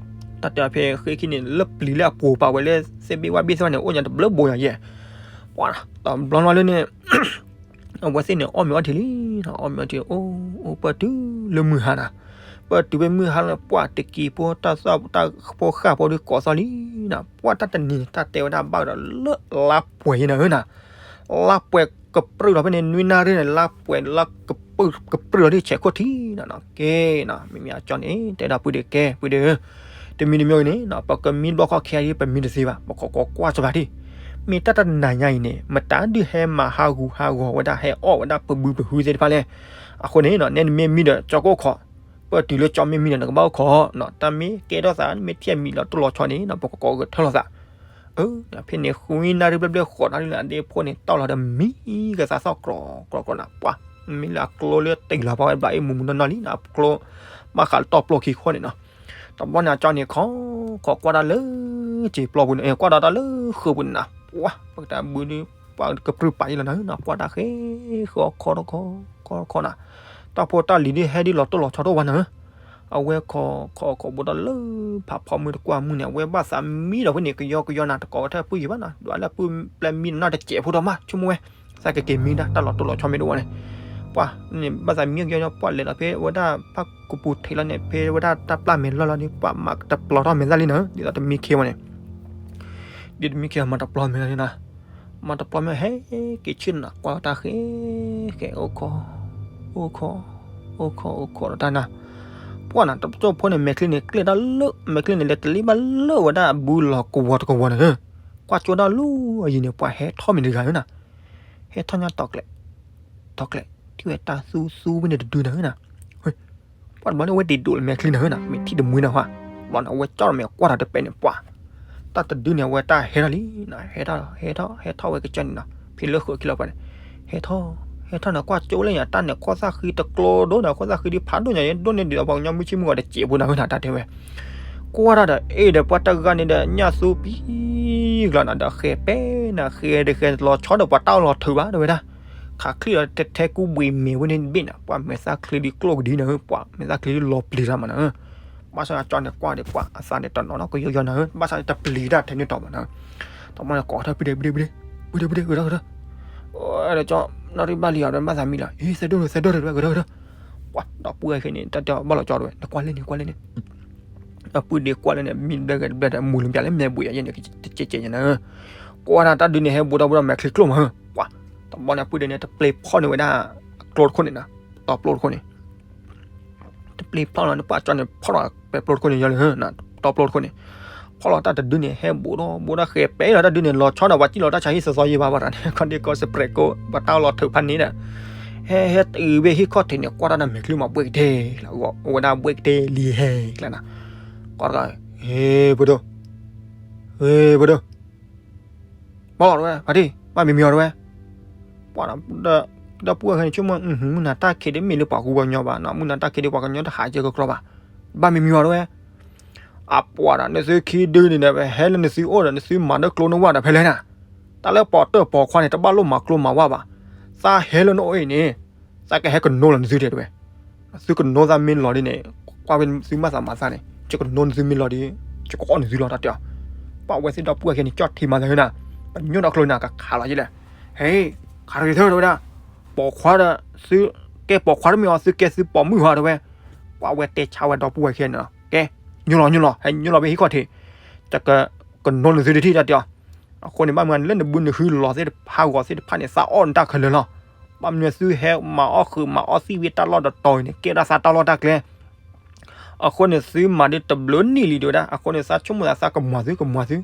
တၢ်တဲဖဲဃ့ခံန့ၣ် လၢပျံၤလၢအပှိၤပာ်ဝဲလၢသ့ၣ်ဘ့ၣ်ဝၣ်ဘ့ၣ်သ့ၣ်ဝဲန့ၣ် အိၣ်ညါတဘျုးဘိယၤယဲၢ်, ပှၤ တဘျီလၢ်လၢ်န့ၣ် အဝဲသ့ၣ်န့ၣ် အီၣ်မ့ၤအီထံလံနီၤ, အီၣ်မ့ၤအီထံ အိၣ်အိၣ်ပၢၢ်တုၤလၢမုၢ်ဟါနီၤ, ပၢၢ်တုၤဖဲမုၢ်ဟါလီၤ ပှၢ်တကံၤဖိတၢ်သီၣ်တၢ်ဖိဃၢ်ဖိဒီးကိးသီၣ်လံနီၤ, ပှၢ်တၢ်တနံၤန့ၣ် တၢ်တဲဝဲဒၣ်ဘၣ်ကဒီးလၢလါပှဲၤယဲၢ်နၤဧၢနီၤ, လါပှဲၤကပြုၢ်လီၤဖဲန့ၣ် နွံနၣ်ရံၣ်န့ၣ် လါပှဲၤလၢကပြုၢ်လီၤဒ်ဆဲးခိၣ်ထံးနီၤ, ကဲနီၤ မ့မ့ၢ်အကၠီန့ၣ် တဲဒၣ်ပုၢ်ဒ့ကဲ ပုၢ်ဒ့ဧၢ တမံၤတမံၤအံၤန့ၣ်နီၤ ပကမံဘျီခီခဲအံၤ ပမံတသ့ဘၣ် ပခိးကိးကွၢ်စၢ်ဘၣ်ဒံး, မ့ၢ်တၢ်တနၤညါအံၤန့ၣ် မတၤဒုးဟဲမၤဟးဂူာ်ဟးဂီၤဝဲဒၣ် ဟဲအီၣ်ဝဲဒၣ်ပဘူးပဟုသ့ၣ်တဖၣ်လဲၣ်, အဃိန့ၣ်နီၤ နဲနမ့ၢ်မံဒီး ကၠီကအိၣ်ခိး, ပၢၢ်တုၤလၢကၠီမ့ၢ်မံဒီး နကဘၣ်အိၣ်ခိးနီၤ, တၢ်မ့ၢ်ကဲထီၣ်သး နမ့ၢ်ထံၣ်အမံၤလီၤတိၢ်လီၤဆီန့ၣ်နီၤ ပကကိးဂဲၤထၢၣ်လီၤသး အၢ ဖဲန့ၣ် ဃုနၣ်ရံၣ်ဘျဲၣ်ဘျဲၣ်ဃိးနၣ်ရံၣ်လၢအဒ့ဖိန့ၣ် တီၢ်လီၤဒီးမံကသးသီၣ်ကြီကြီနၤ ပှၤ မ့ၢ်လၢအကျိလၢတ့ၢ်လီၤပှၤဝဲဘျီအ့ၣ်မူမူနီၢ်နီၢ်လံနီၤ အကျိ ဘၣ်ဃးလၢတီၢ်ပျိၢ်ခံခိၣ်န့ၣ်နီၤ, တဘျီန့ၣ် အကၠီန့ၣ် ခိး ခိးကွၢ်တၢ်လၢစံာ်ပျီပူၤန့ၣ် ကွၢ်ဒီးတၢ်လၢဃုာ်ပူၤန့ၣ်နီၤ ပှၤ ပကတဲဘုဒုး ပှၤကပြုၢ်ပာ်အံၤလီၤနၤနီၤ ကွၢ်တၢ်ဃဲ ဃုအီၣ်ခိးတခီ ခိးတခီနၤ, တၢ်ဖိတၢ်လံၤဒ်ဟဲဒ်လီၤတိၢ်လီၤဆီတအိၣ်ဘၣ်နၤ အဝဲခိး ခိး ခိးဘူးဒီးလၢဖးဖီမုၢ်တကွၢ်မုၢ်န့ၣ် အဝဲဘၣ်သးမံဒီးဖဲန့ၣ် ကယီကယီနၤ တကိးဝဲထဲပုၢ်ယံၤဘၣ်နၤ ဒွးလၢပုၢ်ပျဲမံနီၢ်တစဲးဖိထီၣ်မး ဆိကမိၣ်ဝဲ သးကက့ၤမံဒၣ်တၢ်လီၤတိၢ်လီၤဆီမ့ၢ်တအိၣ်န့ၣ်, ပှၤန့ၣ် ဘၣ်သးမံကယီကယီ ပှၤလဲၤဒီးဖဲဝဲဒၣ်ဖးကပူၤထံးလီၤန့ၣ် ဖဲဝဲဒၣ်တၢ်ပျၢ်မဲာ်လီၢ်လီၤန့ၣ် ပှၤမၤတပျီထီၣ်မဲာ်သၣ်လံနၤ ဒ်သိးတမံခ့ဝဲန့ၣ် ဒ်တမံခ့ မၤတပျီမဲာ်သၣ်လံနၤ မၤတပျီမ့ၢ်ဟဲက့ၤဆ့ၣ်နၤ ကွၢ်တၢ်ဃဲ ဃဲ အိၣ်ခိး အိၣ်ခိး အိၣ်ခိး အိၣ်ခိးဒီးတၢ်နၤ, ပှၢ်နၤ တကၠိဖိန့ၣ် မဲာ်ချံန့ၣ် ကျဲၣ်တၢ်လၢ မဲာ်ချံန့ၣ် လဲၤတလံဘၣ်လၢဝဲဒၣ်အဘူးလီၤကဝီၤတကဝီၤန့ၣ်, ကွၢ်ကၠိဒၣ်လၢအယံၤန့ၣ် ပှၤဟဲထီၣ်မ့ၢ်တဂၤဧၢနၤ, ဟဲထီၣ်ညါတီၤကျဲၤ တီၤကျဲၤ ထံၣ်ဝဲတၢ်သူသူဝဲန့ၣ်တဒုနၤဧၢနၤ ပှၤတဘျီန့ၣ် အဝဲဒံးဒိးလၢမဲာ်ချံနၤဧၢနၤ မ့ၢ်ထံၣ်တမှံနၤဟါ, ဘျီန့ၣ် အဝဲကၠီၣ်ဒီးမဲာ်ကွၢ်ဒီးတပဲာ်န့ၣ် ပှၤ တၢ်တဒုန့ၣ် အဝဲတၢ်ဟဲထီၣ်လံနၤ ဟဲထီၣ် ဟဲထီၣ် ဟဲထီၣ်ဝဲကစၢ်န့ၣ်နီၤ ဖဲလၢဃုာ်ခံလီၤပှၤန့ၣ် ဟဲထီၣ် ဟဲထီၣ်နၤ ကွၢ်ကၠိလၢညါ တၢ်န့ၣ် ခိၣ်သၣ်ဃံတကျိဒိၣ်နၤ ခိၣ်သၣ်ဃံဒ်ဖးဒိၣ်ညါ ယဒိၣ်န့ၢ်ဒံးဒီးပှၤကညီမုၢ်ဆ့ၣ်မုၢ်ဂီၤတစဲးဖိနၤဧၢနၤ တၢ်တဲဝဲ ကွၢ်တၢ်ဒီး အ့ၣ်ဒီးပှၤတဂၤန့ၣ်ဒီး ညၣ်သူပံၤကျီနၤဒီး ဃဲၤပဲနၤ ဃဲၤဒီးဃဲၤလီၤဆီဒီး ပှၤတၢ်အီၣ်လီၤထုးဘၣ် တဲဝဲဒၣ် ခးချံၣ်ဒီးထဲကူဘှံးမဲာ်ဝဲန့ၣ်တဘ့ၣ်နၤ ပှၤမဲာ်သၣ်ချံဒ်ကျိၣ်ကဒံနၤဧၢ ပှၤမဲာ်သၣ်ချံဒ်လီၤပျံၤတၢ်မးနၤဧၢ ဘၣ်ဆၣ်ကၠီန့ၣ်ကွၢ်ဒီး ပှၤအသးန့ၣ်တနီၤနီၤ ကယီယီနၤဧၢ ဘၣ်ဆၣ်န့ၣ်တပျံၤတၢ်ထဲန့ၣ်တီၤမးနၤဧၢ တမီၢ်န့ၣ် ကိးထီၣ် ပုၢ်ဒ့ ပုၢ်ဒ့ ပုၢ်ဒ့ ပုၢ်ဒ့ ဂဲၤထီၣ် ဂဲၤထီၣ် ဒီးကၠီ နီၢ်ရံၣ်ဘၣ်လံဧါ ဒီးဘၣ်သးမံလီၤ အ့ သဲဒိၣ် သဲဒိၣ် တဲဝဲ ဂဲၤထီၣ် ဂဲၤထီၣ် ပှၤ ဒီပုၢ်ဝဲၢ်ခဲန့ၣ် တၢ်တဲဘၣ်လီၤကၠီတဲဝဲ နကွၢ်လဲၣ်န့ၣ် ကွၢ်လဲၣ်န့ၣ် အပုၢ်ဒ့ကွၢ်လဲၣ်န့ၣ် မံဘျဲၣ်ဂဲၤတဘျဲၣ်ဒီး မူၤလီၤပျးလၢမဲာ်ဘှံးယဲၢ်န့ၣ် တကဲးကဲးညါနၤဧၢ ကွၢ်ဒၣ်တၢ်ဒုန့ၣ် ဟဲဘူးဒီးဘူးဒီးမဲာ်ချံကျိၣ်မးဧၢ ပှၤ တဘျီန့ၣ် အပုၢ်ဒ့န့ၣ် တပျ့ၤဖီၣ်န့ၢ်ဝဲဒၣ် ကျိတခိၣ်န့ၣ်နၤ တီပျိတခိၣ်န့ၣ် တပျ့ၤဖီၣ်လီၤန့ၣ် ပှၤကၠီန့ၣ် ဖီၣ်လီၤပဲပျိတခိၣ်န့ၣ် ယီၤလၢ တီပျိတခိၣ်န့ၣ် ဖီၣ်လီၤတၢ်တဒုန့ၣ် ဟဲဘူးဒီးဘူးဒီးဃဲၤပဲလီၤတၢ်ဒုန့ၣ် လီၤဆီဒီး ပှၤစံၣ်လီၤတၢ်ဆါဟံၣ်သီသီယံၤဘၣ် ပှၤတၢ်န့ၣ် ခီဒ့ကီစပရဲးကိး ပှၤတၢ်အီၣ်လီၤထုးဖးန့ၣ်ဒီး ဟဲ ဟဲတုၤဝဲဟံၣ်ခီၣ်ထံးန့ၣ် ကွၢ်တၢ်ဒီးမဲာ်ချံမး ဘှဲၣ်ကတဲလီၤ အိၣ်ဝဲဒၣ်ဘှဲၣ်ကတဲလံဟဲကျါနၤ ကွၢ်တဂၤ ဟ့ ပဒိၣ် ဟ့ ပဒိၣ် ဘၣ်လီၤတဲဝဲ ဖါတံၢ် ဘၣ်မံမံအီၤတဲဝဲ ပှၤဒီး ဒီပုၢ်ဝဲၢ်ခဲန့ၣ် ဆိကမိၣ် မုၢ်နၤတၢ်ခံးဒ်မ့ၢ်လၢပှၤကူပှၤကညီဘၣ်နီၤ မုၢ်နၤတၢ်ခံးဒ်ပှၤကညီတဟးကဲကကျီဘၣ် ဘၣ်မံမံအီၤတဲဝဲ အပှၤဒီး နသုခံဒုန့ၣ်ဒီး ဟဲလၢနသုအိၣ်ဒီး နသုမၤဒီးကျိနဝၣ်ဒီး ဖဲလဲၣ်နၤ တၢ်လၢပိာ်တၢၢ်ပိာ်ခွါန့ၣ် တဘၣ်လိၣ်မၤကျိမၤဝါဘၣ်. သးဟဲလၢနအိၣ်အံၤန့ၣ် သးကဟဲကနိလီၤနသုတဲဝဲ. သုကနိသးမ့ၢ်လီၤဒ်န့ၣ် ကွၢ်ဝဲသုမၤသးမၤသးန့ၣ် ယကနိနသုမ့ၢ်လီၤဒီး ယကအီၣ်နသုလီၤ တၢ်တဲအီၤ. ပှၤဝဲသ့ၣ်ဒီပုၢ်ဝဲၢ်ခံန့ၣ် ကၠီၣ်ထံမၤသးနၤ, ပညိၣ်ဒီးကျိနၤ ကခးလီၤယလဲၣ်. ဟဲ, ခးတဂ့ၤသၢတဲဝဲဒၣ်, ပိာ်ခွါဒီးသု, ကဲပိာ်ခွါတမ့ၢ်အီၤ သုကဲသုပိာ်မုၣ်ဟီတဲဝဲ. ပှၤဝဲတဲဆါဝဲဒီပုၢ်ဝဲၢ်ခံန့ၣ်လီၤ. ကဲ, ညိၣ်လီၤညိၣ်လီၤ ဟဲညိၣ်လီၤဖဲဟံၣ်ခီၣ်ထံး, ယက, ကနိနသုတထံၣ် တၢ်တဲအီၤ. အဃိန့ၣ် ဘၣ်မနုၤလၢနဘုနဟုလီၤသ့ၣ်တဖၣ်ဂီၤသ့ၣ်တဖၣ်န့ၣ် သးအီၣ်နတၢ်ခဲလၢာ်လီၤ. ဘၣ်မနုၤသုဟဲမၤအီၣ်ဃုာ်မၤအီၣ်သံဝံၤတၢ်လီၢ်တတီၤအံၤန့ၣ် ကဲဒၣ်သးတၢ်လီၢ်တၢ်ကျဲ အဃိန့ၣ် သုမၤဒ်တဘျုးနံၣ်လံတဲဝဲဒၣ်. အဃိန့ၣ် သးဆိကမိၣ်သး သးကမၤသု ကမၤသု,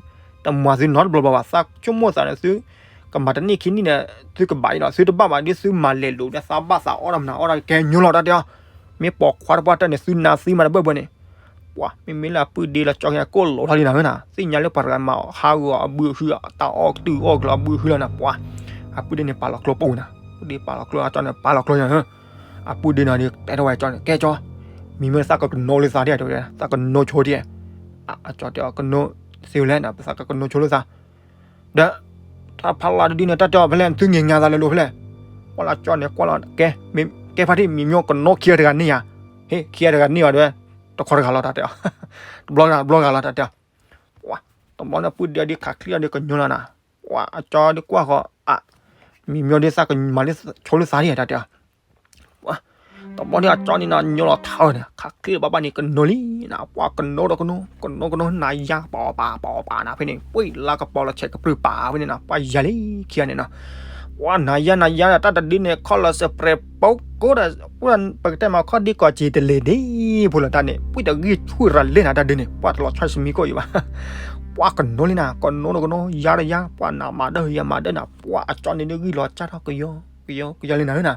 တမၤသုနီတဘျီဘျီဘၣ်. သးဆိကမိၣ်သးန့ၣ် သုကမၤတနံၣ်ခံနံၣ်န့ၣ် သုကဘၣ်အံၤလီၤ. သုတဘၣ်ဘၣ်ဒ်သုမၤလဲၤလိာ်ဒီး သးဘၣ်သးအီၣ်တၢ်မနုၤအီၣ်တၢ်ကဲညိၣ်လီၤ တၢ်တဲအီၤ. မ့ၢ်ပိာ်ခွါတပှၢ်တၢၢ်န့ၣ် သုနါသံမးတဘၢၣ်ဘၢၣ်န့ၣ် ပှၤမ့မ့ၢ်လၢအပုၢ်ဒ့လီၤကၠီက့ၤကိၣ်လီၤထီၣ်လံနၤဧၢနၤ, သ့ၣ်ညါလၢပှၤတဂၤမၤဟးဂီၤအဘုအဟု တၢ်အီၣ်ကတုၢ်အီၣ်ကလီအဘုဟုလီၤနၤ ပှၤ, အပုၢ်ဒ့န့ၣ် ပာ်လီၤကျိပိၢ်နၤ, အပုၢ်ဒ့ပာ်လီၤကျိ အကၠီန့ၣ် ပာ်လီၤကျိနၤဧၢ. အပုၢ်ဒ့န့ၣ်ဒီး တဲထီၣ်ဝဲကၠီန့ၣ် ကဲကၠီ, မ့မ့ၢ်သးကကနိလၢသးဒ်တဲဝဲ, သးကနိဆိဒ်, အကၠီတဲအီၤ ကနိသ့ဝဲလဲၣ်နၤ, ပသးကကနိဆိလၢသး ဒီး တၢ်ဖးလီၤတဒုန့ၣ် တၢ်တဲအီၤဖဲလဲၣ် သုငဲၤငါသးလဲၤလိာ်ဖဲလဲၣ်. ပှၤလၢကၠီန့ၣ် ကွၢ်လီၤ ကဲ, ကဲဖါတံၢ် မ့မ့ၢ်ကနိခံဂၤတဂၤန့ၢ်ဧါ, ဟ့ၣ် ခံဂၤတဂၤန့ၢ်အီၤဒီး တခီတဂၤလီၤ တၢ်တဲအီၤ, တဘျီဂၤတဘျီဂၤလီၤ တၢ်တဲအီၤ. ပှၤ, တဘျီန့ၣ် ပုၢ်ဒ့ဒ်ခးချံအီၤဒီးကညိလီၤနၤ, ပှၤအကၠီဒ်ကွၢ်ဃီ အ, မ့မ့ၢ်ဒ်သးကမၤလၢဆိလၢသးဒ် တၢ်တဲအီၤ. ပှၤ, တဘျီန့ၣ်အကၠီန့ၣ်နၤ ညိလီၤထးအီၤန့ၣ် ခးချံဘၣ်ဘၣ်န့ၣ် ကနိလံနၤ, ပှၤကနိဒီးကနိ, ကနိကနိ နၤယါ ပာ်အီၤပာ် ပာ်အီၤပာ်နၤဖဲန့ၣ် ပှၤလၢကပီၤလီၤဆဲးကပြုၢ်ပာ်ဖဲန့ၣ်နၤ ပှၤယၤလံခံဂၤန့ၣ်နၤ. ပှၤနၤယါနၤယါဒီး တၢ်တဒုန့ၣ် ခီၣ်လီၤစပြဲး ပိကိးဒီး ပကတဲမးခီၣ်ဒ့ကီးစ့တလ့ၤဒ့ဖိလီၤတၢ်န့ၣ် ပှၤတဂံၢ်ဆူၣ်ရၤလ့နၤ တၢ်ဒုန့ၣ် ပှၤတလီၤဆီစမံကိၣ်ယံၤဘၣ်. ပှၤကနိလံနၤ ကနိဒီးကနိ ယါဒီးယါ ပှၤနးမၤဒၢယၤမၤဒၢနၤ ပှၤအကၠီန့ၣ်ဒ်ဂံၢ်လီၤကၢ်ထီၣ်ကယီကယီကယီလံနၤဧၢနၤ.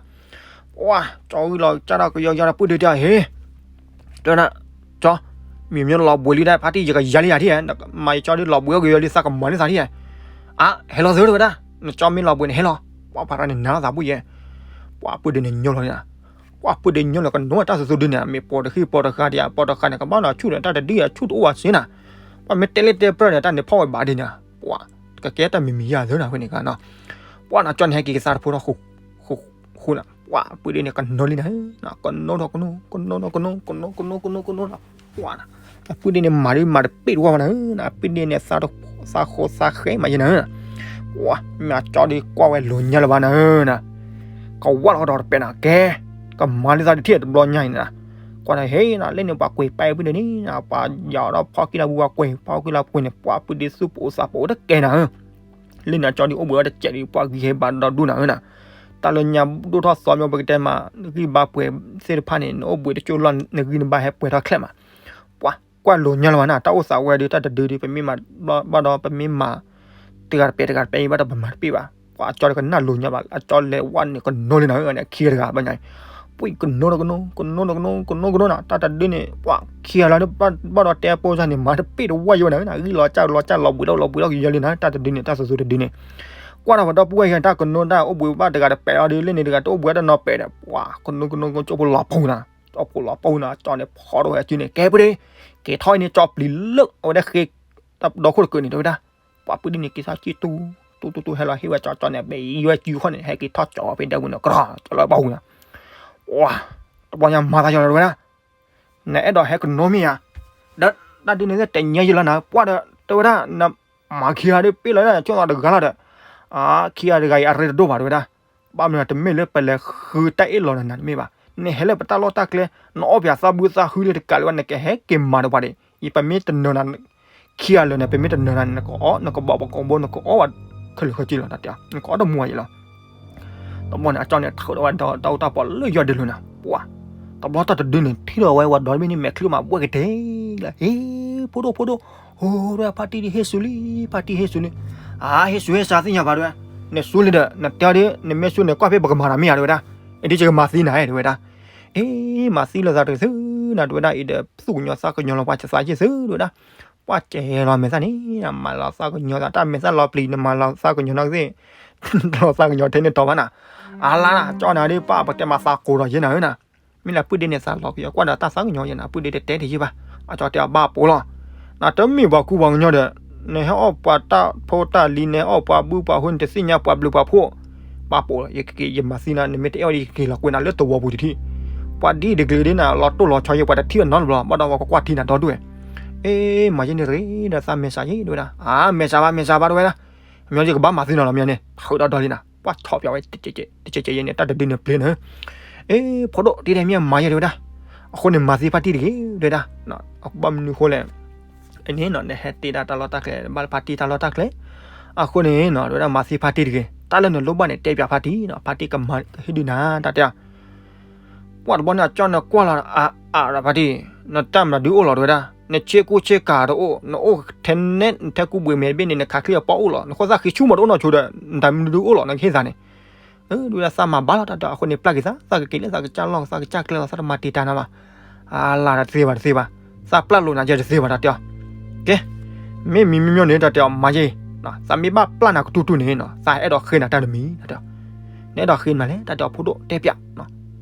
ပှၤကၠီဂံၢ်လီၤကၢ်ထီၣ်ကယီကယီဒီး ပုၢ်ဒ့တဲအီၤ ဟ့ၣ်, တဲနၤ, ကၠီ, မ့မ့ၢ်လီၤဘှံးလံဒၣ် ဖါတံၢ် ယကယၤလံယၤထံၣ်ဧါ, မၤယကၠီဒ်လီၤဘှံးအီၣ်ကယီလံ သးကမၤလၢသးထံၣ်ဧါ. အါ, ဟဲလီၤသ့တဲဝဲဒၣ်, နကၠီမ့ၢ်လီၤဘှံးန့ၣ် ဟဲလီၤ. ပှၤဖးရၤန့ၣ် နၤလီၤသးပုၢ်ယဲၢ်. ပှၤပုၢ်ဒ့န့ၣ်ညိလီၤနၤ, ပှၤပုၢ်ဒ့ညိလီၤကနိတၢ်စူၤစူၤဒုန့ၣ် မ့ၢ်ပိာ်တဃံပိာ်တဃာ်ဒံးဧါ ပိာ်တဃာ်န့ၣ် ကဘၣ်နီၤဆူၣ်ဒီး တၢ်တဒုအဆူၣ်တအိၣ်ဘၣ်စ့နၤ. ပှၤမ့ၢ်တဲလၢတဲပြၢန့ၣ် တၢ်န့ၣ်ဖီၣ်ဝဲဘၣ်ဒ်န့ၣ်, ပှၤ, ကကဲတၢ်မံၤမံၤယၤသၢနၤဖဲန့ၣ်ကနီၤ. ပှၤနကၠီန့ၣ် ဟဲက့ၤကသါတဖိထီၣ်ဃူ, ဃူ, ဃူနၤ, ပှၤပုၢ်ဒ့န့ၣ် ကနိလံနၤ, ကနိဒီးကနိ, ကနိဒီးကနိ, ကနိကနိကနိကနိကနိနၤ, ပှၤနၤ အပုၢ်ဒ့န့ၣ် မၤဒ်မၤတပ့ၢ်တဝီဘၣ်နၤဧၢ, အပုၢ်ဒ့န့ၣ် သးဃိသးဃဲမးယဲနၤ, ပှၤ, မ့ၢ်အကၠီဒ်ကွၢ်ဝဲလိၤညါလၢၤဘၣ်နၤဧၢနၤ, ကဝၢ်လီၤကဒီးတပဲနၤ, ကဲ, ကမၤလၢသးတထံၣ်တဘျီညါအံၤနၤ, ကွၢ်နၤဟ့နၤ လၢန့ၣ်ပှၤကွံာ်ပာ်အပုၢ်ဒ့န့ၣ်နၤ, ပှၤယၤဒီးဖီၣ်ကံလၢပူၤပှၤကွံာ် ဖီၣ်ကံလၢပူၤန့ၣ် ပှၤပုၢ်ဒ့သူၣ်ပိာ်သးပိာ်တကဲနၤဧၢ လၢနကၠီဒ်အိၣ်ဘှံးဝဲတစဲးဒ် ပှၤဂံၢ်ဟဲဘၣ်ဒီဒူၣ်နၤဧၢနၤ, တၢ်လၢညါဒိၣ်ထီၣ်သီမ့ၢ်ပကတဲမး နဂံၢ်ဘါပှဲၤသ့ၣ်တဖၣ်န့ၣ် နအိၣ်ဘှံးတကၠိၢ်လီၢ် နဂံၢ်နဘါဟဲပှဲၤထီၣ်ချဲးမး, ပှၤ, ကွၢ်လိၤညါလၢၤဘၣ်နၤ, တၢ်အိၣ်သးဝဲဒီး တၢ်တဒုဒီး ပမ့ၢ်မၤဘၣ်ဒီး ပမ့ၢ်မၤ တဂၤတပဲာ်တဂၤတပဲာ်အံၤဘၣ်ဒီး ပမၤတပ့ၢ်ဘၣ်, ပှၤအကၠီဒီးကနၣ်လိၤညါဘၣ်, အကၠီလဲၤဝဲန့ၣ် ကနိလံနၤဧၢ, ခံဂၤတဂၤဘၣ်ညါအံၤ, ပှၤကနိဒီးကနိ, ကနိဒီးကနိ, ကနိကနိနၤ, တၢ်တဒုန့ၣ် ပှၤခံဂၤလီၤဒီး ဘၣ်ဒီးတဲအပိစၢ်န့ၣ် မၤတပ့ၢ်တဝီယဲဝဲနၤဧၢနၤ, ဂံၢ်လီၤကၢ်လီၤကၢ်လီၤဘှံးဒီးလီၤဘှံးဒီးကယီလံနၤ, တၢ်တဒုန့ၣ် တၢ်စူၤစူၤတဒုန့ၣ်, ကွၢ်ဒီးပှၤဒီပုၢ်ဝဲၢ်ခံဂၤ တၢ်ကနိတၢ်အိၣ်ဘှံးဘၣ်တဂၤတပဲာ်လီၤဒီး လၢန့ၣ်တဂၤတအိၣ်ဘှံးတနီၤပဲာ်ဒီး ပှၤကနိကနိကနိ ကၠိဖိလီၤပူၤနၤ, ကၠိဖိလီၤပူၤနၤ, ကၠီန့ၣ်ဖီၣ်ထီၣ်ဝဲအစုန့ၣ် ကဲပုၢ်ဒ့, က့ၤထီၣ်အံၤန့ၣ် ကၠီပျံၤလၢအဝဲဒၣ်ဃ့ ဒီခိၣ်တကုးန့ၣ် တဲဝဲဒၣ်, ပှၤပုၢ်ဒ့န့ၣ် က့ၤထီၣ်ကံၢ်တူ, တူတူတူ ဟဲလီၤဟ့ၣ်ဝဲကၠီ, ကၠီန့ၣ် ဘဲယွဲကုခီန့ၣ် ဟဲက့ၤထီၣ်ကၠီဖဲဒဲပူၤန့ၣ် ကရီ ကၠီလၢပှၢ်ပူၤနၤ, ပှၤ, တဘျီညါမၤသးယီၤလီၤတဲဝဲဒၣ် နအဲၣ်ဒိးဟဲကနိမ့ၢ်ဧါ, ဒီးတၢ်ဒုန့ၣ် တဲညါယံာ်လီၤနၤ, ပှၤဒီး တဲဝဲဒၣ် နမၤခံဂၤဒီး ပ့ၢ်လီၤဒၣ် ဆိၣ်သးတဂၤလီၤဒီး, ခံဂၤတဂၤအံၤ အရ့တဒိၣ်ဘၣ် တဲဝဲဒၣ်, ဘၣ်မနုၤ တမ့ၢ်လၢပလဲၤဃုတၢ်အ့ၣ်လိာ်နၤတမ့ၢ်ဘၣ်, နဟဲလၢပတၢ်လီၢ်တၢ်ကျဲ နအီၣ်ပှၤသးဘုသးဟုလၢတကးလၢၤဘၣ် နကဟဲက့ၤမၤဒီးပှၤဒီး ယပမ့ၢ်တနၢၤနၤ ခံဂၤလၢာ်န့ၣ် ပမ့ၢ်တနၢၤနၤန့ၣ် နကအီၣ် နကဘီးပကိာ်ဘိ နကအီၣ်ဝဲခဲလၢာ်ခဲဆ့လီၤ တၢ်တဲအီၤ နကအီၣ်တမူၤယံာ်လီၤ. တဘျီန့ၣ် အကၠီန့ၣ် ထုးထီၣ်ဝဲဒီတၢ်အိၣ်တၢ်ပီးလၢယွၤဒုးလိၤနၤ, ပှၤ, တဘျီတၢ်တဒုန့ၣ် ထံၣ်ဒီးဝဲဝဲဒီမ့ၢ်န့ၣ် မဲာ်ချံမးဘှဲကတဲာ်လီၤ, ဟ့ ဖိဒိၣ်ဖိဒိၣ်, ဟိ ဖါတံၢ်ဟ့ၣ်ဆူလံ, ဖါတံၢ်ဟ့ၣ်ဆူလံ, အါ ဟ့ၣ်ဆူဟ့ၣ်ဆူသ့ၣ်ညါဘၣ်တဲဝဲ, နဆူလံဒီး နတဲဒီး နမ့ၢ်ဆူန့ၣ် ကွၢ်ဖဲပကမၤတၢ်မ့ၢ်ဧါတဲဝဲဒၣ်, အဒ်ကမၤသံနၤတဲဝဲဒၣ်, အ့ မၤသံလိာ်သးတသ့နၤတဲဝဲဒၣ်, အံၤဒီး သူၣ်ကညီၤသးကညီၤလီၤပှၤသးယ့ၢ်သုတဲဝဲဒၣ်, ပှၤကဲလီၤမဲာ်သၣ်န့ၣ် မၤလီၤသးကညီၤသး တၢ်မဲာ်သၣ်လီၤပျံၤ နမၤလီၤသးကညီၤနီၢ်ကသ့ၣ်, လီၤသးကညီၤထဲန့ၣ်တီၤဘၣ်နၤ, အါလါ ကၠီနၤဒ်ပၢ်ပတဲမၤသးကိးဒီးယဲနၤဧၢနၤ, မ့ၢ်လၢပုၢ်ဒ့န့ၣ်သးလီၤကယီၤကွၢ်ဒီးတၢ်သးကညီၤယဲနၤ ပုၢ်ဒ့တတဲတယံာ်ဘၣ်, အကၠီတဲအဘၣ်ပိာ်လီၤ, နတမ့ၢ်ပှၤကူပှၤကညီဒီး နဟဲအီၣ်ပှၤတၢ်ဖိတၢ်လံၤ နဟဲအီၣ်ပှၤဘုပှၤဟု နတသ့ၣ်ညါပှၤဘျုးပှၤဖှိၣ်, ဘၣ်ပိာ်လီၤ ယက့ၤယမၤသံနၤ နမ့ၢ်တအဲၣ်အီၤဒီး ယက့ၤလီၤကွံာ်နၤလၢသဝီပူၤတထံၣ်, ပှၤဒ်တကလုာ်ဒ်နၤ လီၤတိၢ်လီၤဆီယဲ ပှၤတထံၣ်အီၤနီတဘျီ ဘၣ်ဒီးပှၤကကွၢ်ထံနၤဒီဒူၣ်ဝဲ, အ့ မၤယဲန့ၣ်တဂ့ၤဒီး သးမဲာ်စးယဲ တဲဝဲဒၣ်, အါ မဲာ်စးဘၣ် မဲာ်စးဘၣ် တဲဝဲဒၣ်, မ့ၢ်ယကဘၣ်မၤသံနၤလီၤ မ့ၢ်န့ၣ် ဟုးဒီးဒီလံနၤ ပှၤဆီၣ်ပၠးဝဲ တကဲးကဲးယဲန့ၣ် တၢ်တဒုန့ၣ်ပျ့ၤန့ၣ်, အ့ ဖိဒိၣ် တ့ဒဲးမ့ၢ်မၤယဲ တဲဝဲဒၣ်, အဃိန့ၣ် မၤသံဖါတံၢ်တဂ့ၤ တဲဝဲဒၣ်, ဘၣ်မနုၤဃိလဲၣ် အန့ၣ်နီၤ နဟဲတ့ဒၣ်တၢ်လီၢ်တၢ်ကျဲ ဘၣ်လၢဖါတံၢ်တၢ်လီၢ်တၢ်ကျဲ, အဃိန့ၣ်နီၤ တဲဝဲဒၣ် မၤသံဖါတံၢ်တဂ့ၤ, တၢ်လၢနလိၣ်ဘၣ်န့ၣ် တဲပၠးဖါတံၢ်နီၤ ဖါတံၢ်ကမၤဟ့ၣ်ဒုးနၤ တၢ်တဲအီၤ, ပှၤတဘျီန့ၣ် အကၠီန့ၣ်ကွၢ်လီၤ အါ အါဒီးဖါတံၢ်, နတၢ်မနုၤဒုအိၣ်လီၤ တဲဝဲဒၣ်, နဆ့ကူဆ့ကၤတအိၣ်, နအိၣ်ထဲနဲၣ် နထဲကူဘှံးမဲာ်တဘ့ၣ်န့ၣ် နခးချံအပီၣ်အိၣ်လီၤ, နဃိသၣ်ဃံဆူၣ်မးတအိၣ်နီၢ်ဆိဒီး နတၢ်မနုၤဒုအိၣ်လီၤ နကဟ့ၣ်သးန့ၣ် တဲဝဲဒၣ် သးမၤဘၣ်လီၤ တၢ်တဲအီၤ, အဃိန့ၣ် ပျၢ်က့ၤသး သးကက့ၤလၢသးကစၢ်လီၢ် သးကစၢ်ကျဲလီၤ သးတမၤတံာ်တာ်နၤဘၣ်, အလၤဒီးတသ့ဘၣ်တသ့ဘၣ်, သးပျၢ်လိာ်နၤယဲတသ့ဘၣ် တၢ်တဲအီၤ, ကဲ မ့ၢ်မံၤမံၤမံၤန့ၣ် တၢ်တဲအီၤ မၤယဲ, သးမ့ၢ်ဘၣ်ပျၢ်နၤကတူၢ်တူၢ်န့ၣ်နီၤ သးအဲၣ်ဒိးဃ့နၤတၢ်တမံၤ တၢ်တဲအီၤ, နအဲၣ်ဒိးဃ့မနုၤလဲၣ် တၢ်တဲအီၤ ဖိဒိၣ်တဲပၠး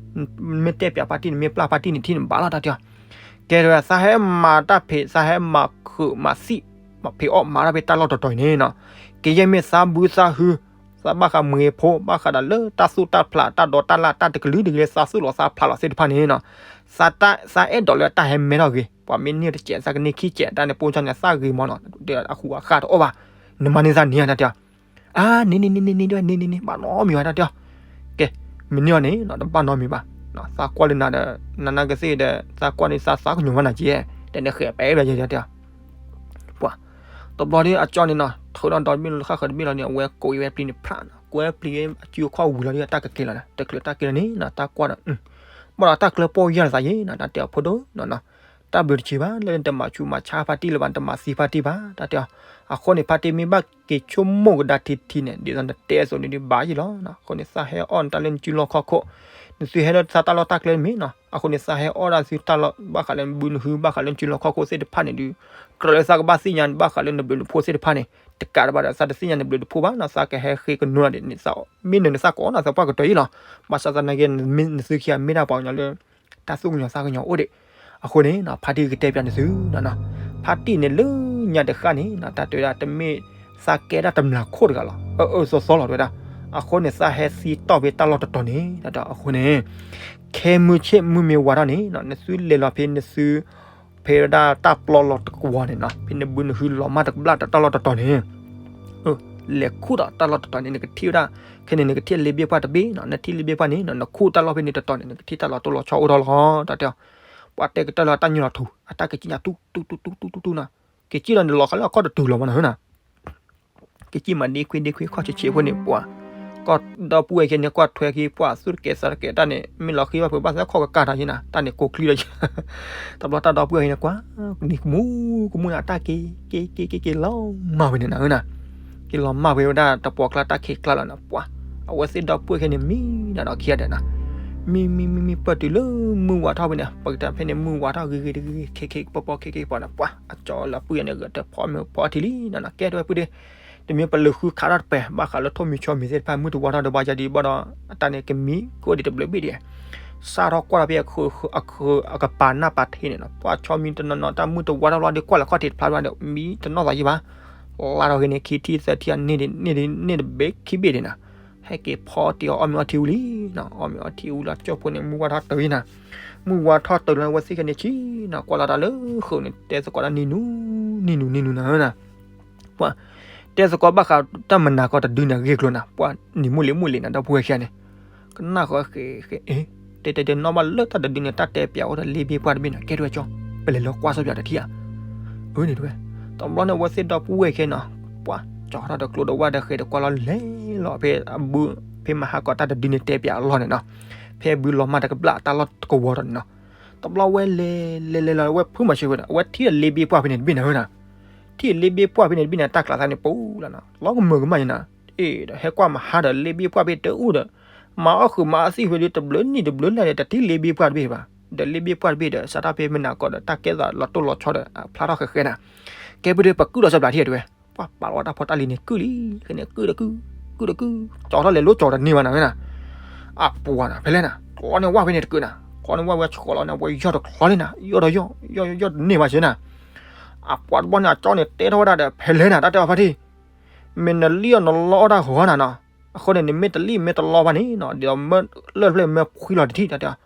မ့ၢ်တဲပၠးဖါတံၢ်န့ၣ် မ့ၢ်ပျၢ်ဖါတံၢ်န့ၣ် ထံၣ်န့ၣ်ဘၣ်လီၤ တၢ်တဲအီၤ, ကဲ တဲဝဲ သးဟဲမၤတၢ်ဖံး သးဟဲမၤခုးမၤသံၣ် မၤဖံးအီၣ်မၤတၢ်ဖဲတၢ်လီၢ်တတီၤအံၤန့ၣ်နီၤ, ကယဲၢ်မ့ၢ်သးဘုသးဟု, သးဘၣ်ဃးမ့ၤဖိ ဘၣ်ဃးဒီးလၢတၢ်သူၣ်တၢ်ဖျး တၢ်ဒိးတၢ်လၢ် တၢ်တကလုာ်တကလုာ် သးသူၣ်လီၤသးဖျးလီၤသ့ၣ်တဖၣ်န့ၣ်နီၤ, သးအဲၣ်ဒိးလၢတၢ်ဟဲမဲထီၣ်ဂ့ၤ, ပှၤမ့ၢ်န့ၢ်တစဲး သးကန့ၢ်ခံစဲး တၢ်န့ၣ်ပိၢ်စၢ်န့ၣ် သးဂ့ၤမးနီၤ, ဒီးအဟူးအဃါတအိၣ်ဘၣ်, နမၤန့ၢ်သးန့ၣ် တၢ်တဲအီၤ, အါ န့ၣ်န့ၣ်န့ၣ်န့ၣ်န့ၣ် တဝဲ န့ၣ်န့ၣ်န့ၣ် ဘၣ်နီတမံၤဘၣ် တၢ်တဲအီၤ, ကဲ မ့ၢ်န့ၢ်အီၤန့ၣ်နီၤ တဘၣ်နီတမံၤဘၣ်, သးကွၢ်လၢနၤဒီး နၤနာ်ကသ့ၣ်ဒီး သးကွၢ်န့ၣ် သးသးကညီၤမးနၤက့, တဲန့ၣ်ဃဲးပဲဘၣ်ယဲ တၢ်တဲအီၤ, ပှၤ တဘျီဒီးအကၠီန့ၣ်နီၤ ထုးဒီးဒီတဘ့ၣ်လၢဃၣ်ဃၢၤတဘ့ၣ်လီၤန့ၣ် အဝဲကိးအံၤဝဲပျံၤန့ၣ်ဖျးနီၤ ကွဲပျံၤအစုအခီၣ်ဝံၤလီၤဒီး တၢ်ကက့ၤလီၤ တချုးတၢ်က့ၤလီၤန့ၣ်နီၤ တၢ်ကွၢ်ဒီး ဘၣ်ဒီးတၢ်ကျၢၤပိာ်ယၢ်လီၤသးယဲနီၤ တၢ်တဲအီၤ ဖိဒိၣ်နီၤနီၤ, တၢ်ဘျုးတဆံးဘၣ် လၢနတမၤဆူးမၤဆါဖါတံၢ်လၢၤဘၣ် နတမၤသံဖါတံၢ်ဘၣ် တၢ်တဲအီၤ, အဃိန့ၣ် ဖါတံၢ်မ့ၢ်ဘၣ်က့ၤဆိကမိၣ်ကဒါထံထံန့ၣ် ဒ်သိးနတဲအသိးန့ၣ်ဒုးဘၣ်ယံၤလီၤ, အဃိန့ၣ် သးဟဲအီၣ်နတၢ်လၢနစုလီၢ်ခီၣ်ခိၣ်, နသုဟဲလၢသးတၢ်လီၢ်တၢ်ကျဲမ့ၢ်နီၤ, အဃိန့ၣ် သးဟဲအီၣ်ဒၣ်သုတၢ်လီၢ် ဘၣ်ဃးလၢနဘုနဟု ဘၣ်ဃးလၢနစုလီၢ်ခီၣ်ခိၣ်သ့ၣ်တဖၣ်န့ၣ်ဒုး ကြၢးလၢသးကဘၣ်သ့ၣ်ညါ ဘၣ်ဃးလၢနဘျုးနဖှိၣ်သ့ၣ်တဖၣ်န့ၣ် တကးတဘၣ်ဒီး သးတသ့ၣ်ညါနဘျုးနဖှိၣ်ဘၣ်နီၤ, သးကဟဲဃ့ကနိးဒီး မ့ၢ်နနသးကိးနီၤ သးပှၢ်ကတၢၢ်အံၤလီၤ, ဘၣ်ဆၣ်သနာ်က့ နသုခံဂၤမ့ၢ်ဒၣ်ပှၤကညီလၢ တၢ်သူၣ်ကညီၤသးကညီၤအိၣ်ဒံး, အဃိန့ၣ်နီၤ ဖါတံၢ်ကတဲပၠးနသုနီၤနီၤ, ဖါတံၢ်န့ၣ်လၢညါတဃၣ်န့ၣ် တၢ်တဲဝဲဒၣ် တမ့ၢ်သးကဲဒၣ်တမျာ်ခိၣ်တဂၤလီၤ, အၢအၢသီသီလီၤတဲဝဲဒၣ်, အဃိန့ၣ် သးဟဲသံတီၢ်ဖဲတၢ်လီၢ်တတီၤန့ၣ် တၢ်တဲအီၤ အဃိန့ၣ် ခဲမုၢ်ဆ့ၣ်မုၢ်မ့ၢ်ဝါထီၣ်န့ၣ်နီၤ နသုလဲၤလီၤဖဲနသု ဖဲဝဲဒၣ်တၢ်ပျီလီၤတကဝီၤန့ၣ်နီၤ ဖဲနဘုနဟုလီၤမၢ်တကဘျၣ်ဒီးတၢ်လီၢ်တတီၤန့ၣ် လဲၤခူၣ်ဒီးတၢ်လီၢ်တတီၤန့ၣ် နကထံၣ်ဝဲဒၣ်, ခဲန့ၣ် နကထံၣ်လ့ဘ့ၣ်ပှၢ်တဘ့ၣ်နီၤ, နထံၣ်လ့ဘ့ၣ်ပှၢ်န့ၣ်နီၤ နခူၣ်တၢ်လီၢ်ဖဲန့ၣ်တတီၤန့ၣ် နကထံၣ်တၢ်လီၤတိၢ်လီၤဆီအိၣ်ထီၣ်လီၤ တၢ်တဲအီၤ, ပှၤတဲကတၢၢ်လၢအတၢ်ညိၣ်လီၤထူ အတၢ်ကစံၣ်ညါတူတူတူတူတူတူနီၤ, ကစံၣ်လီၤန့ၣ် လီၤဃးလၢအခီၣ်တတူာ်လီၤမးနီၤ ကစံၣ်မးဒ့ခွံဒ့ခွံခီၣ်ဆံးဆံးဖိန့ၣ် ပှၤ ကီၢ်ဒီပုၢ်ဝဲၢ်ခဲန့ၣ် ကွၢ်ထွဲက့ၤ ပှၤသူၣ်တကဲးသးတကဲးတၢ်န့ၣ် မ့ၢ်လီၤဃံဘၣ်ဖုးဘၣ်သးခီၣ်ကကၢ်တၢ်ယဲနၤ တၢ်န့ၣ်ကိးချံဒီး တဘျီတၢ်ဒီပုၢ်ဝဲၢ်ခဲန့ၣ် ကွၢ်နံၤကမူကမူန့ၣ် အတၢ်က့ၤက့ၤက့ၤက့ၤက့ၤလီၤမၢ်ဝဲန့ၣ်နၤဧၢနၤ, က့ၤလီၤမၢ်ဝဲဝဲဒၣ်တပှီၢ်ကျါတၢ်ခံးကျါလီၤနၤ ပှၤ အဝဲသ့ၣ်ဒီပုၢ်ဝဲၢ်ခဲန့ၣ် မံဒီးခံဂၤဒီးနၤ မံမံမံမံပၢၢ်တုၤလၢမုၢ်ဝါထီၣ်ဖဲန့ၣ် ပကတဲဖဲန့ၣ် မုၢ်ဝါထီၣ်ဂ့ၤဂ့ၤတဂ့ၤဂ့ၤ ခ့ခ့ပီပီခ့ခ့ပီန့ၣ် ပှၤ အကၠီလၢပုၢ်ယၤန့ၣ်ဂဲၤတဖီမ့ၤဖီထံလံနၤ ကဲထဝဲပုၢ်ဒ့ တမ့ၢ်ပလုၢ်ဃုခးထီၣ်တပဲာ် ဘၣ်ဃးလၢထိၣ်မံၤဆီမံၤသ့ၣ်တဖၣ် မုၢ်တဝါထီၣ်ဒီးဘၣ်ယၤဒံးဘၣ်ဒီး အတၢ်န့ၣ်ကမံၤကအိၣ်ဒံးတဘျုးဘ့ၣ်ဒံး စးထီၣ်ကွၢ်ထီၣ်ဖဲ အကပၤနၢ်ပၤထ့န့ၣ်နီၤ ပှၤဆီမံၤတနီၤနီၤ တၢ်မုၢ်တဝါထီၣ်လီၤဒ်ကွၢ်လၢခီၣ်ထံးတဖျါဘၣ်ဒီး မံတနီၣ်သးယံၢ်ဘၣ် လါထီၣ်ဂ့ၤန့ၣ် ခံထံၣ်သၢထံၣ်အန့ၢ်ဒံးန့ၢ်ဒံးန့ၢ်တဘ့ၣ်ခံဘ့ၣ်ဒံးနၤ ဟဲက့ၤဖီတ့ၢ်အီၣ်မ့ၤအီထံဝံၤလံနီၤ အီၣ်မ့ၤအီထံဝံၤလီၤ ကၠီၣ်ဖိန့ၣ် မုၢ်ဝါထီၣ်တၢ်ဝံၤနၤ မုၢ်ဝါထီၣ်တၢ်လီၤ အဝဲသ့ၣ်ခဲန့ၣ်ဆံးနီၤ ကွၢ်လီၤတၢ်လၢဃုာ်န့ၣ် တဲသကိးတၢ်နံၤနူၤ နံၤနူၤ နံၤနူၤနၤဧၢနၤ ပှၤ တဲသကိးဘၣ်ဃးတၢ်မနၤကီၢ်တဒုန့ၣ် အဂ့ၢ်အကျိၤနၤ ပှၤနံၤမုၢ်လံမုၢ်လံနၤ ဒီပုၢ်ဝဲၢ်ခံဂၤန့ၣ် ကနၣ်ဃီဃဲဃဲ အ့ တဲတဲတဲနီၣ်ဘၣ်လၢတၢ်တဒုန့ၣ် တၢ်တဲပၠးအိၣ်ဒီးလ့ဘ့ၣ်ပှၢ်တဘ့ၣ်န့ၣ် ကဲထဝဲကၠီ ပလဲၤလီၤကွၢ်စီပၠးတထံၣ်ဧါ အၢန့ၣ်တဝဲ တဘျီန့ၣ် အဝဲသ့ၣ်ဒီပုၢ်ဝဲၢ်ခံဂၤနီၤ ပှၤ ကၠီထီၣ်ဒီးကျိဒီးဝၣ်ဒီးဃဲၤဒီးကွၢ်လီၤလဲၤလီၤဖဲအဘု ဖဲမဟါကီၢ်တၢ်တဒုန့ၣ်တဲပၠးအလီၢ်န့ၣ်နီၤ ဖဲအဘုလီၤမၢ်တကဘျၣ်တၢ်လီၢ်တကဝီၤဒီးန့ၣ်နီၤ တဘျီဝဲလဲၤလဲၤလဲၤလီၤ အဝဲဖုမၤဆၢဝဲဒီး အဝဲထံၣ်ဒီးလ့ဘ့ၣ်ပှၢ်ဖဲန့ၣ်တဘ့ၣ်နၤဧၢနၤ ထံၣ်လ့ဘ့ၣ်ပှၢ်ဖဲန့ၣ်တဘ့ၣ်န့ၣ် တၢ်ကျးသးန့ၣ်ပူၤလီၤနီၤ လီၤကမၢကမၣ်ယဲနၤ အ့ဒီးဟဲကွၢ်မဟါဒီးလ့ဘ့ၣ်ပှၢ်ဖဲတအူၣ်ဒီး မၤအီၣ်ဃုာ်မၤအီၣ်သံၣ်ဖဲဒုးတဘျုးနံၣ်တဘျုးလါဒီး တထံၣ်လ့ဘ့ၣ်ပှၢ်တဘ့ၣ်ဘၣ် ဒီးလ့ဘ့ၣ်ပှၢ်တဘ့ၣ်ဒီး စးထီၣ်ဖဲမနၤကီၢ်ဒီး တၢ်ကဲသးလီၤတိၢ်လီၤဆီဒီး အဖျါထီၣ်ဃဲဃဲနၤ ကဲဖဲဒုးပကုၢ်ဒီးစီပျးထံၣ်တဝဲ ပှၤပာ်လီၤတၢ်ဖီတၢ်လံၤန့ၣ်ကုၢ်လံ ဃဲန့ၣ်ကုၢ်ဒီးကုၢ် ကုၢ်ဒီးကုၢ် ကၠီထီၣ်လဲၤလိကၠီတန့ၢ်ဘၣ်နၤဝဲနၤ အပှၤနၤ ဖဲလဲၣ်နၤ ကျီန့ၢ်ဝၣ်ဖဲန့ၣ်တကုၢ်နၤ ကျီန့ၢ်ဝၣ်ဝဲဆှီလီၤန့ၣ် အဝဲယီၢ်တကျီလံနၤ ယီၢ်ဒီးယီၢ် ယီၢ်ယီၢ်တန့ၢ်ဘၣ်စ့နၤ အပှၤတဘျီန့ၣ် အကၠီန့ၣ်တဲထီၣ်ဝဲဒၣ်ဒီး ဖဲလဲၣ်နၤ တၢ်တဲအီၤဖါတံၢ်, မ့ၢ်နလံၣ်အီၣ်နလီအီၣ်တၢ်ဂီၤနၤနီၤ, အဃိန့ၣ် နမ့ၢ်တလံၣ်မ့ၢ်တလီဘၣ်န့ၣ်နီၤ ဒ်သိးမၢလၢၢ်တဖျၢၣ်မၢဖှံလီၤတထံၣ် တၢ်တဲအီၤ.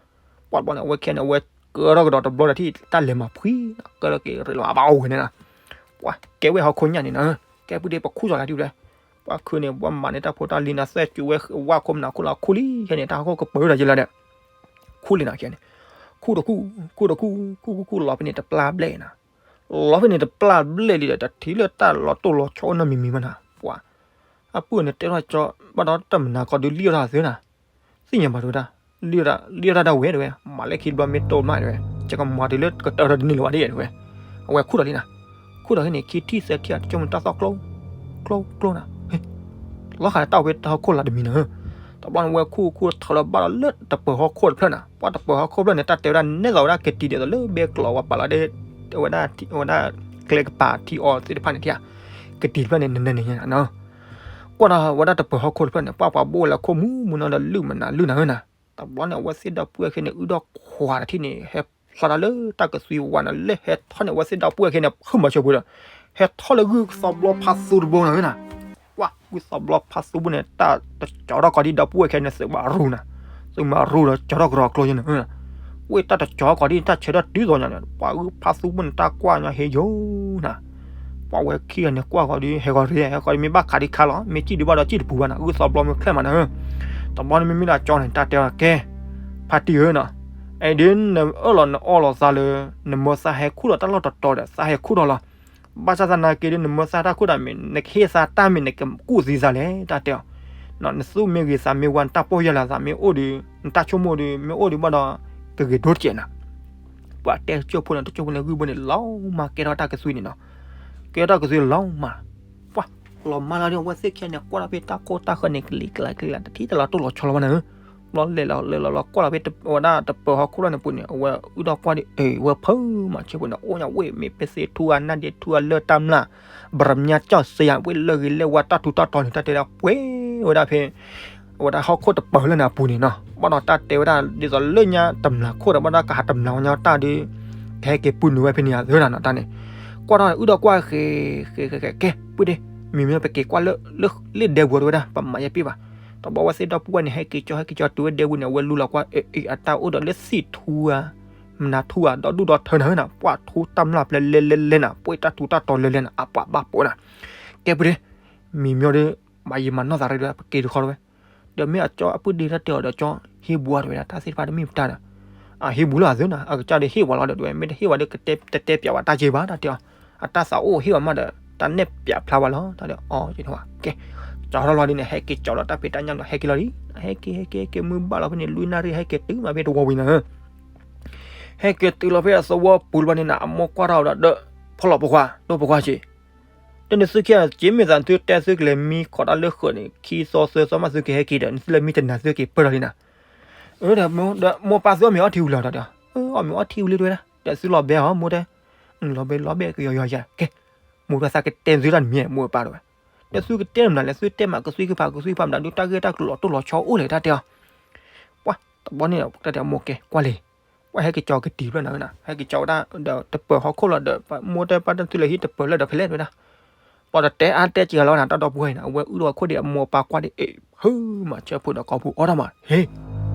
ပှၤတဘျီန့ၣ် အဝဲခံဂၤန့ၣ် အဝဲကၢထီၣ်ကဒီးတဘျီဒီးထံၣ် တၢ်လဲၤမၤဖှံနီၤ ကၢထီၣ်က့ၤရ့လီၤ အဘၣ်အိၣ်ဝဲန့ၣ်နီၤ. ပှၤကဲဝဲဟီၣ်ခိၣ်ညၣ်န့ၣ်နီၤ, ကဲပုၢ်ဒ့ ပခူၣ်စီၤလၢဒ်လဲၣ်, ပှၤခုန့ၣ် ပှၤမၤန့ၢ်တၢ်ဖိတၢ်လံၤနီၤ သဲၣ်ကၠူဝဲဝါခိၣ်မနၤခိၣ်လီၤ ခူၣ်လံ ခဲန့ၣ် တၢ်ဟီၣ်ခိၣ်ကပၢၤဒီးယဲလီၤဒီး ခူၣ်လံနီၤ ခဲန့ၣ်, ခူၣ်တခူၣ် ခူၣ်တခူၣ် ခူၣ်ခူၣ်ခူၣ် လီၤဖဲန့ၣ်တပျၢ်ဘျဲၣ်နီၤ, လီၤဖဲန့ၣ်တပျၢ်ဘျဲၣ်လံဒီး တထံၣ်လၢတၢ်လီၤတိၢ်လီၤဆီအိၣ်နီတမံၤမံၤဘၣ်နီၤ. ပှၤ အပုၢ်န့ၣ်တဲထီၣ်ကၠီ ဘၣ်ဒီးတၢ်မနၤကီးဒုးလံၣ်အီၣ်တၢ်သုနီၤ, သ့ၣ်ညါဘၣ်တဝဲဒၣ်, လံၣ်အီၣ်တၢ်ဒၣ်ဝဲတဝဲ, မၤလၢခံတဘျီမ့ၢ်တိၢ်မးတဝဲ, ယကမၤတုၤလၢကတၢၢ်ထီၣ်ဒ်န့ၣ်လၢၤဘၣ်ဒ်တဝဲ, အဝဲခူၣ်ဒီးလံနီၤ, ခူၣ်ဒီးဟဲန့ၣ် ခံထံၣ်သၢထံၣ်အတကၠိမ့ၢ်တၢ်သီၣ်ကျိ ကျိကျိနီၤ, လီၤဃာ်တၢ်ဝဲတၢ်ဟီၣ်ခိၣ်လီၤတမံၤနီၤ. တဘျီန့ၣ် ဝဲခူၣ်ခူၣ်ထီၣ်လီၤဘၣ်ဒီးလၢတပၢၤဟီၣ်ခိၣ်တဖျၢၣ်နီၤ, ပှၤတပၢၤဟီၣ်ခိၣ်တဖျၢၣ်န့ၣ် တၢ်တဲဝဲဒၣ်နဲၣ်သိးဝဲဒၣ်ကတံၤဒ်သိးလၢဘဲကျိးဝဲပာ်လီၤဒ် ဝဲဒၣ် ဝဲဒၣ် ကျဲကပၤထံအီသ့ၣ်တဖၣ်န့ၣ်ထံၣ်ဧါ, ကတံၤတဖျၢၣ်န့ၣ် နနဲၣ်န့ၣ်ညါနီၤ. ကွၢ်ဒီးဝဲဒၣ်တပၢၤဟီၣ်ခိၣ်တဖျၢၣ်န့ၣ် ပှၤပှၤဘိၣ်ဝဲလၢခိၣ်မူမူနီၤဒီးလုၢ်မနုၤလုၢ်နၤဧၢနီၤ. တဘျီန့ၣ် အဝဲသ့ၣ်ဒီပုၢ်ဝဲၢ်ခံန့ၣ် အုၣ်ဒီးခွးတထံၣ်န့ၣ် ဟဲဖျီတၢ်လၢတၢ်ကသွံဝါနီၤ လၢဟဲထီၣ်န့ၣ် အဝဲသ့ၣ်ဒီပုၢ်ဝဲၢ်ခံန့ၣ် ဖုၣ်မၤဆၢပှဲၤဒီး ဟဲထီၣ်လၢဂုၢ်သီဘျီဖးသူတဘိနီၤဧၢနီၤ. ဝဲဂုၢ်သီဘျီဖးသူဘိန့ၣ် တၢ်တကၠီထီၣ်ကီးဒ်ဒီပုၢ်ဝဲၢ်ခံန့ၣ် သုးမၤရူၤနီၤ, သုးမၤရူၤဒီးကၠီထီၣ်ကရီကျိယဲနီၤ ဝဲတၢ်တကၠီကီးဒ်တၢ်ဆၢထၢၣ်တုၤသိးညါန့ၣ် ပှၤဂုၢ်ဖးသူဘိန့ၣ်တၢ်ကွၢ်ညါဟ့ယိာ်နီၤ. ပှၤဝဲခံဂၤန့ၣ်ကွၢ်ဃီဒီး ဟဲဃီရ့ ဟဲဃီဒီးမ့ၢ်ဘၣ်ခးဒ်ခါလီၤ မ့ၢ်စံၣ်ဒုးဘၣ်ဒီးစံၣ်တပူၤဘၣ်နီၤ ဂုၢ်သီဘျီမ့ၢ်ချဲၣ်မးနီၤ. တဘျီန့ၣ်မ့မ့ၢ်ဒီးကၠီန့ၣ် တၢ်တဲအီၤကဲ ဖါတံၢ်ဧၢနီၤ, အဲဒ်နအၢၣ်လီၤနအီလီၤသးလၢ နမၢသးဟဲခူၣ်လီၤတၢ်လီၢ်တတီၤဒီး သးဟဲခူၣ်ထီၣ်လီၤ. ဘၣ်ဆၣ်သနာ်က့ဒီး နမၢသးတၢ်ခိၣ်တၢ်မ့ၢ် နကဟ့ၣ်သးတၢ်မ့ၢ် နကကူၣ်သံသးလဲၣ် တၢ်တဲအီၤ. နသူၣ်မ့ၢ်ဂ့ၤသးမ့ၢ်ဝါ နတၢ်ပီၢ်ယၢ်လီၤသးမ့ၢ်အိၣ်ဒီး နတၢ်ဆိကမိၣ်ဒီး မ့ၢ်အိၣ်ဒီးဘၣ်ဒီး ကဂ့ၤဒိတကဲးနီၤ. ပှၤတဲကၠိဖိန့ၣ် တကၠိဖိန့ၣ် ဂုၢ်ဘိန့ၣ် လီၤမၢ်ကဲထီၣ်တၢ်ကသွံန့ၣ်နီၤ. ကဲထီၣ်တၢ်ကသွံလီၤမၢ် ပှၤလီၤမၢ်လီၤဒီး အဝဲသ့ၣ်ခံဂၤန့ၣ် ကွၢ်လီၤဖဲတၢ်ခိၣ်တၢ်ဃၢၤန့ၣ် ကလံၤကျါကလံၤကျါ တထံၣ်တလီၤတိၢ်လီၤဆီလီၤဘၣ်န့ၣ်, ဘျီလဲၤလီၤလဲၤလီၤလီၤ ကွၢ်လီၤဖဲဝဲဒၣ်တပၢၤဟီၣ်ခိၣ်လီၤန့ၣ်ပူၤန့ၣ် အဝဲအုၣ်ထီၣ်ကွၢ်ဒီး အဝဲဖုးမၤဆၢပှဲၤန့ၣ် အိၣ်ညါဝဲမ့ၢ်ပဲသ့ၣ်ထူဧါ နၢ်ဒ့ထူဧါ လၢတၢ်မျၢ် ဘြမၠါကၠီၣ်စ့ယၤ ဝဲလၢဂ့ၤလၢဝါတၢ်ထူးတၢ်တီၤန့ၣ် တၢ်တဲဒၣ်ပှဲၤဝဲဒၣ်ဖဲ အဝဲဒၣ်ဟီၣ်ခိၣ်တပၢၤလၢန့ၣ်အပူၤန့ၣ်နီၤ, ဘၣ်ဒီးတၢ်တဲဝဲဒၣ်ဒ်သိးလၢညါတမျၢ်ခိၣ်ဒီး ဘၣ်ဒီးကဟးတမျၢ်ဝဲညါတၢ်ဒီး ကဟဲက့ၤပုၢ်နုာ်ဝဲဖဲန့ၣ်ယၤသ့နီၤ တၢ်န့ၣ်, ကွၢ်ထီၣ်အုၣ်ဒီးကွၢ်ဃဲၤဃဲၤဃဲၤဃဲၤ ကဲ ပုၢ်ဒ့ မံၤမံၤ ပက့ၤကွၢ်လၢလ့ၣ်ဒဲပူၤတဝဲဒၣ် ပမၤယဲပ့ၢ်ဘၣ်, တဘျီဝဲသ့ၣ်ဒီပုၢ်ဝဲၢ်န့ၣ် ဟဲက့ၤကၠီ ဟဲက့ၤကၠီတုၤဝဲဒဲပူၤန့ၣ် အဝဲလူလီၤကွၢ် အ့ အတၢ်အိၣ်ဒီးလၢသ့ၣ်ထူဧါ မနၤထူဧါ ဒီဒူၣ်ဒီထၢနၤဧၢနီၤ, ပှၤထူတၢ်မျၢ်ပျဲလဲလဲလဲနၤ, ပှဲၤတၢ်ထူတၢ်တီၤလဲလဲနၤ, အပှၤဘၣ်ပိာ်နၤ, ကဲ ပုၢ်ဒ့ မံၤမံၤဒီး မၤယံာ်မၤနီၢ်သးရ့ဒီး ပက့ၤတခီတဝဲ, ဒီးမ့ၢ်အကၠီအပုၢ်ဒ့တၢ်တဲအီၤဒီး ကၠီဟ့ၣ်ဘူးတဝဲဒၣ် တၢ်သ့ၣ်တဖၣ်တမ့ၢ်ပတၢ်ဒီး, အဟ့ၣ်ဘူးလၢအသ့နီၤ, အကစၢ်ဒီးဟ့ၣ်ဝဲလီၤဒီးတဝဲ မ့ၢ်တဟ့ၣ်ဝဲဒီး ကတဲတတဲပၠးဝဲတၢ်က့ၤဘၣ် တၢ်တဲအီၤ, အတၢ်သးအိၣ်ဟ့ၣ်ဝဲမးဒီး တၢ်နဲၣ်ပၠးဖျါဝဲလီၤ တၢ်ဒီး အီ ကဲ ကၠီထီၣ်လီၤဒ်န့ၣ် ဟဲက့ၤကၠီလီၤတၢ်ဖံးတၢ်ညၣ်ဒီး ဟဲက့ၤလီၤဒ် ဟဲက့ၤဟဲက့ၤဟဲက့ၤ မုၢ်ဘၣ်လီၤဖဲန့ၣ် လွံၢ်နၣ်ရံၣ် ဟဲက့ၤတုၤမးဖဲတဝီဝံၤနၤ ဟဲက့ၤတုၤလီၤဖဲအသဝီပူၤလၢၤဘၣ်န့ၣ်နၤ အမိၢ်ကွၢ်ထီၣ်ဝဲဒၣ်ဒီး ဖီလီၤပိာ်ခွါ ဒိၣ်ပိာ်ခွါဆံး, ဒီးနသုခံဂၤ က့ၤမ့ၢ်သးသုတဲသုကလဲၤမံခီးတၢ်လၢဃၢၤန့ၣ် ခံသီသၢသီမးသုက့ၤဟဲက့ၤဒီး နသုလဲၤမံတနၤသုက့ၤပၢၢ်ထီၣ်လံနၤ, ဒီးမိၢ်ပၢ်သုအီၣ်မ့ၤအီထံဝံၤလီၤဒီး, အီၣ်မ့ၤအီထံဝံၤလံတဝဲဒၣ်, ဒီးသုလီၤဘဲအီၤမိၢ်တဲ, လီၤဘဲလီၤဘဲကယီယီယၤ ကဲ, မိၢ်ဒီးသးကတဲသုတၢ်နမံၤ မိၢ်ပၢ်တဝဲ, ဒီးသုကတဲနမနုၤလဲၣ် သုတဲမးကသွံကဖးကသွံကဖးမနုၤ ဒုးတၢ်ဂ့ၢ်တၢ်ကျိၤလီၤတိၢ်လီၤဆီအိၣ်လဲၣ်တၢ်တဲအီၤ ပှၤ တဘျီန့ၣ် တၢ်တဲအမိၢ်ကဲကွၢ်လံ, ပှၤဟဲက့ၤကၠီကတံၤဖျၢၣ်နၤဝဲနၤ ဟဲက့ၤကၠီဝဲဒၣ်ဒီးတပၢၤဟီၣ်ခိၣ်လီၤဒီး မိၢ်တဲပၢ်တဲသုလဲၤဟံးတပၢၤလၢဒီးဖဲလဲၣ်တဝဲဒၣ်, ပှၤတတဲအါတဲက့ၤဂၤလီၤနၤ တၢ်ဒီပုၢ်ဝဲၢ်နၤ အဝဲအုၣ်ဒီးအခိၣ်ဒံးအမိၢ်ပၢ်ကွၢ်ဒံး အ့ၣ် ဖုမၤဆၢဖိဒီးကီၢ်ပူၤအီၣ်ထီၣ်မး ဟ့ၣ်,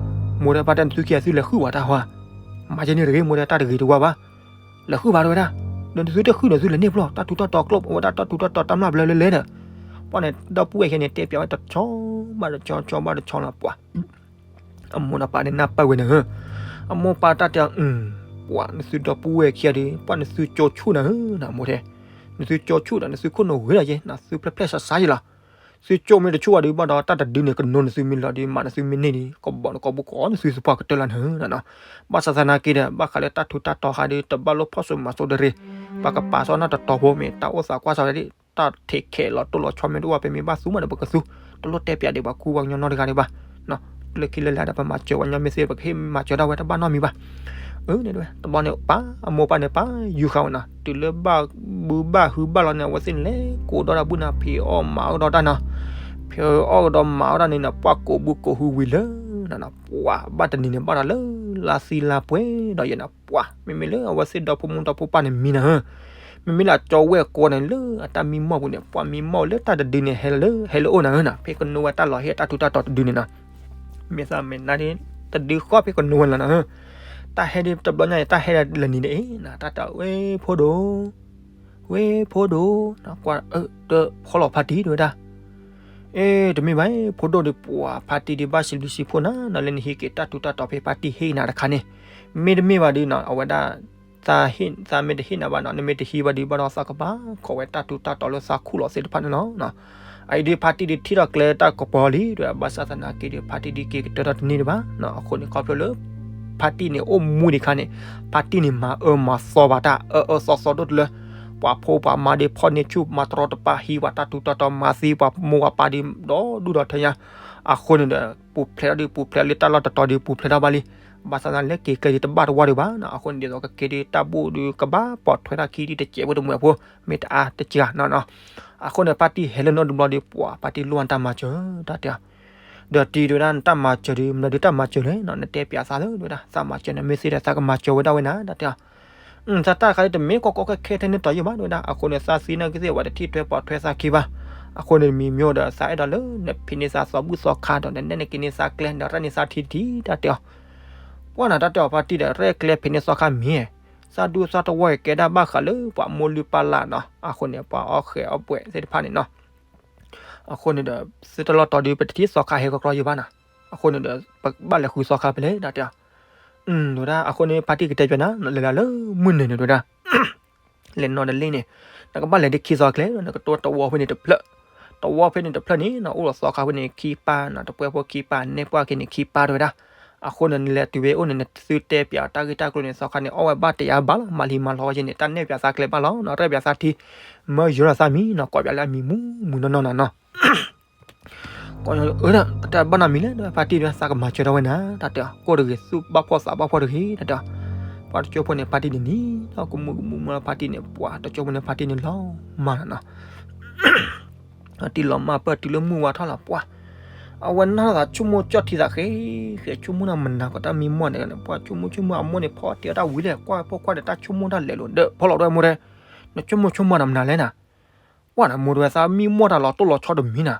မိၢ်တဲပၢ်တဲနသုခံဂၤသုလဲၤဃုာ်ဝဲတၢ်ဟါ, မၤကဲန့ၣ်တဂ့ၤ မိၢ်တဲတၢ်တဂ့ၤတဝါဘၣ်, လဲၤဃုာ်ဘၣ်တဝဲဒၣ်, ဒီးနသုတဃုာ်ဒီးသုလဲၤန့ၢ်ဖျီၣ် တၢ်ထူးတၢ်တီၤကျိၣ် အဝဲဒၣ်တၢ်ထူးတၢ်တီၤတၢ်မျၢ်ဘျၢလၢလဲၣ်ဒီး, ပှၤန့ၣ် ဒီပုၢ်ဝဲၢ်ခဲန့ၣ် တဲပၠးဝဲတဆီဘၣ်တဆီ ဆီဘၣ်တဆီလီၤ ပှၤ အမိၢ်ဒီးပၢ်န့ၣ်နၢ်ပၢၢ်ဝဲန့ၣ်ဧၢ, အမိၢ်ပၢ်တၢ်တဲအီၤ, ပှၤနသုဒီပုၢ်ဝဲၢ်ခံဂၤဒီး ပှၤနသုကၠိဆူၣ်နၤဧၢ နမိၢ်ထဲ, နသုကၠိဆူၣ်ဒီး နသုခိၣ်နူာ်ဂ့ၤဒီးယဲ နသုဖျဲၣ်ဖျဲၣ်ဆါဆါယဲလီၤ, သုကၠိမ့ၢ်တဆူၣ်ဘၣ်ဒီး ဘၣ်ဒီးတၢ်တဒုန့ၣ် ကနိနသုမ့ၢ်လီၤဒီး မးနသုမ့ၢ်န့ၢ်ဒီး ကဘီနကီၢ်ဘူးကီၢ်နသုသပှၢ်ကတၢၢ်လီၤနၤဧၢ, ဘၣ်ဆၣ်သနာ်က့ဒီး ဘၣ်ဃးလၢတၢ်ထူးတၢ်တီၤဃါဒီး တဘၣ်လိၣ်ဖီၣ်စိမၤစိတရံး, ပကပာ်စီနီၢ်တတီၤဖိမ့ၢ် တၢ်အိၣ်သးကွၢ်စီဒ် တၢ်ထံးခဲလီၤတိၢ်လီၤဆီမ့ၢ်တအိၣ် ပမ့ၢ်ဘၣ်သူမးဒီး ပကသူ, တလိၣ်တဲပၠးဒံးပှၤကူပှၤကညီနီတဂၤဒံးဘၣ်, လၢခံလၢလာ်ဒီး ပမၤစၢၤပှၤကညီမ့ၢ်သ့ ပကဟ့ၣ်မၤစၢၤဒၣ်ဝဲတဘၣ်နီတမံၤဘၣ်, အၢ တဘျီန့ၣ် ပၢ်အမိၢ်ပၢ်န့ၣ် ပၢ်ယူၤဃာ်ဝဲနီၤ တုၤလၢဘၣ်ဘုဘၣ်ဟုဘၣ်လီၤန့ၣ် အဝဲသ့ၣ်န့ၣ်လဲၤကိးဒီးတၢ်ဘုၣ်နီၤ ဖံးအီၣ်မၤအီၣ်ကဒီးတၢ်နီၤ, ဖံးအီၣ်ကဒီးမၤအီၣ်တၢ်န့ၣ်နီၤ ပှၤကိးဘုကိးဟုဝံၤလၢနီၤ ပှၤဘၣ်တနံၤန့ၣ် ဘၣ်ဒီးလၢလါသံလါပှဲၤဒီးယဲနီၤ ပှၤ မ့မ့ၢ်လၢအဝဲသ့ၣ်ဒီဖိမုၣ်ဒီဖိပၢ်န့ၣ်မံနၤဧၢ, မ့ မ့မ့ၢ်လၢအကၠီဝဲၢ်ကိးန့ၣ် လၢအတၢ်မံမီၢ်ပူၤန့ၣ် ပှၤမံမီၢ်လၢတၢ်တဒုန့ၣ် ဟဲလၢ ဟဲလၢအအိၣ်နၤဧၢနီၤ, ဖဲကနိဝဲတၢ်လီၤဟ့ၣ်အတၢ်ထူးတၢ်တီၤတဒုန့ၣ်နီၤ, မ့ၢ်သးမ့ၢ်နၤဒ် တဒုဃီဖဲကနိဝဲလီၤနၤဧၢ, တၢ်ဟဲဒ်တဘျီညါအံၤ တၢ်ဟဲလၢနံၤဒ်အံၤနီၤ, တၢ်တဲဝဲဖိဒိၣ် ဝဲဖိဒိၣ်, ကွၢ် တဖီလီၤဖါတံၢ်တဲဝဲဒၣ်, အ့ တမ့ၢ်ဘၣ် ဖိဒိၣ်ဒီး ပှၤဖါတံၢ်ဒ်ဘၣ်စံးဘျုးစံးဖှိၣ်နၤနီၤ လၢနဟံးက့ၤတၢ်ထူးတၢ်တီၤဖဲဖါတံၢ်ဟ့ၣ်နၤတခါန့ၣ်, မ့တမ့ၢ်ဘၣ်ဒ်နီၤ အဝဲဒၣ် သးမ့ၢ်တဟ့ၣ်နၤဘၣ်နီၤ နမ့ၢ်တဟံးဘၣ်ဒ်ဘၣ်ဒီး သးကဘၣ်ခိးဝဲတၢ်ထူးတၢ်တီၤလၢသးခူၣ်လီၤသ့ၣ်တဖၣ်န့ၣ်လီၤ. အအံၤဒ်ဖါတံၢ်ဒ်ထံၣ်ထီၣ်ကျဲတၢ်ကပီၤလံ တဲဝဲဒၣ်, ဘၣ်ဆၣ်သနာ်က့ဒီး ဖါတံၢ်ဒ်က့ၤကတၢၢ်ထီၣ်တန့ၢ်ဒံးဘၣ်နီၤ, အဃိန့ၣ် ခီဖျိလၢ ဖါတံၢ်န့ၣ်အိၣ်မူဒံးခါန့ၣ်, ဖါတံၢ်န့ၣ်မၤအၢမၤသီဘၣ်တၢ်အၢအၢသီသီဒိၣ်တလၢ, ပှၤဖိပှၤမါဒ်ဖီၣ်န့ၢ်ဆူၣ်မၤတရီတပါ ဟံးဝဲတၢ်ထူးတၢ်တီၤမၤသံပှၤမိၢ်ပှၤပၢ်ဒ်ဒီဒူၣ်ဒီထၢညါ, အဃိန့ၣ်ဒီး ပူၤဖျဲးထီၣ်ဒ်ပူၤဖျဲးလၢတၢ်လီၢ်တတီၤဒ်ပူၤဖျဲးထီၣ်ဘၣ်လံ, ဘၣ်ဆၣ်သနာ်က့ကျဲဒ်တဘၣ်တဝီဒံးဘၣ်နီၤ, အဃိန့ၣ်ဒ်သိးကက့ၤဒ်တၢ်ဘူၣ်ဒ်ကဘၣ်ပိာ်ထွဲထီၣ်ခံ ဒ်တစဲးဖိတမှဲးဖိ မ့ၢ်တအါတစှၤနီၤနီၤ, အဃိန့ၣ် ဖါတံၢ်ဟဲလၢနအိၣ်တဘျီဒီး ပှၤဖါတံၢ်လိၣ်နတၢ်မၤစၢၤ တၢ်တဲအီၤ, ဒီးတံၤတဲဝဲဒၣ် နတၢ်မၤစၢၤဒီး မနုၤဒ်တၢ်မၤစၢၤလဲၣ်နီၤ, နတဲပျးသးလၢတဲဝဲဒၣ် သးမၤစၢၤနမ့ၢ်သ့ဒီး သးကမၤစၢၤဝဲဒၣ်ဝဲနၤ တၢ်တဲအီၤ, သးတၢ်တခါဒ်တမ့ၢ်ကီကီခဲခဲထဲန့ၣ်တီၤယံာ်ဘၣ် တဲဝဲဒၣ်, အဃိန့ၣ် သးသံနာ်က့သ့ၣ် ပှၤတထံၣ်ထွဲပိာ်ထွဲသးခံဘၣ်, အဃိန့ၣ်မံၤမံၤဒီး သးအဲၣ်ဒိးလၢ နဖံးန့ၢ်သးသီဘူၣ်သီခါဒီး နနဲၣ်န့ၢ်က့ၤန့ၢ်သးကျဲ နရဲၣ်န့ၢ်သးထံတထံၣ် တၢ်တဲအီၤ, ပှၤနီၤ တၢ်တဲအီၤ ဖါတံၢ်ဒီး ရဲၣ်ကျဲဖံးန့ၢ်သီခါမ့ၢ် သးဒူသးတဝီအံၤ ကဲဒၣ်ဘၣ်ဃးလၢပှၤမိၢ်လုၢ်ပၢ်လၢ်နီၤ, အဃိန့ၣ် ပှၤအီၣ်ဃဲးအီၣ်ဘှဲးသ့ၣ်တဖၣ်န့ၣ်နီၤ, အဃိန့ၣ်ဒီး သ့ၣ်တလီၢ်တီၤဒီး ပတထံၣ်သီခါဟဲကီကီယံာ်ဘၣ်နီၤ, အဃိန့ၣ်ဒီး ပဘၣ်လဲၤဃုသီခါဖဲလဲၣ် တၢ်တဲအီၤ, တဲဝဲဒၣ်, အဃိန့ၣ် ဖါတံၢ်ကတဲပျးနၤ လဲၤလၢလၢမုၢ်နုာ်န့ၣ် တဲဝဲဒၣ် လဲၤနီတလ့ၣ်န့ၣ် နကဘၣ်လဲၤဒ်ခံသီကျဲ နကတိၢ်တဝီဖဲန့ၣ်တဖျၢၣ်, တဝီဖဲန့ၣ်တဖျၢၣ်န့ၣ် နအိၣ်ဒီးသီခါဖဲန့ၣ်ခံပၢ်နီၤ, တပှဲဖိခံပၢ် နဲၣ်ပှၢ်က့ၤန့ၣ်ခံပၢ် တဲဝဲဒၣ်, အဃိန့ၣ် နလဲၤတုၤဝဲအိၣ်န့ၣ် နသုတဲပျးတၢ်ဂ့ၢ်တၢ်ကျိၤန့ၣ် သီခါန့ၣ် အီၣ်ဝဲဘၣ်တယါဘၣ်လီၤ, မၤလံမၤလီဝဲက့ၤန့ၣ် တၢ်နဲၣ်ပျးသးကျဲဘၣ်လီၤနီၤ, ရဲၣ်ပျးသးထံ, မၢယိၤလီၤသးမံၤနီၤ, ကိးပျးလၢအမံၤမူမူနီၢ်နီၢ်နီၤနီၤ ကိးအၢ တၢ်ဘၣ်နီတမံၤလဲၣ် ဖါတံၢ်တဲ သးကမၤစၢၤထီၣ်ဝဲနၤ တၢ်တဲအီၤ, ကိၢ်တဂ့ၤ သူၣ်ဘၣ်ဖှီၣ်သးဘၣ်ဖှီၣ်တဂ့ၤ တၢ်တဲအီၤ, ပှၤတကၠိဖိန့ၣ် ဖါတံၢ်န့ၣ်နံၤ ကမူကမူမူလီၤ ဖါတံၢ်န့ၣ် ပှၤတကၠိဖိန့ၣ် ဖါတံၢ်န့ၣ်လီၤမၢ်နီၤနီၤ တံၢ်လီၤမၢ်ပၢၢ်တုၤလၢမုၢ်ဝါထီၣ်လီၤ ပှၤ, အဝဲနီၢ်သးဆိကမိၣ်ကၠီၣ်ထံသးဃ့ဃ့ ဆိကမိၣ်တၢ်မနၤကီးတၢ်မံမီၢ်န့ၣ် ပှၤဆိကမိၣ်ဆိကမိၣ် အမိၢ်န့ၣ်ဖီတဲအီၤတၢ်ဝံၤလဲၣ် ကွၢ်ဖိခွါဒီးတၢ်ဆိကမိၣ်တၢ်လဲၤလိာ်ဒီး ဖီလီၤဒိၣ်မိၢ်တဲ, နဆိကမိၣ်ဆိကမိၣ်တၢ်မနၤလဲၣ်နၤ, ပှၤနမိၢ်တဲဝဲ သးမံမီၢ်တၢ်လီၤတိၢ်လီၤဆီတမံၤနၤ,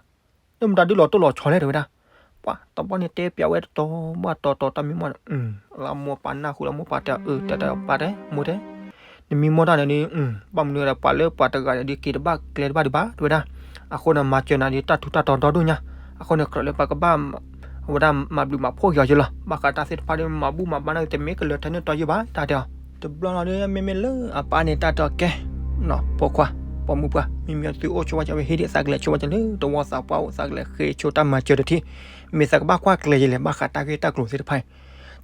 လၢမတၤဒုးလီၤတိၢ်လီၤဆီလဲၣ် တဲဝဲဒၣ်, ပှၤတဘျီန့ၣ်တဲပျးဝဲတတီၤဘၣ်တတီၤတၢ်မံမီၢ်န့ၣ် လၢအမိၢ်ပၢ်နၢ်ဟူလၢအမိၢ်ပၢ်တဲအီၤ အၢ တဲတဲပၢ်တဲ မိၢ်တဲ နမံမီၢ်တၢ်န့ၣ်ဒ် ဘၣ်မနုၤဒီး ပှၤလၢပှၤတဂၤန့ၣ်ဒ်က့ၤတဘၣ်ကျဲတဘၣ်ဒံးဘၣ် တဲဝဲဒၣ်, အဃိန့ၣ် မၤစၢၤနၤဒ်တၢ်ထူးတၢ်တီၤဒီဒိၣ်ညါ, အဃိန့ၣ် ကြၢးလၢပကဘၣ် အဝဲဒၣ်မၤဘျုးမၤဖှိၣ်က့ၤအီၤက့ၤလီၤ, ဘၣ်ဃးတၢ်သ့ၣ်တဖၣ်ဒ်မၤဘူၣ်မၤဘါန့ၣ် တမ့ၢ်ကလၢၤထဲန့ၣ်တီၤယံာ်ဘၣ် တၢ်တဲအီၤ, တဘျီလီၤဒ်မ့မ့ၢ်လၢအပၢ်န့ၣ်တၢ်တဲအီၤကဲ ဖိခွါ ပိာ်မုၣ်ပှၢ် မ့မ့ၢ်သုအိၣ်ဆိဝဲကၢ်ဝဲဟ့ၣ်ဒံးသးကလဲၤဆိဝဲကၢ်လၢတဝီသးပှၢ်အိၣ် သးကလဲၤဃ့ဆိတၢ်မၤစၢၤတထံၣ်, မ့ၢ်သးကဘၣ်ကွၢ်ကျဲၤယလဲၣ် ဘၣ်ဃးတၢ်ဂ့ၢ်တၢ်ကျိၤသ့ၣ်တဖၣ်အံၤ,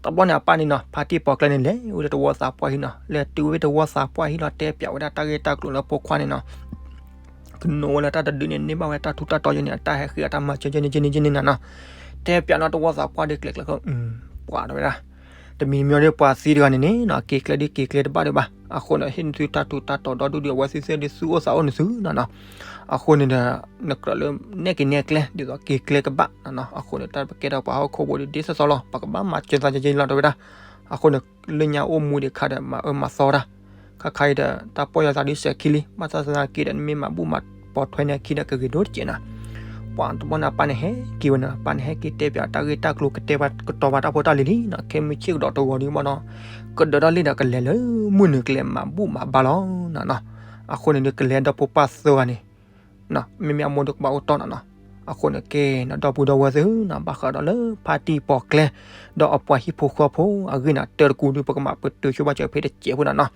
တဘျီန့ၣ်အပၢ်န့ၣ်နီၤ ဖါတံၢ်ပိာ်ကျဲန့ၣ် လဲၤဝဲဒၣ်တဝီသးပှၢ်ဟံၣ်နီၤ လဲၤတုၤဝဲတဝီသးပှၢ်ဟံၣ်လီၤ တဲပျးဝဲဒၣ်တၢ်ဂ့ၢ်တၢ်ကျိၤလၢဖိခွါန့ၣ်နီၤ ကနိးဝဲလၢတၢ်တဒုန့ၣ် န့ၢ်ဘၣ်ဝဲတၢ်ထူးတၢ်တီၤယဲန့ၣ် အတၢ်ဟဲဃ့အတၢ်မၤစၢၤယဲန့ၣ်ယဲန့ၣ်ယဲန့ၣ်နၤနီၤ, တဲပျးနီၤတဝီသးပှၢ်ဒ်ကျဲၤကျဲၤဃီ ပှၤတဲဝဲဒၣ် တမံၤမံၤဒီးပှၤသံတဂၤန့ၣ်န့ၣ်နီၤ က့ၤကျဲဒ်က့ၤကျဲတဘၣ်ဒံးဘၣ်, အဃိန့ၣ် ဟ့ၣ်နသုတၢ်ထူးတၢ်တီၤဒီဒူၣ်ဒီးအဝဲသ့ၣ်သ့ၣ်ဒ်သူၣ်အိၣ်သးအိၣ်နသုနီၤနီၤ, အဃိန့ၣ်ဒီး နကြၢးလၢနဲၣ်က့ၤနဲၣ်ကျဲ ဒ်သိးက့ၤကျဲကဘၣ်နီၤနီၤ, အဃိန့ၣ် တၢ်ပကဲထီၣ်ပှၤဟီၣ်ခိၣ်ဖိဒ်ဒ်သိးသိးလီၤ ပကဘၣ်မၤစၢၤသးကဲကဲလီၤ တဲဝဲဒၣ်, အဃိန့ၣ် လၢညါအိၣ်မူဒံးခါဒီး မၤအၢမၤသီတၢ်, ခါခါအံၤဒီး တၢ်ပီၢ်ယၢ်သးဒ်စဲးခံလံ, ဘၣ်ဆၣ်သနာ်က့ဒီး နမ့ၢ်မၤဘူၣ်မၤပိာ်ထွဲန့ၢ်အခံဒီး ကဂ့ၤဒိၣ်တစဲးနီၤ, ပှၤတဘျီန့ၣ် အပၢ်န့ၣ်ဟဲက့ၤဝဲနီၤ, ပၢ်န့ၣ်ဟဲက့ၤတဲပျးတၢ်ဂ့ၢ်တၢ်ကျိၤ ကတဲပှၤကတီၤပှၤတၢ်ဖိတၢ်လံၤလံနီၤ, ခဲမုၢ်ဆ့ၣ်ကဒီးတဂီၤဒံးဘၣ်နီၤ, ကဒၢးထီၣ်လံဒီး ကလဲၤလၢမုၢ်နုာ်ကလဲၤမၤဘူၣ်မၤဘါလီၤနီၤနီၤ, အဃိန့ၣ်ဒီး ကလဲၤဒီဖိပၢ်သၢဂၤန့ၣ် မ့မ့ၢ်အမိၢ်ဒီးကဘၣ်အိၣ်တီၢ်နီၤနီၤ, အဃိန့ၣ်ကဲနီၤ ဒီပုၢ်ဒီဝဲၢ်သ့ၣ်နီၤ ဘၣ်ဃးဒီးလၢဖါတံၢ်ပိာ်ကျဲ ဒီးအပှၤဟံၣ်ဖိဃီဖိအဂ့ၢ်န့ၣ် တၢတကူဒီး ပကမၤပတုာ်ဆိဘၣ်စၢၤဖဲတစဲးဖိနီၤနီၤ,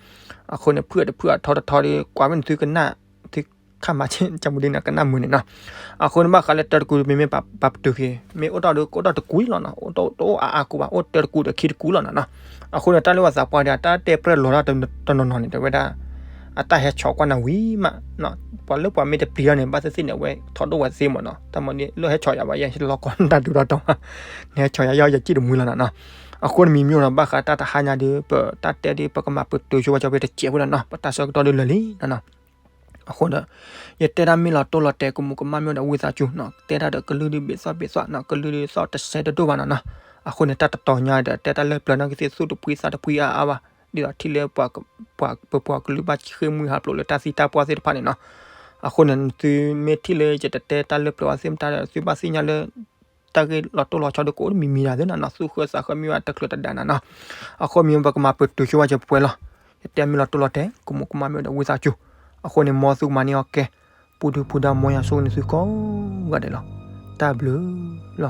အဃိန့ၣ် ဖုၣ်တဖုၣ်အထီတထီဒီး ကွၢ်ဝဲန့ၣ်သုကနၣ် သုခါမၤကမူဒံးန့ၣ် ကနၣ်မုာ်န့ၣ်နီၤ, အဃိန့ၣ် ဘၣ်ဃးလၢတၢတကူဒီး မ့မ့ၢ်ပာ်ပတုာ်က့ၤ မ့ၢ်အိၣ်ထီၣ်ဒီး ကအိၣ်ထီၣ်တကူလီၤနီၤ, အိၣ်တအိၣ်အါအါကူဘၣ် အိၣ်တၢတကူဒီးခံတကူလီၤနီၤနီၤ, အဃိန့ၣ် တၢ်လၢပှၤသးပှၢ်ဒီး တၢ်တဲပြဲၢ်လီၤတၢ်တနီၤနီၤန့ၣ် တဲဝဲဒၣ် အတၢ်ဟဲဆီၣ်ကွၢ်နၤဝံၤမး, ပှၤလၢပှၤမ့ၢ်တပျံၤထီၣ်န့ၣ် ဘၣ်သ့ၣ်သ့ၣ်န့ၣ် အဝဲထီၣ်ဒိၣ်ဝဲသ့မ့ၢ်နီၤ, တၢ်မၤန့ၣ် လၢဟဲဆီၣ်ယၤဘၣ် ယဲၢ်လီၤကီၢ်တၢ်ဒူတၢ်တီၤ, နဟဲဆီၣ်ယၤယဲၢ်ယစံၣ်တမှံလီၤနီၤနီၤ, အဃိန့ၣ်မံၤမံၤနီၤ ဘၣ်ဃးတၢ်တဟါညါဒီး ပတၢ်တဲဒီး ပကမၤပတုာ်ဆိဝဲကၠီဖဲတစဲးဖိနီၤနီၤ, ပတၢ်ဆၢကတီၢ်ဒီးလၢာ်လံနီၤနီၤ အဃိဒီး ယတဲတၢ်မ့ၢ်လီၤတိၢ်လီၤတဲာ်ကမူးကမၣ်မ့ၢ်ဒီးဝံသးစူၤနီၤ, တဲတၢ်ဒီးကလုၢ်ဒုးဘ့ၣ်သီၣ်ဘ့ၣ်သီၣ်နီၤ, ကလုၢ်ဒုးသီၣ်တစဲးတဒိၣ်ဘၣ်နီၤနီၤ, အဃိန့ၣ် တၢ်တတီၤညါဒီး တဲတၢ်လၢပျၢၤနီၢ်ကသ့ၣ်သူၣ်တပှံသးတပှံအါအါဘၣ်, ဒ်သိးထံၣ်လၢ ပှၤပပှၤကလုာ်ဘၣ်ဃ့ၢ်မှံဟးဖျိးလၢတၢ်သံတၢ်ပှၢ်သ့ၣ်တဖၣ်န့ၣ်နီၤ. အဃိန့ၣ် သုမ့ၢ်ထံၣ်လၢယတတဲတၢ်လၢပျၢၤအီၤသ့ၣ်မတၤဒီး သုဘၣ်သ့ၣ်ညါလၢ တၢ်ဂ့ၢ်လီၤတိၢ်လီၤဆီဒီးကအိၣ်တမံၤမံၤဒၣ်သ့ၣ်နီၤနီၤ သူၣ်ဃၢသးဃၢမ့ၢ်ဘၣ်တချုးတဒါနၤနီၤ. အဃိမ့ၢ်ပကမၤပတုာ်ဆိဝဲစၢၤပှဲၤလီၤ. ယတဲမ့ၢ်လီၤတိၢ်လီၤတဲာ် ကမူးကမၣ်မ့ၢ်ဝဲဒီးဝံသးစူၤ. အဃိန့ၣ် မ်သုကမၤန့ၢ်အီၤကဲ ပူၤဒုပူၤဒါ မ်ယွၤဆိၣ်ဂ့ၤန့ၢ်သုကိးဂၤဒဲးလီၤ. တၢ်ဘျုးလီၤ.